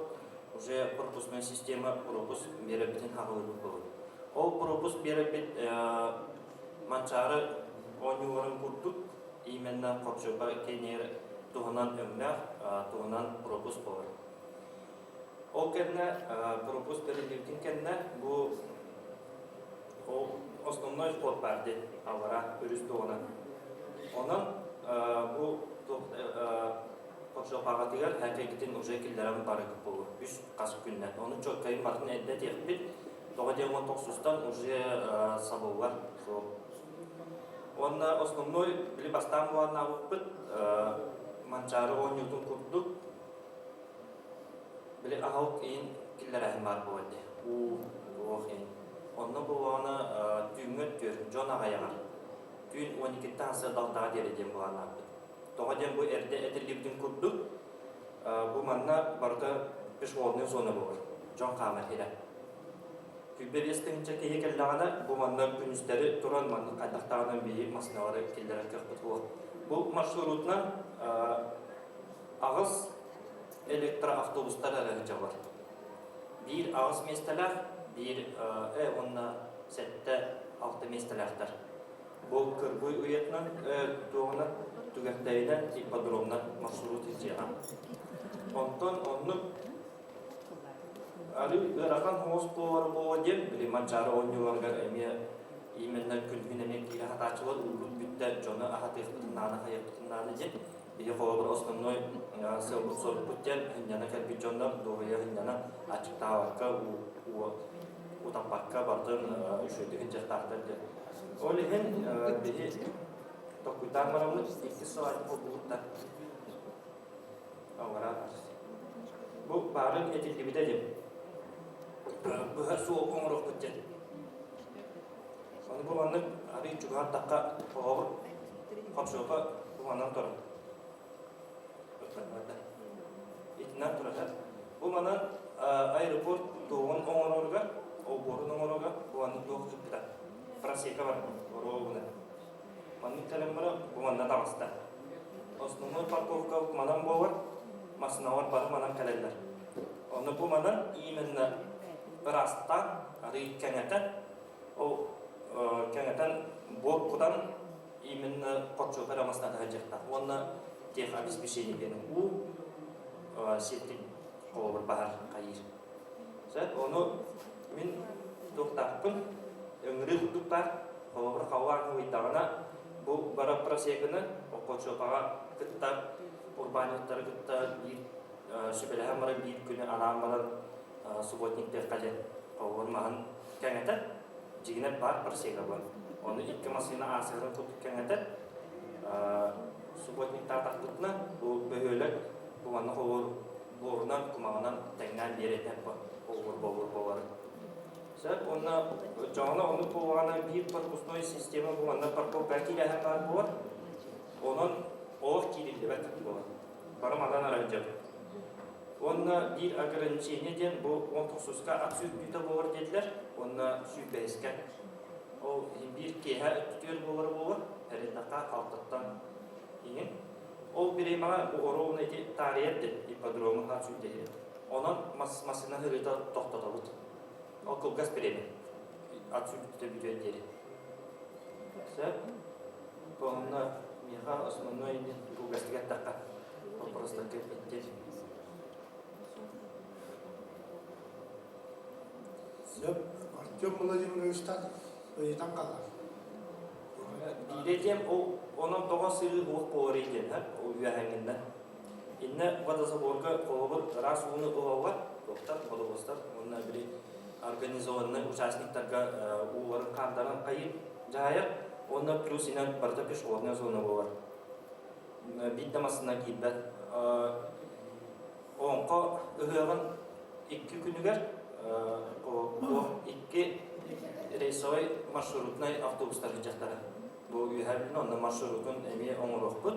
уже пропускная система пропуск биэрэрбитин хаҕылыыбыт буолуо. Ол пропуск биэрэрбит Манчаары оонньууларын курдук именно Хорчуопа кэниэр туһунан өҥнөөх, туһунан пропуск буолар. Ол кэннэ пропуск бэриллибитин кэннэ бу ол основной вход баар диэн аллара өрүс туһунан. Онон бу Хорчуопаҕатыгар һээкэйгитин уже киллэрэн барыгыт буолуо үс хас күннэн. Ону чуоккайын барын эрдэ этиэхпит. Тоҕо диэн 19-тан уже сабыллар суол. Уонна основной били бастаан былааннаабыппыт Манчаары оонньуутун курдук били аһылык иин киллэрээһин баар буолар дии. Уу, туох иин. Онно буоллаҕына түүҥҥү өттүгэр дьон аҕайаҕар түүн 12-ттэн сырдалтаҕа диэри диэн былааннаабыт. Тоҕо диэн бу эрдэ этиллибитин курдук бу манна барыта пешеходный зона буолар. Дьон хаамар сирэ. 25 тыһыынча киһи кэллэҕинэ бу манна күнүстэри туран маннык хайдахтааҕынан биһи массыыналары киллэрэр кыахпыт суох. Бу маршрутунан аҕыс электроавтобустар эрэ сылдьаллар. Биир аҕыс миэстэлээх, биир уонна сэттэ алта миэстэлээхтэр. Бу Кырбый уйатынан туоҕунан түгэхтэйинэн ипподромнар маршрут илдьиэҕэ. Онтон оннук арыы ыарахан оҥос буолар буолуо диэн били Манчаары оонньууларыгар эмиэ именно күн-күн эмиэ киирэ сатааччылар уурбут бүттэ дьону аһатыахпытын наада хайыахпытын наада диэн биһи холобур основной сыалбыт-сорукпут диэн сынньана кэлбит дьоннор дуоһуйа сынньана аччыктаабакка утаппакка бардын үчүгэйдик сылдьыахтаахтар диэн. Ол иһин биһи толкуйдаан бараммыт иккис сыл буолбуттар. Аллараа Бу баарын этиллибитэ диэн. Быһа суол оҥоруохпут диэн. Ону бу маннык арый чугаһаатахха холобур хопсуока бу манан турар. Итинэн турар. Бу манан аэропорт туоҕун оҥороругар, олбуорун оҥороругар бу маннык туох ыппыта. Просека бар оруобуна. Маннык кэлэн баран бу манна таҕыста. Основной парковка манан буолар, массыыналар бары манан кэлэллэр. Ону бу манан именно ыраастаан, арый кэҥэтэн, ол кэҥэтэн буор кутан именно хорчуока эрэ массыыната сылдьыахтаах. Уонна техобеспечение диэн уу сиэттик холобур баһар хайыыр. Сөп, ону мин туохтаахпын ыҥырыы курдук баар. Холобур, халлаан ыйдаҕына бу бара просеканы Окочуопаҕа кытта урбаанньыттары кытта биир сүбэлэһэн баран биир күнү анаан баран субботниктыахха диэн холобур маһын кэҥэтэр дьигинэр баар просека бар. Ону икки массыына аасыһарын курдук кэҥэтэр субботниктаатахпытына бу бөһүөлэк бу манна холобур буорунан кумаҕынан тэҥнээн биэрэтэ холобур болур буолар. Сөп уонна дьоҕуна оннук буоллаҕына биир корпусной система бу манна парковка киирэһэн баар буолар. Онон олох киириллибэт буолар. Бары манан аралдьабыт. Уонна биир ограничение диэн бу 19-ка ат сүүрдүүтэ буолар диэтилэр. Уонна 105-кэ. Ол биир киэһэ өттүтүгэр буолар буолар. Эрэннэххэ алтаттан иҥин. Ол бириэмэҕэ бу оруобуна ити таарыйар диэн ипподрому ат сүүрдэһиэ. Онон массыына сырыыта тохтотобут. Ол кылгас бириэмэ. Ат сүүрдүүтэ бүтүөр диэри. Сөп. Онно миэхэ основной кылгастык эттэххэ вопростарга эппиэттиир. Сөп. Артем Владимировичтан ыйытан хаалар. Биирэ диэн ол онон тоҕо сырыы уох буоларый диэн ол үөһээҥҥиннэн. Иннэ водозаборга холобур ыраас ууну ылаллар, туохтар, водовозтар уонна били организованнай участниктарга ууларын хаандаран хайыы дьаһайар уонна плюс инэн барыта пешеходная зона буолар. Биир да массыына киирбэт. Олоҥхо ыһыаҕын икки күнүгэр икки рейсовай маршрутнай автобустар ыдьахтара. Бу үөһээ күнү онно маршрутун эмиэ оҥоруохпут.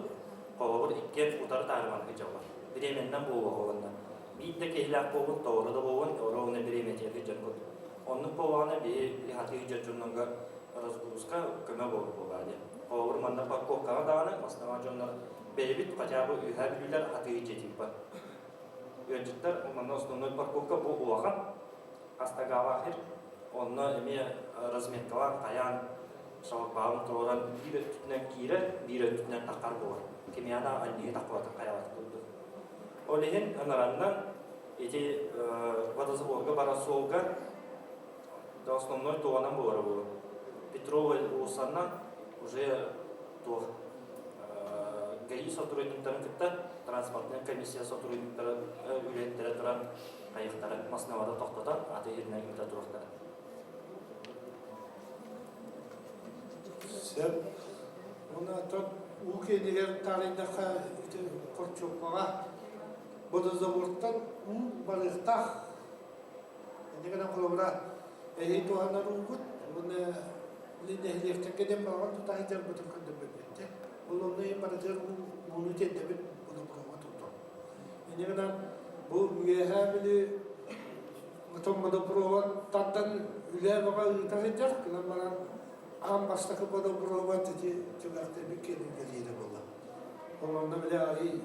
Холобур, иккиэн утары таарыман ыдьаллар. Бириэмэннэн буолуоҕа уонна. Биир да киһилээх буолбут, тоҕоро да буолуон, оруобуна бириэмэтигэр ыдьар курдук. Оннук буоллаҕына биһи хатыы ыдьар дьоннорго разгрузка көмө буолар буоллаҕа дии. Холобур, манна парковкаҕа даҕаны основа дьоннор бэйэбит хотя бы үөһээ бүлүүлэр хатыы дьиэтийбэт. Ыалдьыттар манна основной парковка бу улахан астагаалаах сир. Онно эмиэ разметкалаан, хайаан, шлагбаум туруоран биир өттүнэн киирэр, биир өттүнэн таххар буолар. Кимиэхэ анньыһы таххыбатын хайалатын курдук. Ол иһин ынараннан ити водозаборга барар суолга да основной туоҕанан буолара буолуо. Петрова уулуссаннан уже туох ГАИ сотрудниктарын кытта транспортнай комиссия сотрудниктара үлэһиттэрэ туран хайыхтара массыыналары тохтотон аты иһинэн ыыта туруохтара. Сөп. Онон уу киэнигэр таарыйдахха ити хорчуоппаҕа водозабортан уу барыахтаах. Инньэ гынан холобура эһи туһанар уугут уонна нэһилиэктэргэ диэн балаҕан тута сылдьарбытын көрдөрбөппүт. Ол онно иһин барытыгар ууну тиэрдэбит водопровод туттар. Инньэ гынан бу үөһээ били отон водопровод тардан үлэ бөҕө ыыта сылдьар, гынан баран аан бастакы водопровод ити түгэхтэрбит киэн үлэлиирэ буолла. Ол онно били арый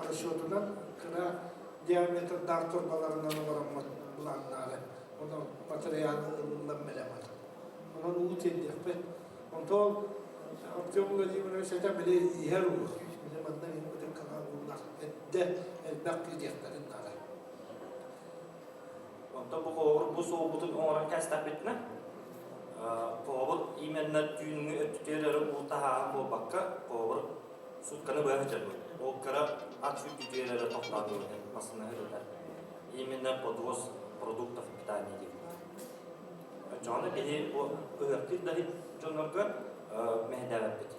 расчетунан кыра диаметрдаах турбаларынан олороммут былааннаары. Онон матырыйаал ылыллан бэлэм Онон уу тиэрдиэхпит. Онтон Артем Владимирович этэ били иһэр уу. Били манна иһин бытыыккаҕа ууллар. Эрдэ элбэх киириэхтэрин наада. Онтон бу холобур бу суолбутун оҥорон кээстэхпитинэ, холобур именно түүҥҥү өттүтүгэр эрэ уу таһааһын буолбакка, холобур сутканы быһа сылдьарбыт. Ол кыра ат сүүрдүүтүгэр эрэ тохтоотубут массыына ыытар. Именно подвоз продуктов питания диэн. Оччоҕуна биһи бу ыһыахтыыр да дьоннорго мэһэйдээбэппит.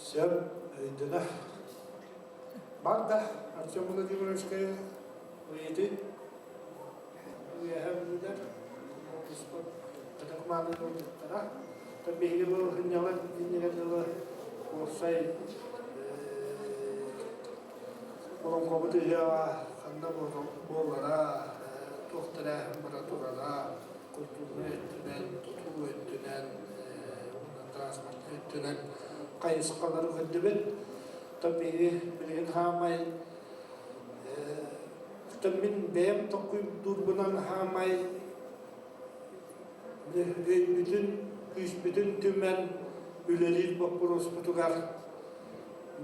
Сөп, өйдөнө. Бар да, Артем Владимировичка ыйытыы үөһэ бүлүүлэр олуспут ытык-мааны ыалдьыттара. Биһиги бу сынньалаҥ иннигэр дылы уопсай олоҥхобут ыһыаҕа ханна буолара, туох тэрээһин бара турара, культурнай өттүнэн, тутуу өттүнэн уонна транспортнай өттүнэн хайысхалары көрдүбүт. Оттон биһиги билигин хаамай оттон мин бэйэм толкуйдуурбунан хаамай өйбүтүн, күүспүтүн түмэн үлэлиир боппуруоспутугар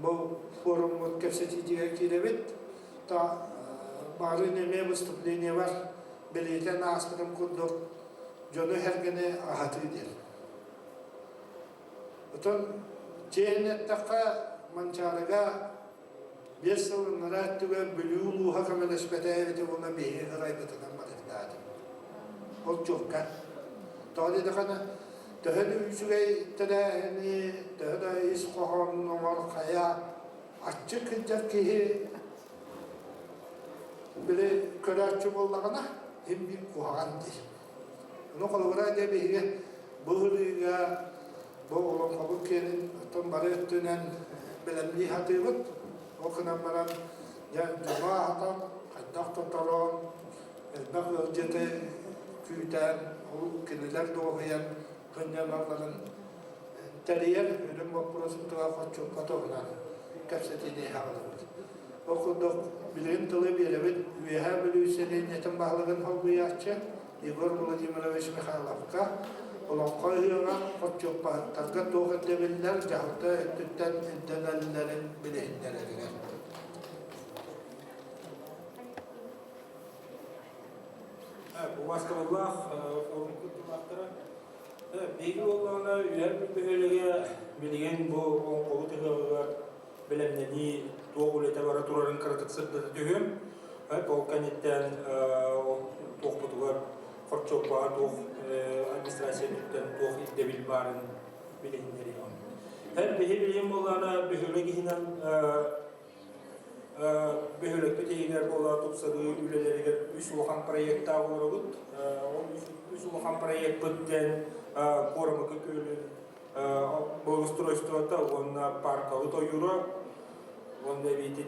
бу форуммут кэпсэтиитигэр киирэбит. Та баарын эмиэ выступлениебар бэлиэтээн ааспытым курдук дьону-сэргэни аһатыы диэн. Отон чээн эттэххэ Манчаарыга 5 сыл ынараа өттүгэр Бүлүү улууһа көмөлөспөтө эбитэ уонна биһиги ырайбытынан барыктаатым. Ол чуолкай. Тоҕо диэтэххинэ, төһө да үчүгэй тэрээһини, төһө да ис хоһоонун оҥор хайа аччык сылдьар киһи били көрөөччү буоллаҕына, иһин биир куһаҕан диир. Ону холобура дьэ биһиги бу ырыыга бу олоҥхобут киэнин оттон бары өттүнэн бэлэмнии сатыыбыт. Ол гынан баран дьэ дьону аһатан, хайдах тоторон, элбэх ыалдьыты күүтэн, ол кинилэр дуоһуйан сынньаналларын тэрийэр үлэм боппуруоспутугар хоччуоппа туһунан кэпсэтиини аҕалабыт. Ол курдук билигин тылы биэрэбит Үөһээ Бүлүү сэлиэнньэтин баһылыгын солбуйааччы Егор Владимирович Михайловка Олоҥхо ыһыаҕар хорчуоппаһыттарга туох ирдэбиллэр дьаһалта өттүттэн ирдэнэллэрин билиһиннэрэригэр. Убааскабыллаах форум кыттыылаахтара. Биһиги буоллаҕына үһэр бөһүөлэгэ билигин бу олоҥхобут ыһыаҕыгар бэлэмнэнии туох үлэтэ бара турарын кыратык сырдата түһүм. Ол кэнниттэн туохпутугар хорчуоппаҕа туох администрация өттүттэн туох ирдэбил баарын билиһиннэриэҕим. Биһи билигин буоллаҕына бөһүөлэк иһинэн Бөһүөлэкпит иһигэр буола тупсарыы үлэлэригэр үс улахан проектаах олоробут. Ол үс улахан проекпыт диэн Куорамыкы күөлүн благоустройствота уонна паркабыт ойуура уонна эбиити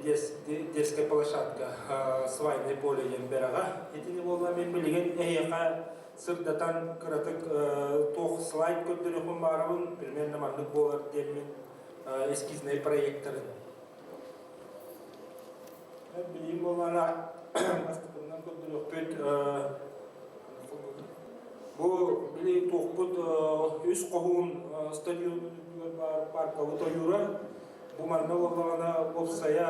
детская площадка свайное поле диэн бэрэҕэ. Итини буолла мин билигин эһиэхэ сырдатан кыратык туох слайд көрдөрүөхпүн баарабын примерно маннык буолар диэммин эскизнай проекторын Билиим буоллаҕына бастакыннан көрдөрүөхпүт бу били туохпут үс хоһуун стадион баар паркабыт ойуура бу манна буоллаҕына уопсайа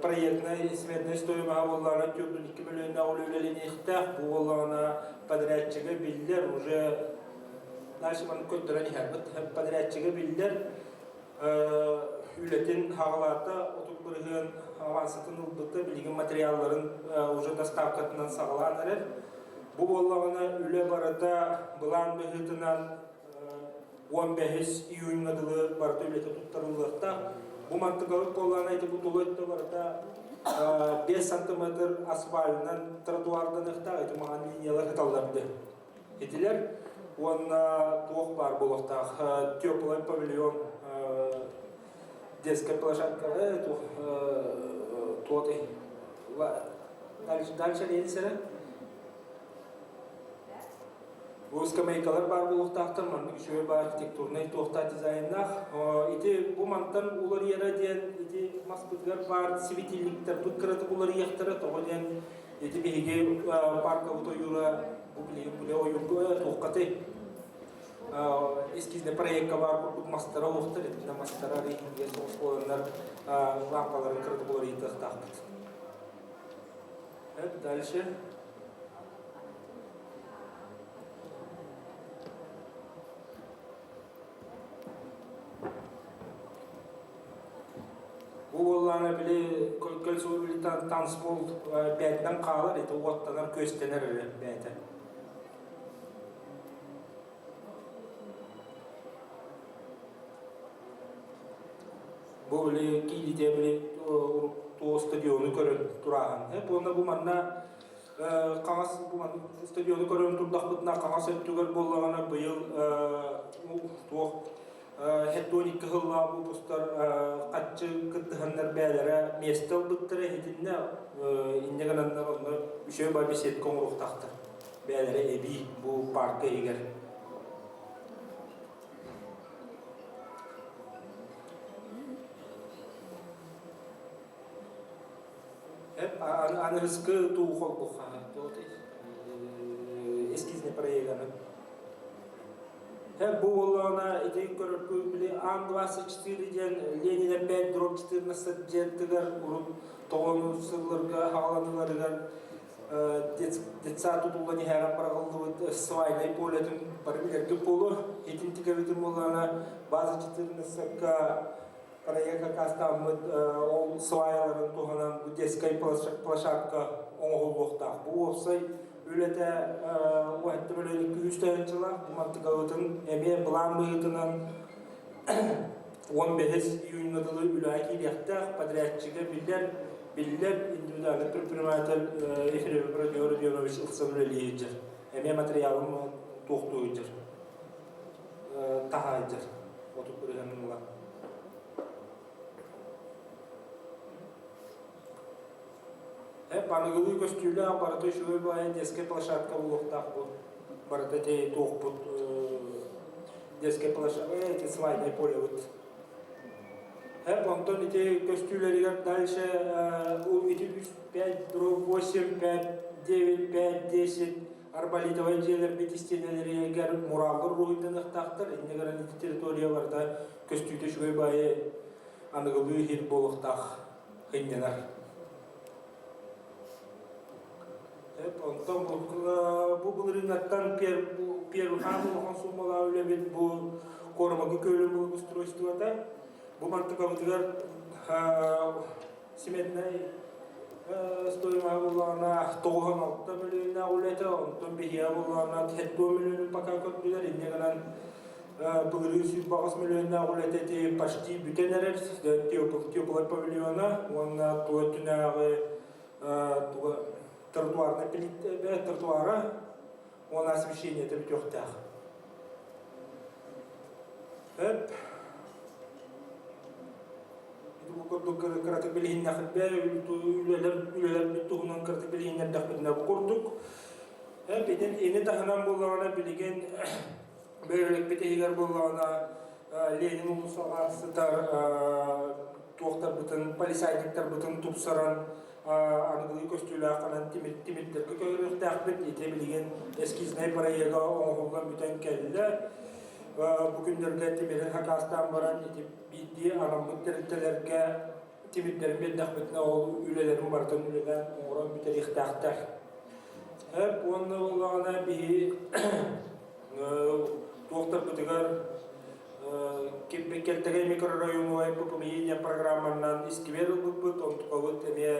проектнай сметнай стоимоһа буоллаҕына 4,2 миллионнаах үлэлэниэхтээх бу буоллаҕына подрядчига биллэр уже дальше маннык көрдөрөн иһэрбит подрядчига биллэр үлэтин хаҕалаата 30% авансатын ылбыта билигин материалларын уже доставкатынан саҕалаан эрэр бу буоллаҕына үлэ барыта былаан быһыытынан 15 июньҥа дылы барыта үлэтэ туттарыллыахтаах бу мантыкалык буоллаҕына ити бу тула өттө барыта 5 сантиметр асфальынан тротуарданыахтаах ити маҥан линиялар ыталларды Итилэр уонна туох баар буолуохтаах теплый павильон детская площадка туох туотай дальше дальше рельсері Бу скамейкалар баар буолуохтаахтар, маннык үчүгэй баар архитектурнай туохтаах дизайннаах. Ити бу мантан уларыйара диэн ити маспытыгар баар светильниктарбыт кыратык уларыйыахтара, тоҕо диэн Ити биһиги паркабыт ойуура бу билигин бile ойуурга туоххатай эскизнэй проекка баар курдук мастара уохтар итиннэ мастара рейтинге соҕус буоланнар лампаларын кыратык уларыйытыахтаахпыт. Дальше. Бу буоллаҕына били кольцевой били танцпол бээтинэн хаалар, ити уоттанар, күөстэнэр эрэ бээтэ. Бу били киилитэ били туо стадиону көрөн турааһын. Уонна бу манна хаҥас бу стадиону көрөн турдахпытына хаҥас өттүгэр буоллаҕына быйыл туох хеттоник кыһыллаах выпустар хаччы кыттыһаннар бээлэрэ миэстэ ылбыттара иһитиннэ инньэ гынаннар онно үчүгэй бай беседка оҥоруохтаахтар бээлэрэ эбии бу парка иһигэр Аныгыскы туу холбуха эскизнэй проеганы. Бу буоллаҕына ити көрөргү били Ан-24 диэн Ленина 5 дробь 14 диэн тыгар урут тоҕону сылларга хаҕаланыыларыгар детсад тутуллан иһэрэн быраҕыллыбыт свайнай полетын бары билэргит буолуо. Итин тикэбитин буоллаҕына база 14-ка Проект аккаастааммыт ол сваяларын туһанан бу детскай площадка оҥоһуллуохтаах. Бу уопсай үлэтэ уһаттым үлэни күүстэһинчилаах бу мантыкабытын эмиэ былаан быһыытынан 15 июньга дылы үлэҕэ киириэхтээх подрядчига биллэр биллэр индивидуальный предприниматель Ефремов Родион Родионович ылсан үлэлии сылдьар. Эмиэ материалын туохтуу сылдьар. Таһаайдьар. 30% ылан. Аныгылыы көстүүлээх барыта үчүгэй баайы детскай площадка буолуохтаах бу. Барыта ити туохпут детскай площадка, эти свайное полебыт. Онтон ити көстүүлэригэр дальше ити 5, 8, 5, 9, 5, 10 арболитовай дьиэлэрбит истиэнэлэригэр мураллар уруһуйданыахтаахтар. Инньэ гынан ити территория барыта көстүүтэ үчүгэй баайы аныгылыы иһит буолуохтаах сынньанар. Онтон бу былырыыҥҥаттан первыхан улахан суумалаах үлэбит бу Куорамагы күөлүн благоустройствота. Бу мантыкабытыгар сметнай стоимоһа буоллаҕына 96 мөлүйүөннээх үлэтэ, онтон биһиэхэ буоллаҕына 70 мөлүйүөнүн пока көрдүлэр, инньэ гынан былырыын 108 мөлүйүөннээх үлэтэ ити почти бүтэн эрэр теплай павильона уонна тула өттүнээҕи тротуарная тротуара уонна освещениета бүтүөхтээх. Эп бу курдук кыратык билиһиннэхпитинэ үлэлэр үлэлэрбит туһунан кыратык билиһиннэрдэхпитинэ бу курдук эп итин ини таһынан буоллаҕына билигин бөһүөлэкпит иһигэр буоллаҕына Ленин уулуссаҕа сытар туохтарбытын полисадниктарбытын тупсаран аныгылыы көстүүлээх ханан тимирдэргэ көһөрүөхтээхпит. Ити билигин эскизнай проега оҥоһуллан бүтэн кэллэ. Бу күннэргэ тимирин хакаастаан баран ити биирдии анаммыт тэрилтэлэргэ тимирдэрин биэрдэхпитинэ ол үлэлэрин барытын үлэлээн оҥорон бүтэриэхтээхтэр. Уонна буоллаҕына биһи туохтарбытыгар Кэлтэгэй микрорайоҥҥа ППМИ диэн программанан искибиэр ылбыппыт, онтукабыт эмиэ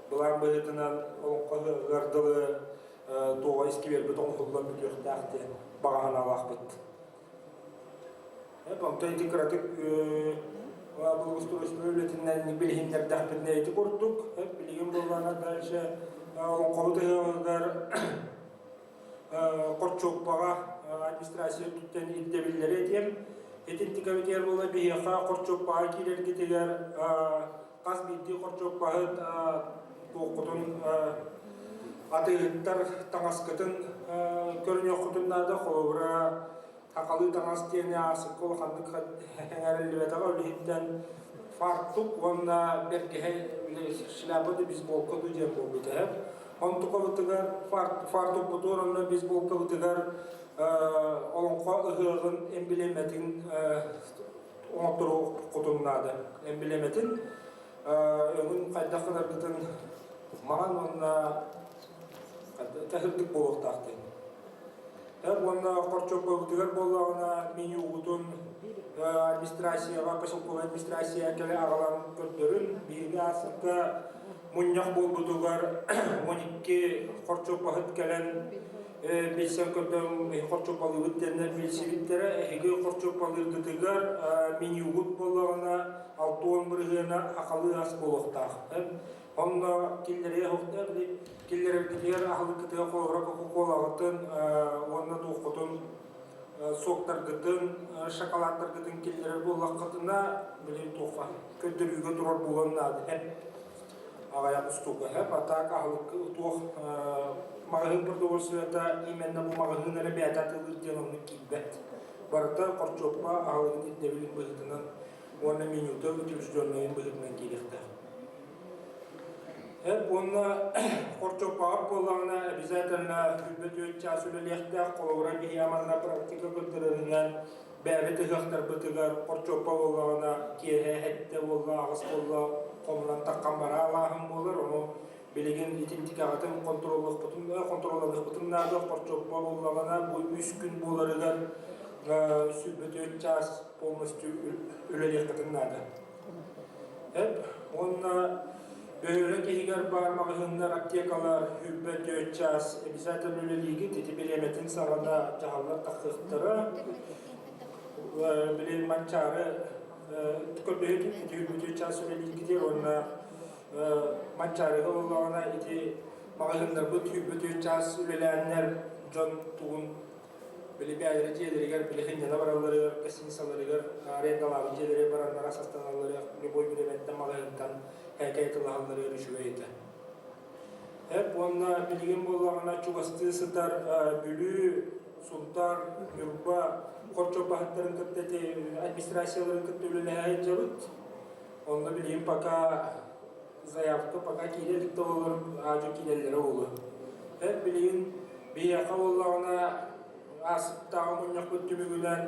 былаан быһыытынан олоҥхо ыһыаҕыгар дылы туоҕа искибиэрбит оҥоһуллан бүтүөхтээх диэн баҕа санаалаахпыт. Онтон ити кыратык благоустройство үлэтинэн билиһиннэрдэхпитинэ ити курдук. Билигин буоллаҕына дальше олоҥхобут ыһыаҕыгар Хорчуоппаҕа администрация өттүттэн ирдэбиллэри этиэм. Итинтикэбитигэр буола биһиэхэ хорчуоппаҕа киирэргитигэр хас биирдии хорчуоппаһыт туоххутун атыыһыттар таҥаскытын көрүнүөххүтүн наада. Холобура, сахалыы таҥас диэни аасыкка улаханнык эҥэриллибэтэҕэ үлэһиттэн фартук уонна бэргэһэ шляпа да бейсболка ду диэн буолбута. Онтукабытыгар фартукпутугар уонна бейсболкабытыгар олоҥхо ыһыаҕын эмблемэтин оҥотторуоххутун наада. Эмблемэтин өҥүн хайдах гынаргытын маҥан уонна таһырдык буолуохтаах диэн. Уонна хорчуоппабытыгар буоллаҕына менюгутун администрацияҕа, поселковай администрация кэлэ аҕалан көрдөрүн. Биһиги ааспыкка мунньах буолбутугар 12 хорчуоппаһыт кэлэн билсэн көрдөм хорчуоппалыыбыт диэннэр билсибиттэрэ. Эһиги хорчуоппалыыргытыгар менюгут буоллаҕына 60 бырыһыана сахалыы ас буолуохтаах. Онно киллэриэ киллэрэргитигэр аһылыккытыгар холобура кока-колаҕытын уонна туоххутун соктаргытын, шоколадтаргытын киллэрэр буоллаххытына, били туохха көрдөрүүгэ турар буолан наада эп аҕыйах устууга эп а так аһылык туох маҕаһыын продовольствиета именно бу маҕаһыын эрэ бэйэтэ атыылыыр диэн оннук киирбэт. Барыта хорчуоппа аһылыгын ирдэбилин быһыытынан уонна менюта утвержденнайын быһыытынан киириэхтээх. Эп уонна хорчуоппаҕар буоллаҕына обязательно 24 чаас үлэлиэхтээх, холобура биһи манна практика көрдөрөрүнэн бэйэбит ыһыахтарбытыгар хорчуоппа буоллаҕына киэһэ 7 буолла, 8 буолла хомунан таххан бараалааһын буолар, ону билигин итинтикэҕитин хонтуруоллуохпутун хонтуруолланыахпытын наада, хорчуоппа буоллаҕына бу үс күн буоларыгар 24 чаас полностью үлэлиэххитин наада. Эп уонна бөһүөлэк иһигэр баар маҕаһыыннар, аптекалар 24 чаас обязательно үлэлиигит, ити бириэмэтин саҕана дьаһаллар тахсыахтара. Били Манчаары көрдөһүтүн ити 24 чаас үлэлииргитигэр уонна Манчаарыга буоллаҕына ити маҕаһыыннарбыт 24 чаас үлэлээннэр дьон тугун били бэйэлэрэ дьиэлэригэр били сынньана баралларыгар, гостиницаларыгар арендалаабыт дьиэлэригэр бараннар ас астаналларыгар любой бириэмэттэн маҕаһыынтан һээкэй тылаһалларыгар үчүгэй этэ. Эп уонна билигин буоллаҕына чугастыы сытар Бүлүү, Сунтаар, Ньурба хорчуоппаһыттарын кытта ити администрацияларын кытта үлэлэһэ сылдьабыт. Онно билигин пока заявка пока киирэ илик да буоллар аадьа киирэллэрэ буолуо. Эп билигин биһиэхэ буоллаҕына аасыттааҕы мунньахпыт түмүгүнэн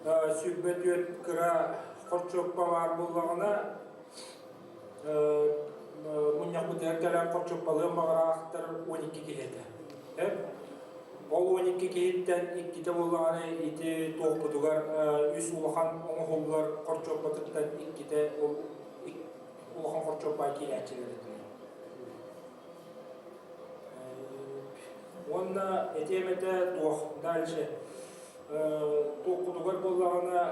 24 кыра хорчуоппа баар буоллаҕына мунньахпытыгар кэлэн хорчуоппалыан баҕараахтар 12 киһи этэ. Ол 12 киһиттэн иккитэ буоллаҕына ити туохпутугар үс улахан оҥоһуллар хорчуоппатыттан иккитэ ол улахан хорчуоппа киирээччилэр этилэр. Уонна этиэм этэ туох дальше туохпутугар буоллаҕына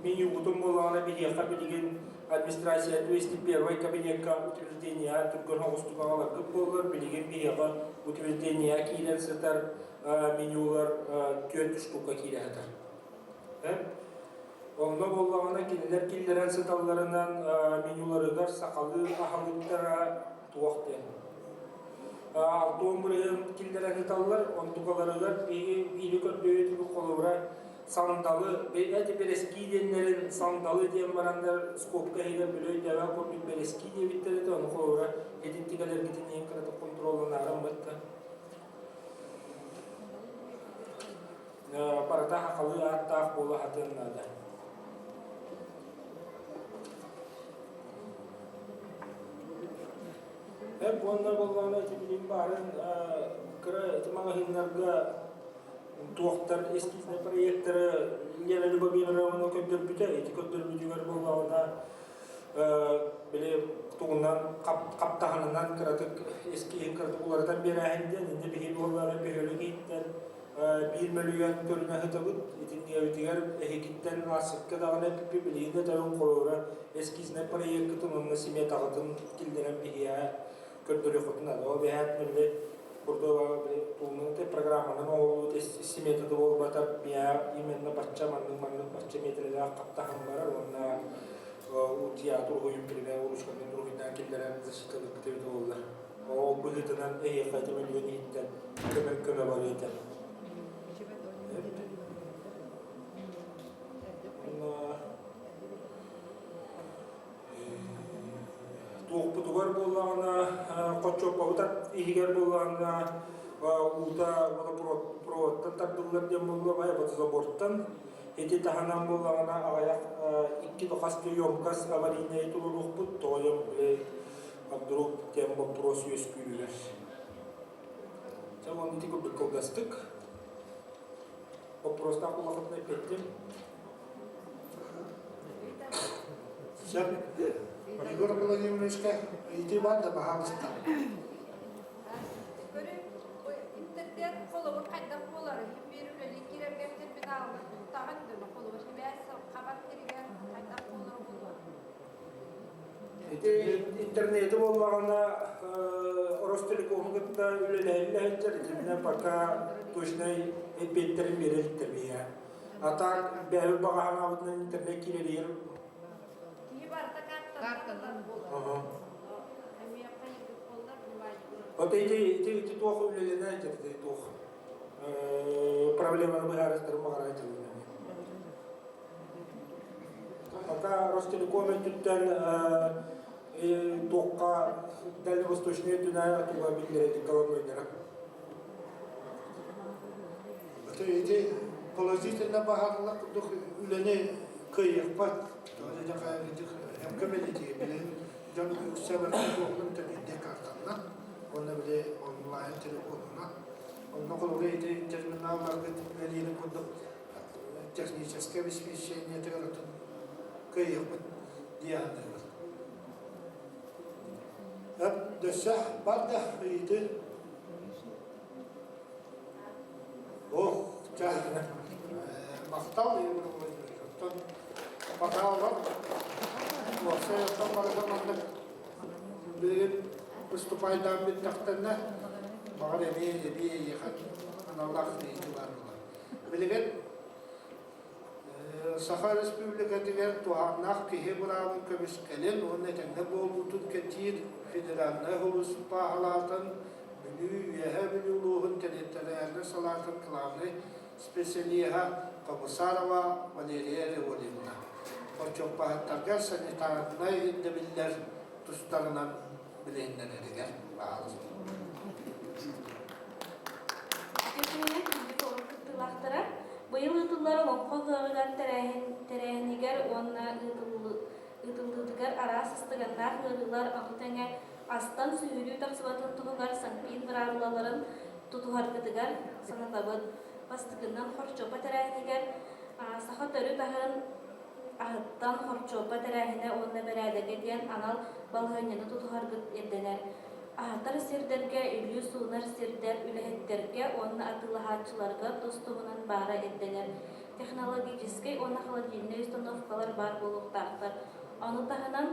менюбутун буоллаҕына биһиэхэ билигин администрация 201 кабинекка утверждение түргэн оҕустук аҕаларгыт буоллар билигин биһиэхэ утверждение киирэн сытар менюлар түөрт штука киирэ сытар. Онно буоллаҕына кинилэр киллэрэн сыталларынан менюларыгар сахалыы аһылыктара туох диэн. Алтуон бырыһын киллэрэн ыталлар, онтукаларыгар биири көрдөйүтүбүт холобура сандалы, эти бэрэскии диэннэрин сандалы диэн бараннар скобка иһигэр бөлөй дэбэ курдук бэрэскии диэбиттэр этэ, ону холобура этинтигэлэргитин иһин кыратык контролланаарым батта. Барыта хахалыы ааттаах буола сатыан наада. Эр буонна буоллаҕына ити билим баарын кыра ити маҕаһыыннарга туохтар эскизнай проекторы Лена Любомировна көрдөрбүтэ. Ити көрдөрбүтүгэр буоллаҕына били тугунан хаптаһынынан кыратык эскиһин кыратык уларытан биэрээһин диэн инньэ биһи буоллаҕына бөһүөлэк иһиттэн биир мөлүйүөн көрүнэ сытабыт. Итинниэбитигэр эһигиттэн аасыкка даҕаны эппиппит билигин да төрүн холобура эскизнай проеккытын уонна сметаҕытын киллэрэн биһиэхэ көрдөрүөххүтүн наада. Ол биһээт били курдук тугунан программанан оҥоһуллубут сметата буолбатар биһээ именно бачча маннык маннык бачча метрэлээх хаптаһан барар уонна театр уһуйун пример ручканан уруһуйдаан киллэрэн защиталыыргыт эбит буоллар. Ол быһыытынан эһиэхэ ити мөлүйүөн иһиттэн көмө көмө барыа этэ. Туохпутугар буоллаҕына, хоччуоппабыт иһигэр буоллаҕына, уута водопроводтан тардыллар диэн буолла, водозабортан. Ити таһынан буоллаҕына аҕыйах икки хас да емкость аварийнай туруоруохпут, тоҕойом вдруг диэн боппуруос үөскүүллэр. Чэ, уонна ити курдук кылгастык боппуруостаах улаханын эппиттим. Сөп. Егор Владимировичка ыйытыы баар да баһаалыста. Интернет холобур хайдах буолар? Биир үлэлии киирэргэр терминалга туттаҕын дьоно холобур сибээс хабар сиригэр хайдах буолар буолуо? Ити интернети буоллаҕына Ростелекому кытта үлэлэһиллэ сылдьар итиннэ пока точнай эппиэттэрин биэрэ иликтэр биһиэхэ. А так бэйэбит баҕаһанаабытынан интернет киирэригэр Киһи барыта картанан буолар. Эмиэ хайыгыт буоллар, Вот ити ити ити туох үлэлэнэ ити туох проблеманы быһаарыстарын баҕарар дьыллар. Пока Ростелеком өттүттэн туохха Дальневосточный өттүнэ туга биллэрэ головнойдара. Ити положительно баһаарылар курдук үлэни кыайыахпат. Көмөлөтүө билин дьон үксэ барыта төбүйдэ картаннан уонна били онлайн телефонунан онно холобура ити терминалларгыт үлэлиирин курдук техническое обеспечение атын кыайыахпыт дии саныыбын. Дөссө бар да ыйытыы. Ох, чэ, махтал Егор Владимирович. Оттон пока уопсай оттон барыта маннык билигин выступайдаан бүттэхтэринэ баҕар эмиэ эбии эйиэхэ аналлаах ыйытыы баар буолар. Билигин Саха Республикатыгар туһааннаах киһи быраабын көмүскэлин уонна этэҥҥэ буолуутун кэтиир федеральнай сулууспа салаатын Бүлүү, Үөһээ Бүлүү улууһун территориальнай салаатын главнай специалиһа Комиссарова Валерия Револьевна хорчуоппаһыттарга санитарнай ирдэбиллэр тустарынан билиһиннэрэригэр баҕалыыбын. Үтүө күндү форум кыттыылаахтара быйыл ыытыллар Олоҥхо ыһыаҕыгар тэрээһинигэр уонна ыытыллыытыгар араас сыстыганнаах ыарыылар ону тэҥэ астан сүһүрүү тахсыбатын туһугар Санпин быраабылаларын тутуһаргытыгар санатабыт. Бастакынан хорчуоппа тэрээһинигэр саха төрүт аһын аһыттан хорчуоппа тэрээһинэ уонна бэрээдэгэ диэн анал балаһыанньаны тутуһаргыт ирдэнэр. Аһатар сирдэргэ, илии суунар сирдэр үлэһиттэргэ уонна атыылаһааччыларга тус-туһунан баара ирдэнэр. Технологическай уонна холодильнай установкалар баар буолуохтаахтар. Ону таһынан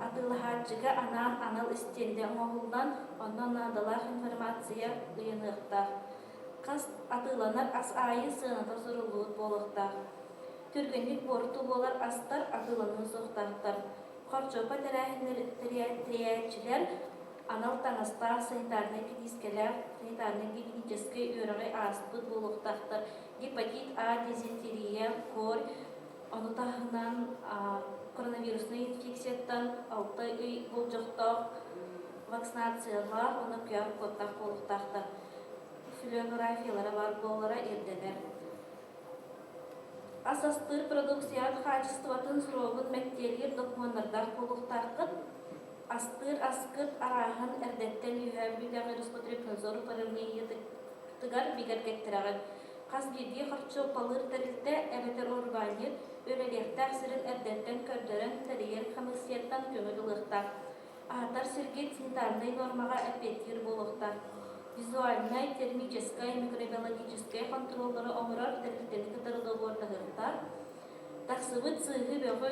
атыылаһааччыга анаан анал истиэндэ оҥоһуллан, онно наадалаах информация ыйаныахтаах. Хас атыыланар ас аайы сыаната суруллубут буолуохтаах. Түргэнник буорту буолар астар атыыланыа суохтаахтар. Хорчуоппа тэрийээччилэр анал таҥастаах санитарнай кириискэлээх санитарнай-гигиеническэй үөрэҕи ааспыт буолуохтаахтар. Гепатит А, дизентерия, корь, ону таһынан коронавируснай инфекцияттан 6 ый болдьохтоох вакцинациялаах уонна QR-кодтаах буолуохтаахтар. Флюорографиялара баар буолара ирдэнэр. Ас астыыр продукцияҕыт хаачыстыбатын срогун мэктиэлиир докумуоннардаах буолуохтааххыт. Астыыр аскыт арааһын эрдэттэн үөһээ Бүлүүтээҕи Роспотребнадзор управлениетыгар бигэргэттэрэҕит. Хас биирдии харчы балыыр тэрилтэ эбэтэр урбаанньыт үлэлиэхтээх сирин эрдэттэн көрдөрөн тэрийэр хамыыссыйаттан көҥүл ылыахтаах. Аһатар сиргит санитарнай нуормаҕа эппиэттиир буолуохтаах. Визуальнай, термическай, микробиологическай хонтуруоллары оҥорор тэрилтэни кытары доҕуордаһыахтаах. Тахсыбыт сыыһы-бөҕү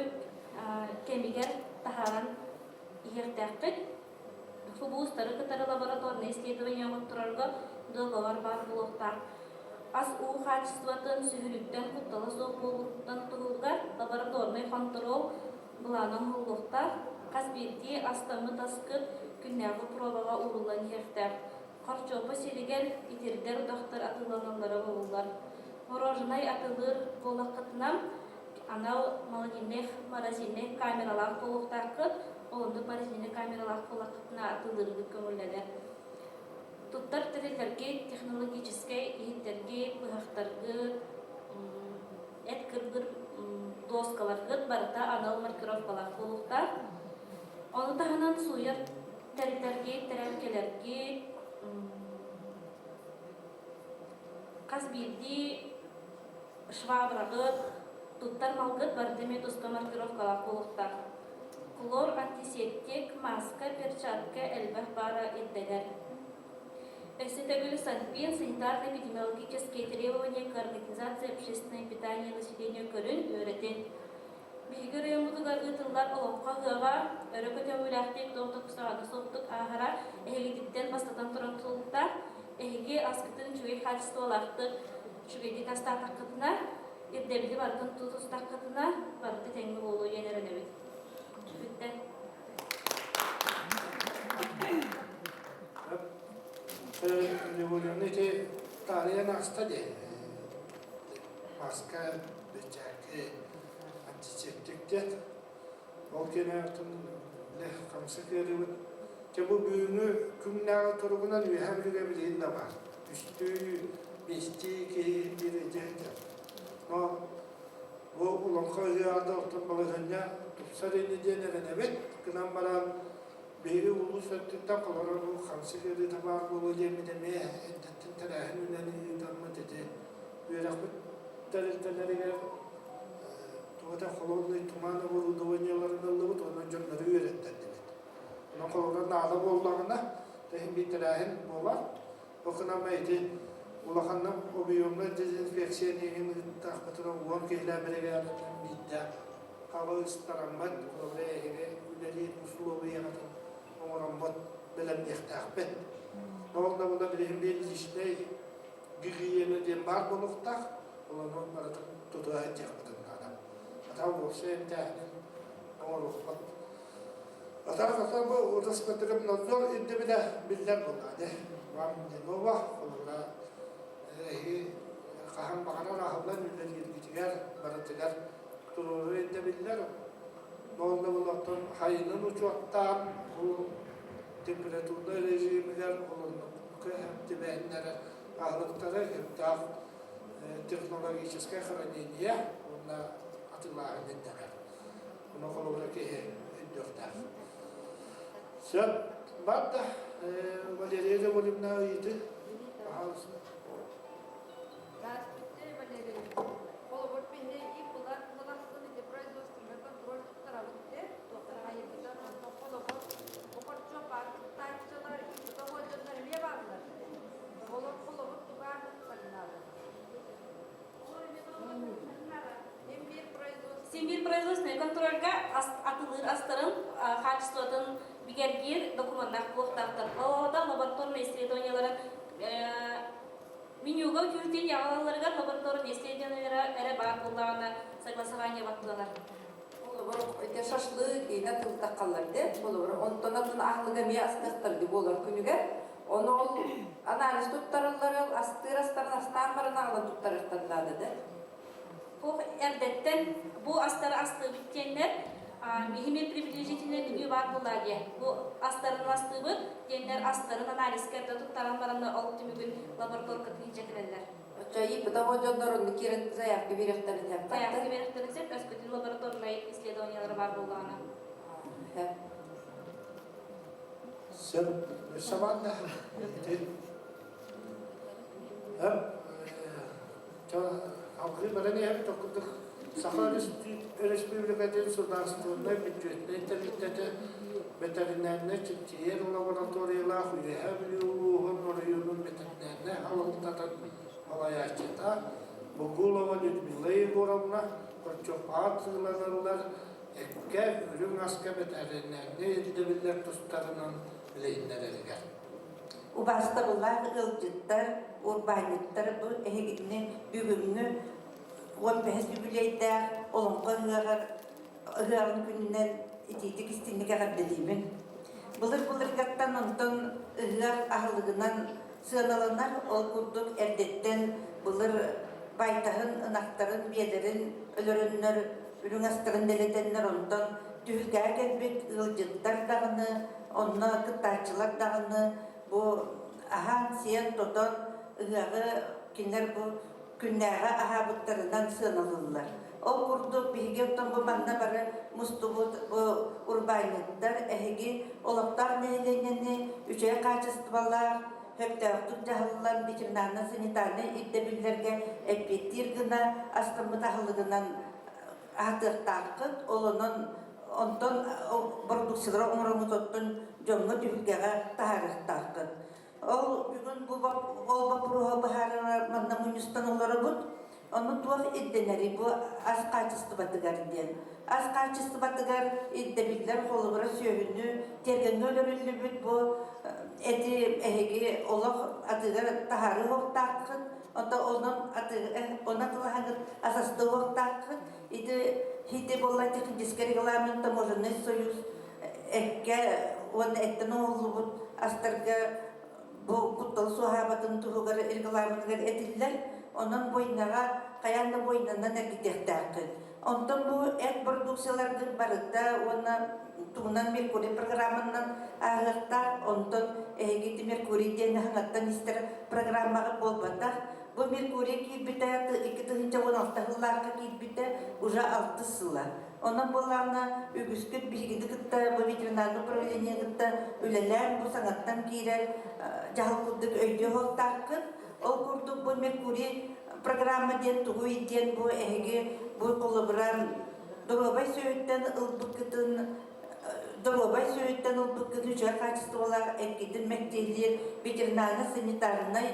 кэмигэр таһааран иһиэхтээххит. ФБУ-стары кытары лабораторнай исследование оҥотторорго дуогабар баар буолуохтаах. Ас уу хаачыстыбатын сүһүрүттэн куттала суох буолууттан туһугар лабораторнай хонтуруол былаана оҥоһуллуохтаах. Хас биирдии астаммыт аскыт күннээҕи пробаҕа ууруллан иһиэхтээх. Хорчуоппа сиригэр итирдэр утахтар атыыланаллара бобуллар. Мороженай атыылыыр буоллаххытына, анал холодильнай, морозильнай камералаах буолуохтааххыт. Ол оннук морозильнай камералаах буоллаххытына атыылыыргыт көҥүллэнэр. Туттар тэриллэргит, технологическай иһиттэргит, быһахтаргыт, эт кырбыр доскаларгыт барыта анал маркировкалаах буолуохтаах. Ону таһынан сууйар тэриллэргит, тэрэлкэлэргит, хас биирдии швабраҕыт, туттар малгыт барыта эмиэ туспа маркировкалаах буолуохтаах. Хлор, антисептик, маска, перчатка элбэх баара ирдэнэр. Өссө төгүл Санпин санитарно-эпидемиологические требования к организации общественного питания населения көрүн үөрэтин. Биһиги оройуоммутугар ыытыллар Олоҥхо ыһыаҕа өрө көтөҕүүлээхтик, туох да кусаҕаны суохтук ааһара эһигититтэн бастатан туран тутулуктаах. Эһиги аскытын үчүгэй хаачыстыбалаахтык, үчүгэйдик астаатаххытына, ирдэбили барытын тутустаххытына, барыта тэҥҥэ буолуо диэн эрэнэбит. Бүттэ. Революцияны ити таарыйан ааста дии. Маска, бэчээки, антисептик диэн. Ол кэнэ хамсык ыарыыбыт. Дьэ бу бүгүҥҥү күннээҕи туругунан үөһээ Бүлүүгэ билигин да баар. Үстүү, биэстии киһи диир дьэ Но бу Олоҥхо ыһыаҕа да оттон балаһыанньа тупсар ини диэн эрэнэбит. Гынан баран биһиги улуус өттүттэн холобура бу хамсык ыарыыта баар буолуо диэммит эмиэ эрдэттэн тэрээһин үлэни ыытаммыт ити үөрэхпит тэрилтэлэригэр туох холодный туман оборудованиеларын ыллыбыт уонна дьоннору үөрэттэрдибит. Онон холобура наада буоллаҕына, тэһин биир тэрээһин буолар. Ол гынан ити улаханнык объемнай дезинфекция иһин ыыттахпытына уон киһилээх биригээдэтин биирдэ хабы ыстараммыт, холобура эһиги үлэлиир усулуобуйаҕытын оҥороммут бэлэмниэхтээхпит. Ол да була билигин биир личнэй гигиена диэн баар буолуохтаах, ол ону барытын тутуһа сылдьыахпытын наада. Атаа уопсай эмтээһинин оҥоруохпут. Атаа атаа бу Роспотребнадзор ирдэбилэ биллэр буоллаҕа дии. Вам не ново, холобура эһиги хаһан баҕарар аһыллан үлэлииргитигэр барытыгар туруору ирдэбиллэр. Ол да буолуохтун хайынын учуоттаан бу температурнай режимигэр олоннук түбэһиннэрэр аһылыктары сөптөөх технологическай хранение уонна атыылааһын ирдэнэр. Ону холобура киһи өйдүөхтээх. Сөп. Бар да, Валерия Леонидовна ыйыты. Пожалуйста. Здравствуйте, Валерий. Холобур биһи ИП-лар сыл ити производственный контроль туттарабыт де, туохтар онно холобур бу парк кыттааччылар ИП-та дьоннор эмиэ бааллар. Олор холобур туга наада. Симбир производственный контрольга атылыр астарын качествотын бигэргиир документах буолуохтаахтар. Ол лабораторный исследованияларын менюга күүтүн яҕалаларыгар лабораторный исследованиялара эрэ баар буоллаҕына согласование баттылар. Олобор ити шашлык иинэ тылтаххаллар де болобор онтон атын аһылыга эмиэ астыахтар ди буолар күнүгэр ону ол анализ туттарыллар ол астыыр астарын астаан баран аҕалан туттарыахтар наада да. Бу эрдэттэн бу астары астыыбыт диэннэр биһими приблизительно меню баар буоллаа диэ. Бу астарын астыыбыт диэннэр астарын анализка эрдэ туттаран баран ол түмүгүн лабораторкатын илдьэ кэлэллэр. Оччо ИП-та дьоннор киирэн заявка биэриэхтэрин сөп. Заявка биэриэхтэрин сөп, өскөтүн лабораторнай исследованиялары баар буоллаҕына. Сөп, Сабанна. Алгыы баран иһэр токкудук Саха Өрөспүүбүлүкэтин судаарыстыбаннай бүддьүөтүнэй тэрилтэтэ бэтэринээринэй чинчийэр лабораториялаах Үөһээ Бүлүү улууһун оройуонун бэтэринээринэй салалтатын салайааччыта Бугулова Людмила Егоровна Хорчуоппаҕа сыыланыллар эккэ, үрүҥ аска бэтэринээринэй ирдэбиллэр тустарынан билиһиннэрэригэр. Убаастабыллаах ыалдьыттар, урбаанньыттар бу эһигини бүгүҥҥү 15 үбүлүөйдээх Олоҥхо ыһыаҕар ыһыаҕын күнүнэн итиитик истиҥник эҕэрдэлиибин. Былыр-былыргаттан онтон ыһыах аһылыгынан сыаналанар, ол курдук эрдэттэн былыр байтаһын ынахтарын, биэлэрин өлөрөннөр, үрүҥ астарын дэлэтэннэр онтон түһүлгэҕэ кэлбит ыалдьыттар даҕаны, онно кыттааччылар даҕаны бу аһаан-сиэн тотон ыһыаҕы кинилэр бу күннээҕи аһаабыттарынан сыаналыыллар. Ол курдук биһиги оттон бу манна бары мустубут бу урбаанньыттар эһиги олохтоох нэһилиэнньэни үчүгэй хаачыстыбалаах, сөптөөхтүк дьаһаллан ветеринарно-санитарнай ирдэбиллэргэ эппиэттиир гына астаммыт аһылыгынан аһатыахтааххыт. Ол онон онтон бородууксуйалары оҥороҥҥут оттон дьоҥҥо түһүлгэҕэ таһаарыахтааххыт. Ол бүгүн бу ол боппуруоһу быһаарар манна мунньустан олоробут. Ону туох ирдэнэрий бу ас хаачыстыбатыгар диэн. Ас хаачыстыбатыгар ирдэбиллэр холобура сүөһүнү тиэргэҥҥэ өлөрүллүбүт бу эти эһиги олох атыыга таһаарыы уохтааххыт, онто онон атыыга онон атылаһаҥыт асасты уохтааххыт. Ити хити буолла технический регламент таможенный союз эккэ уонна эттэн оҥоһуллубут астарга бу куттал суоһаабатын туһугар регламентыгар этиллэр. Онон буойнаҕа хайаан да буойнанан эргитиэхтээххин. Онтон бу эт продукцияларгыт барыта уонна тугунан Меркурий программанан ааһыахтаах. Онтон эһиги Меркурий диэн хаҥаттан истэр программаҕыт буолбатах. Бу Меркурий киирбитэ 2016 сыллаахха киирбитэ уже алтыс сыла. Онон буоллаҕына үгүскүт биһигини кытта бу ветеринарнай управление кытта үлэлээн бу саҥаттан киирэр дьаһал курдук өйдүөх уохтааххыт. Ол курдук бу Меркурий программа диэн тугуй диэн бу эһиги бу холобура доруобай сүөһүттэн ылбыккытын доруобай сүөһүттэн ылбыккытын үчүгэй хаачыстыбалаах эккитин мэктиэлиир ветеринарно-санитарнай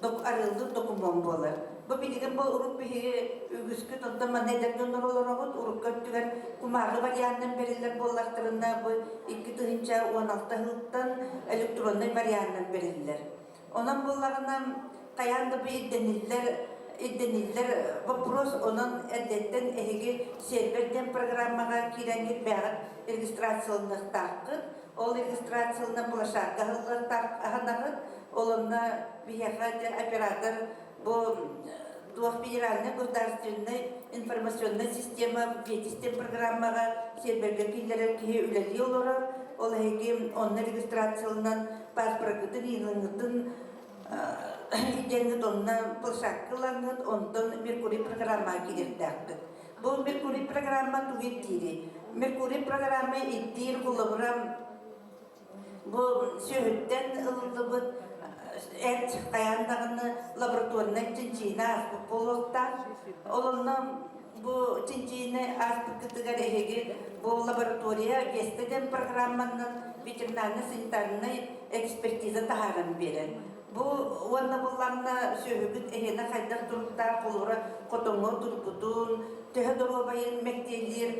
арыаллыыр докумуон буолар. Бу билигин бу урук биһиги үгүскүт онтон манна эдэр дьоннор олоробут. Урукку өттүгэр кумааҕы варианынан бэриллэр буоллахтарына бу 2016 сылтан электроннай варианынан бэриллэр. Онон буоллаҕына хайаан да бу ирдэниллэр ирдэниллэр вопрос онон эрдэттэн эһиги сервер диэн программаҕа киирэҥҥит бэйэҕит регистрацияланыахтааххыт. Ол регистрациялана площадка аһыллыахтаах аһанаҕыт. Ол онно биһиэхэ оператор бу туох федеральнай государственнай информационнай система ветистем программаҕа сервергэ киллэрэр киһи үлэлии олорор. Ол эһиги онно регистрацияланан паспоргытын, иилыҥҥытын диэҥҥит онно площадка ылаҥҥыт, онтон Меркурий программаҕа киириэхтээххит. Бу Меркурий программа тугу ирдиирий? Меркурий программа ирдиир холобура бу сүөһүттэн ылыллыбыт. Эт хайаан даҕаны лабораторнай чинчийиини ааспыт буолуохтаах. Ол онно бу чинчийиини ааспыккытыгар эһиги бу лаборатория Веста диэн программанан ветеринарно-санитарнай экспертиза таһааран биэрэр. Бу уонна буллаҕына сүөһүгүт эһиэнэ хайдах туруктаах холура хотоҥҥо турбутун, төһө доруобайын мэктиэлиир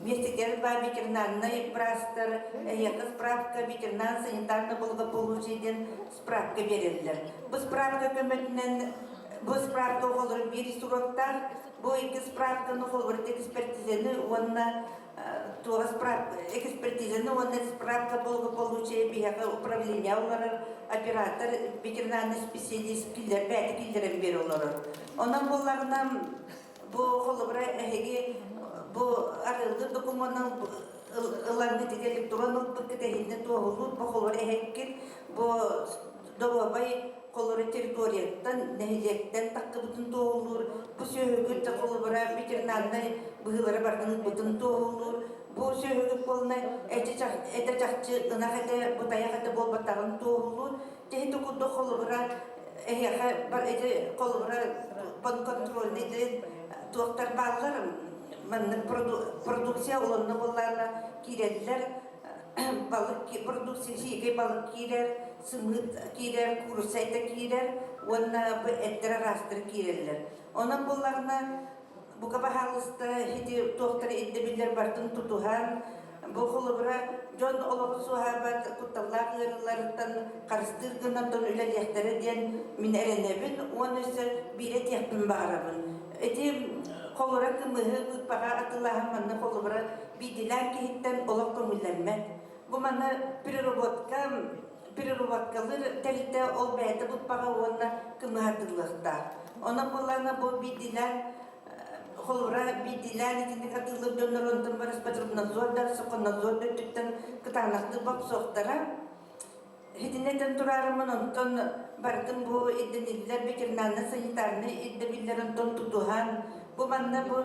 Миэстэтигэр баар ветеринарнай быраастар эһиэхэ справка ветеринарно-санитарное благополучие диэн справка биэрэллэр. Бу справка көмөтүнэн бу справка оҕолору биир суруктаах, бу икки справканы холобур экспертизаны уонна туора справка экспертизаны уонна справка благополучия биһиэхэ управление олорор оператор ветеринарный специалист киллэр бэйэтэ киллэрэн биэрэ олорор. Онон буоллаҕына Бу холобура эһиги бу арыыллыыр докумуонун ылаҥҥыт электрон ылбыккыт эһиннэ туоһулуур бу холобура эһэккит бу доруобай холобура территорияттан нэһилиэктэн таххыбытын туоһулуур бу сүөһүгүт холобура ветеринарнай быһыылары барытын ылбытын туоһулуур бу сүөһүгүт буолна этэ чахчы ынах этэ бу тайах этэ буолбатаҕын туоһулуур Киһи курдук холобура эһиэхэ бар ити холобура подконтрольный диэн туохтар бааллар маннык продукция олонно буоллаана киирэллэр балык продукция сиикэй балык киирэр сымыыт киирэр куурусса этэ киирэр уонна бу эттэр араастары киирэллэр онон буоллаҕына Бука баһаалыста ити туохтары ирдэбиллэр барытын тутуһан, бу холобура дьон олоҕу суоһаабат кутталлаах ыарыыларыттан харыстыыр гынан дьон үлэлиэхтэрэ диэн мин эрэнэбин уонна өссө биири этиэхпин баҕарабын. Ити холобура кымыһы быыппаҕа атыылааһын манна холобура биирдиилээн киһиттэн олох көҥүллэммэт. Бу манна переработка переработкалыыр тэрилтэ ол бэйэтэ быппаҕа уонна кымыһа атыылыахтаах. Онон буоллаҕына бу биирдиилээн холобура биирдиилээн итинник атыылыыр дьоннор онтон Роспотребнадзор Соконнадзор өттүттэн кытаанахтык бопсуохтара. Итиннэ этэн тураарыммын онтон барытын бу ирдэниллэр ветеринарно-санитарнай ирдэбиллэр онтон тутуһан бу манна бу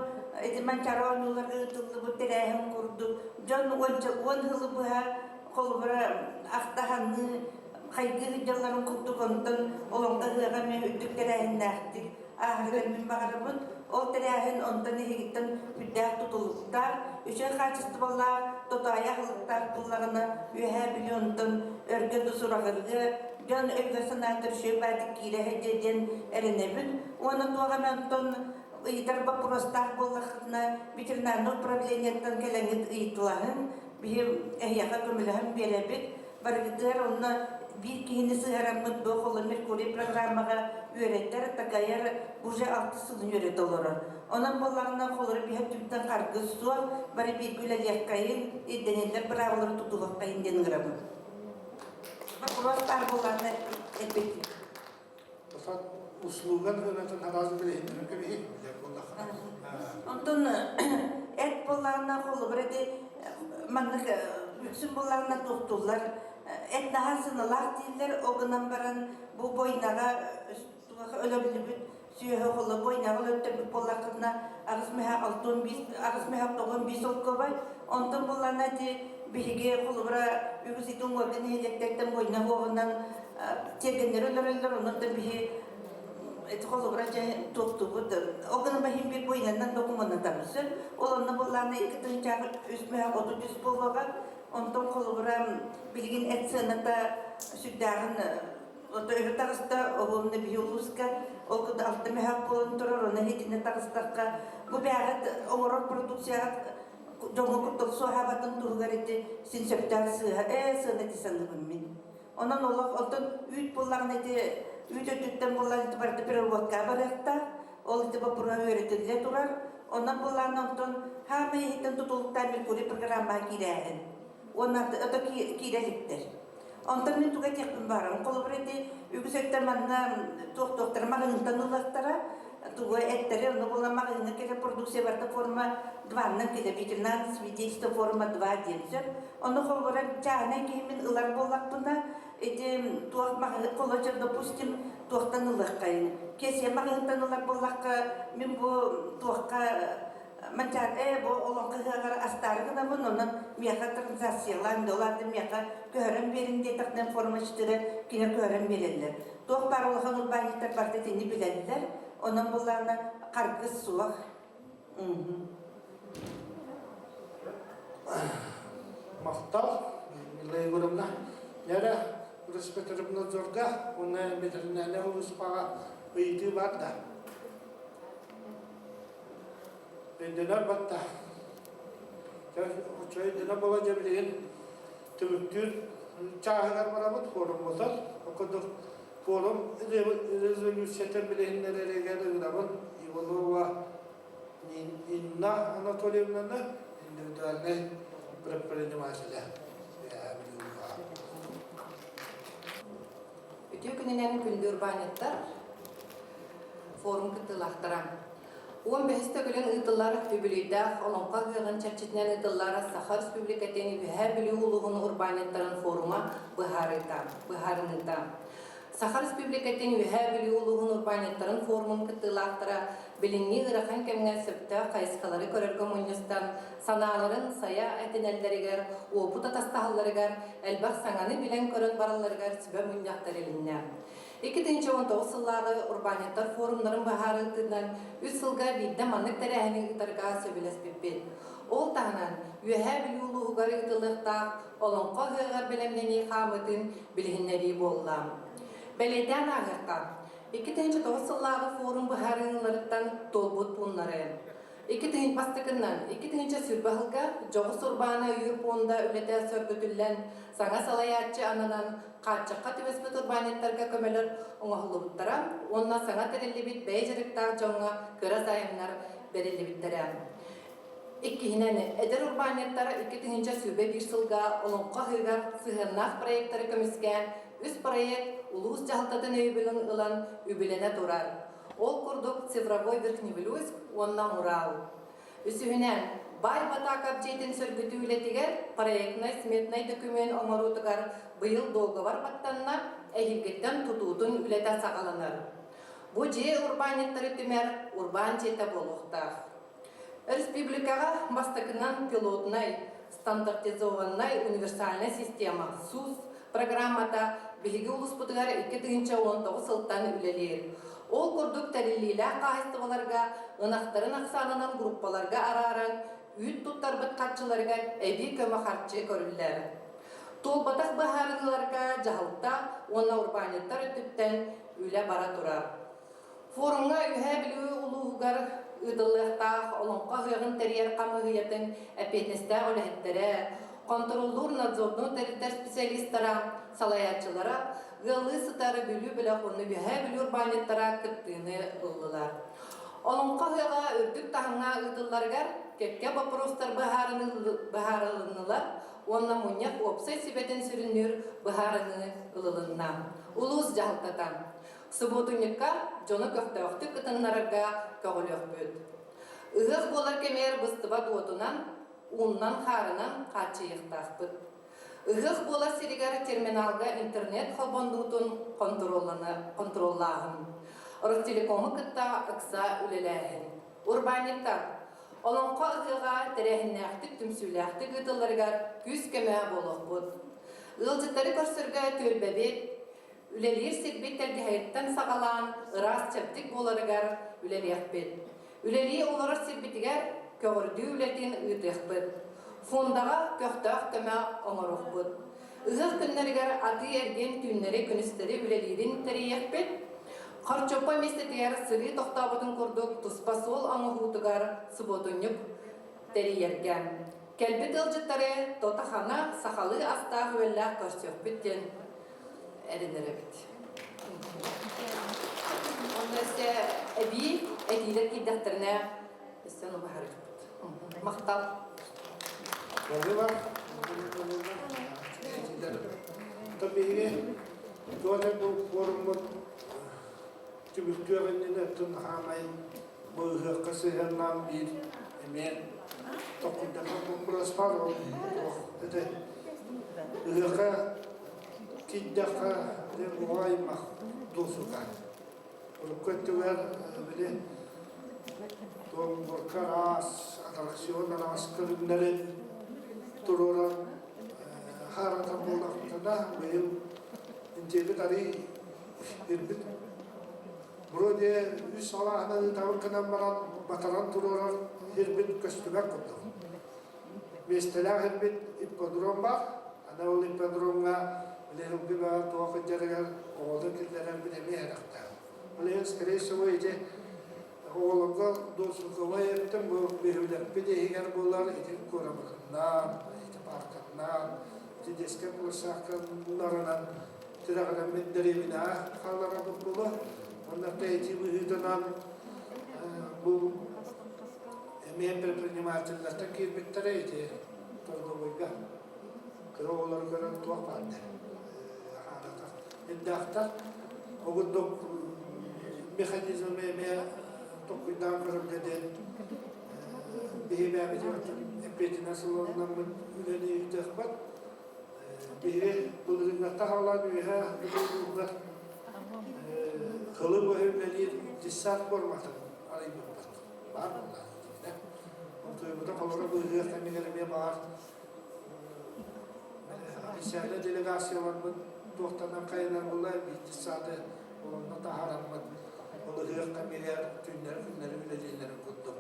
ити Манчаары оонньууларга ыытыллыбыт тэрээһин курдук дьон уонча уон сылы быһа холобура ахтаһаныы хайгыы сылдьалларын курдук онтон олоҥхо ыһыаҕа эмиэ үрдүк тэрээһиннээхтик ааһарыгар мин баҕарабын. Ол тэрээһин онтон эһигиттэн сүрдээх тутулуктаах, үчүгэй хаачыстыбалаах, тотоойу аһылыктаах буоллаҕына Үөһээ Бүлүү онтон өргө да сураҕырыа, дьон өйгө-санаатыгар үчүгэй баайдык киирэ сылдьыа диэн эрэнэбин. Уонна туох эмэ онтон ыйытар боппуруостаах буоллаххытына ветеринарнай управлениеттан кэлэҥҥит ыйытылаһыҥ, биһи эһиэхэ көмөлөһөн биэрэбит. Барыгытыгар онно биир киһини сыһыараммыт бу холо Меркурий программаҕа үөрэтэр, такайар уже алтыс сылын үөрэтэ олорор. Онон буоллаҕына холоро биһэ түптэн харгыс суох, бары бииргэ үлэлиэххэйин, ирдэниллэр быраабылары тутуһуоххайын диэн ыҥырабын. Вопрос баар буоллаҕына эппит. Услуган өҥөтүн араас билиһиннэрэн кэбиһи билэр буоллаххына. Онтон эт буоллаҕына холобур эти маннык үксүн буоллаҕына туохтууллар эт наһаа сыналаах дииллэр ол гынан баран бу бойнаҕа өлөрүллүбүт сүөһү холо бойнаҕа өлөртөрбүт буоллаххытына аҕыс мөһө алтын биис аҕыс мөһө тоҕун биис олкобай онтон буоллаҕына ити биһиги холобура үгүс ити уҥуорга нэһилиэктэртэн бойна уоҕунан тиэргэннэри өлөрөллөр, онон да биһи ити холобура дьэ туохтуубут. Ол гынан баһын биир буйнанан докумуоннатабыт сөп. Ол онно буллаана 2 үс мөһө 33 буолуоҕа. Онтон холобура билигин эт сыаната сүрдээҕин ото өрө таҕыста, оһуомна биһи улууска ол курдук алта мөһөөх буолан турар, онон итиннэ таҕыстахха бу бэйэҕит оҥорор продукцияҕыт дьоҥҥо куттал суоһаабатын туһугар ити син сөптөөх сыыһа ээ сыана ити саныыбын мин. Онон олох онтон үүт буоллаҕына ити үүт өттүттэн буоллаҕына ити барыта переработкаҕа барыахтаах. Ол ити боппуруоһа үөрэтиллэ турар. Онон буоллаҕына онтон хаамай иһиттэн тутулуктаах Меркурий программаҕа киирээһин. Уонна ото киирэ иликтэр. Онтон мин тугу этиэхпин баҕарабын. Холобура ити үгүс өттө манна туох-туохтара маҕаһыынтан ылыахтара. Тугу эттэри онно буолан маҕаһыыҥҥа кэлэр продукция барыта форма 2-нан кэлэр. Ветеринарное свидетельство форма 2 диэн сөп. Ону холобура чааһынай киһимин ылар буоллахпына, ити туох холочер, допустим, туохтан ылыаххайын. Кесия маҕаһыынтан ылар буоллахха, мин бу туохха Манчаар ээ бу олоҥхо ыһыаҕар астаары гынабын, онон миэхэ транзакциялаан долларды миэхэ көһөрөн биэрин диэтэхтэн формочтары кини көһөрөн биэрэллэр. Туох баар улахан урбаанньыттар барыта итини билэллэр. Онон буллаҕына харгыс суох. Махтал, Мила Егоровна. Яра Роспотребнадзорга уонна ветеринарнай улууспаҕа ыйытыы бар да. Өйдөнөр батта. Өйдөнөр буола дьэ билигин түмүктүүр чааһыгар барабыт форуммутун. Ол курдук форум резолюциятын билиһиннэрэригэр ыҥырабын Иванова Инна Анатольевнаны индивидуальнай предпринимателя. Үтүө күнүнэн күндү урбаанньыттар, форум кыттыылаахтара. 15 төгүлүн ыытыллар үбүлүйдээх Олоҥхо ыһыаҕын чэрчитинэн ыытыллар Саха Республикатын Үөһээ Бүлүү улууһун урбаанньыттарын форума быһаарыыта, быһаарыныыта. Саха Республикатын Үөһээ Бүлүү улууһун урбаанньыттарын форумун кыттыылаахтара билиҥҥи ыарахан кэмҥэ сөптөөх хайысхалары көрөргө мунньустан, санааларын сайа этинэллэригэр, уопут атастаһалларыгар, элбэх саҥаны билэн-көрөн баралларыгар сүбэ мунньах тэрилиннэ. 2019 сыллааҕы урбаанньыттар форумнарын быһаарыытынан үс сылга биирдэ маннык тэрээһини ыытарга сөбүлэспиппит. Ол таһынан, Үөһээ Бүлүү улууһугар ыытыллыахтаах Олоҥхо ыһыаҕар бэлэмнэнии хаамыытын билиһиннэрии буолла. Бэлиэтээн ааһыахха, 2009 сыллааҕы форум быһаарыыларыттан туолбут пууннары 2 бастакыннан 2020 сылга дьоҕус урбааны өйүүр пуонда үлэтэ сөргүтүллэн, саҥа салайааччы ананан хааччахха түбэспит урбаанньыттарга көмөлөр оҥоһуллубуттара уонна саҥа тэриллибит бэйэ дьарыктаах дьоҥҥо кыра займнар бэриллибиттэрэ. Иккиһинэн, эдэр урбаанньыттар 2021 сылга Олоҥхо ыһыыгар сыһыаннаах проектары көмүскээн, үс проект улуус дьаһалтатын өйөбүлүн ылан үбүлэнэ турар. Ол курдук цифровой Верхневилюйск уонна Урал. Үсүһүнэн, Баай Батаакап дьиэтин сөргүтүү үлэтигэр проектнай-сметнай документ оҥоруутугар быйыл дуогабар баттанна, эһиилгиттэн тутуутун үлэтэ саҕаланар. Бу дьиэ урбаанньыттары түмэр урбаан дьиэтэ буолуохтаах. Республикаҕа бастакынан пилотнай, стандартизованнай универсальнай система СУС программата биһиги улууспутугар 2019 сылтан үлэлиир. Ол курдук тэриллиилээх хаһаайыстыбаларга ынахтарын ахсаанынан группаларга арааран үүт туттарбыт харчыларыгар эбии көмө харчы көрүллэр. Туолбатах быһаарыныыларга дьаһалта уонна урбаанньыттар өттүттэн үлэ бара турар. Форумҥа Үөһээ Бүлүү улууһугар ыытыллыахтаах Олоҥхо ыһыаҕын тэрийэр хамыыһыйатын эппиэтинэстээх үлэһиттэрэ, хонтуруоллуур-надзорнуур тэрилтэр специалистара, салайааччылара, ыаллыы сытар Бүлүү бөлөх уонна Үөһээ Бүлүү урбаанньыттара кыттыыны ыллылар. Олоҥхо ыһыаҕа үрдүк таһымҥа ыытылларыгар кэккэ боппуруостар быһаарылыннылар уонна мунньах уопсай сүбэтин сүрүннүүр быһаарыныы ылылынна. Улуус дьаһалтата Субуотунньукка дьону көхтөөхтүк кытыннарарга көҕүлүөхпүт. Ыһыах буолар кэмигэр быстыбат уотунан, ууннан-хаарынан хааччыйыахтаахпыт. Ыһыах буолар сиригэр терминалга интернет холбонуутун хонтуруоллааһын, Ростелекому кытта ыкса үлэлээһин. Урбаанньыттар Олоҥхо ыһыаҕа тэрээһиннээхтик, түмсүүлээхтик ыытылларыгар күүс-көмө буолуохпут. Ыалдьыттары көрсөргө түөлбэбит, Үлэлиир сирбит тэлгэһэриттэн саҕалаан ыраас чэбдик буоларыгар үлэлиэхпит. Үлэлии олорор сирбитигэр көҕүрдүү үлэтин ыытыахпыт. Фондаҕа көхтөөх көмө оҥоруохпут. Ыһыах күннэригэр атыы-эргиэн түүннэри-күнүстэри үлэлиирин тэрийиэхпит. Хорчуоппа миэстэтигэр сырыы тохтооботун курдук туспа суол оҥоһуутугар субуотунньук тэрийэргэ. Кэлбит ыалдьыттары тото-хана сахалыы астаах-үөллээх көрсүөхпүт диэн эрэнэр эбит. Онно өссө эбии этиилэр киирдэхтэринэ өссө ону быһаарыахпыт. Махтал. Болуга. Биһиги туох бу форуммут түмүктүөх иннинэ өттүн хаамай бу ыһыахха сыһыаннаан биир эмиэ токкуйдаммыт боппуруос баар ол туох этэй ыһыахха киирдэххэ оҕо аймах дуосута урукку өттүгэр били. Туомбурка араас, аттракцион араас көрүҥнэрин туруоран хааратар буоллахпытына, быйыл интиэбит арый ирбит вроде үс салааһынан ыытабыт гынан баран батаран туруорар ирбит көстүбэт курдук. Миэстэлээх ирбит ипподром бар. Аны ол ипподромҥа билигин баар туох дьарыгар оҕолор киллэрэрбит эмиэ сэрэхтээх. Ол иһин, скорее всего, ити оҕолорго досуговай өттүн бу бөһүөлэкпит иһигэр буолар ити куорабытынан, ити паркатынан, ити детскай площадкаларынан тирэҕирэммит дэриэбинэҕэ хаалларарбыт буолуо. Онно ити быһыытынан бу эмиэ предпринимателлэртэн киирбиттэрэ ити торговойга кыра оҕолору көрөн туох баар Ирдаахтар ол курдук механизмы эмиэ толкуйдаан көрөргө диэн биһи бэйэбитин эппиэтинэс ылынаммыт үлэни ыытыахпыт. Биһи былырыыҥҥаттан саҕалаан үөһээ улууга кылы быһа үлэлиир десант форматын арыйбыппыт. Баар буолла. Онтуйбута холоро быыһыах кэмигэр эмиэ баар Официальнай делегацияларбыт туохтанан хайанар буолла, биирдии сааты олонно таһаараммыт ол ыһыах кэмигэр түүннэри-күннэри үлэлииллэрин курдук.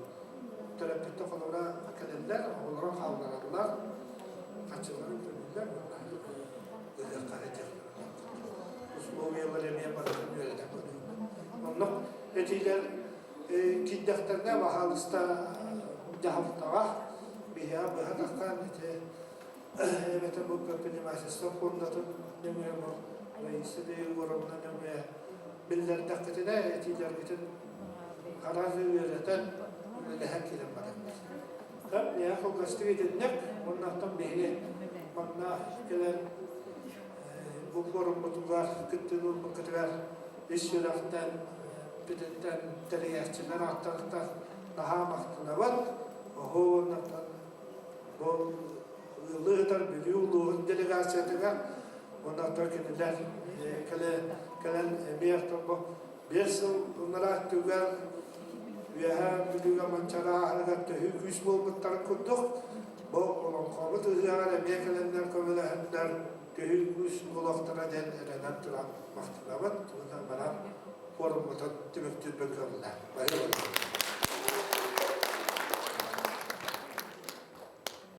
Төрөппүттэр холобура кэлэллэр, оҕолорун хааллараллар, хаччыларын төлүүллэр уонна ыһыахха этиэхтэрин условиялар эмиэ барытын үөрэтэн көрүү. Оннук этиилэр киирдэхтэринэ баһаалыста дьаһалтаҕа биһиэхэ быһа таххан ити эбэтэр бу предпринимательство фондатын нөҥүө бу Раиса Егоровна нөҥүө биллэрдэххитинэ этиилэргитин араас үөрэтэн үлэлэһэн киирэн барабыт. Миэхэ кылгастык итинник уонна биһиги манна кэлэн бу форуммутугар кыттыыны ылбыккытыгар ис сүрэхтэн бүтүнтэн тэрийээччилэр ааттарыттан наһаа махтанабыт. Оһо бу ыаллыы сытар Бүлүү улууһун делегациятыгар уонна кинилэр кэлэн эмиэ бу 5 сыл ынараа өттүгэр Үөһээ Бүлүүгэ Манчарааһыныгар төһүү күүс буолбуттарын курдук бу олоҥхобут ыһыаҕар эмиэ кэлэннэр көмөлөһөннөр төһүү күүс буолуохтара диэн эрэнэн туран махтанабыт уонна баран форуммутун түмүктүүрбүт көҥүлэ. Бары.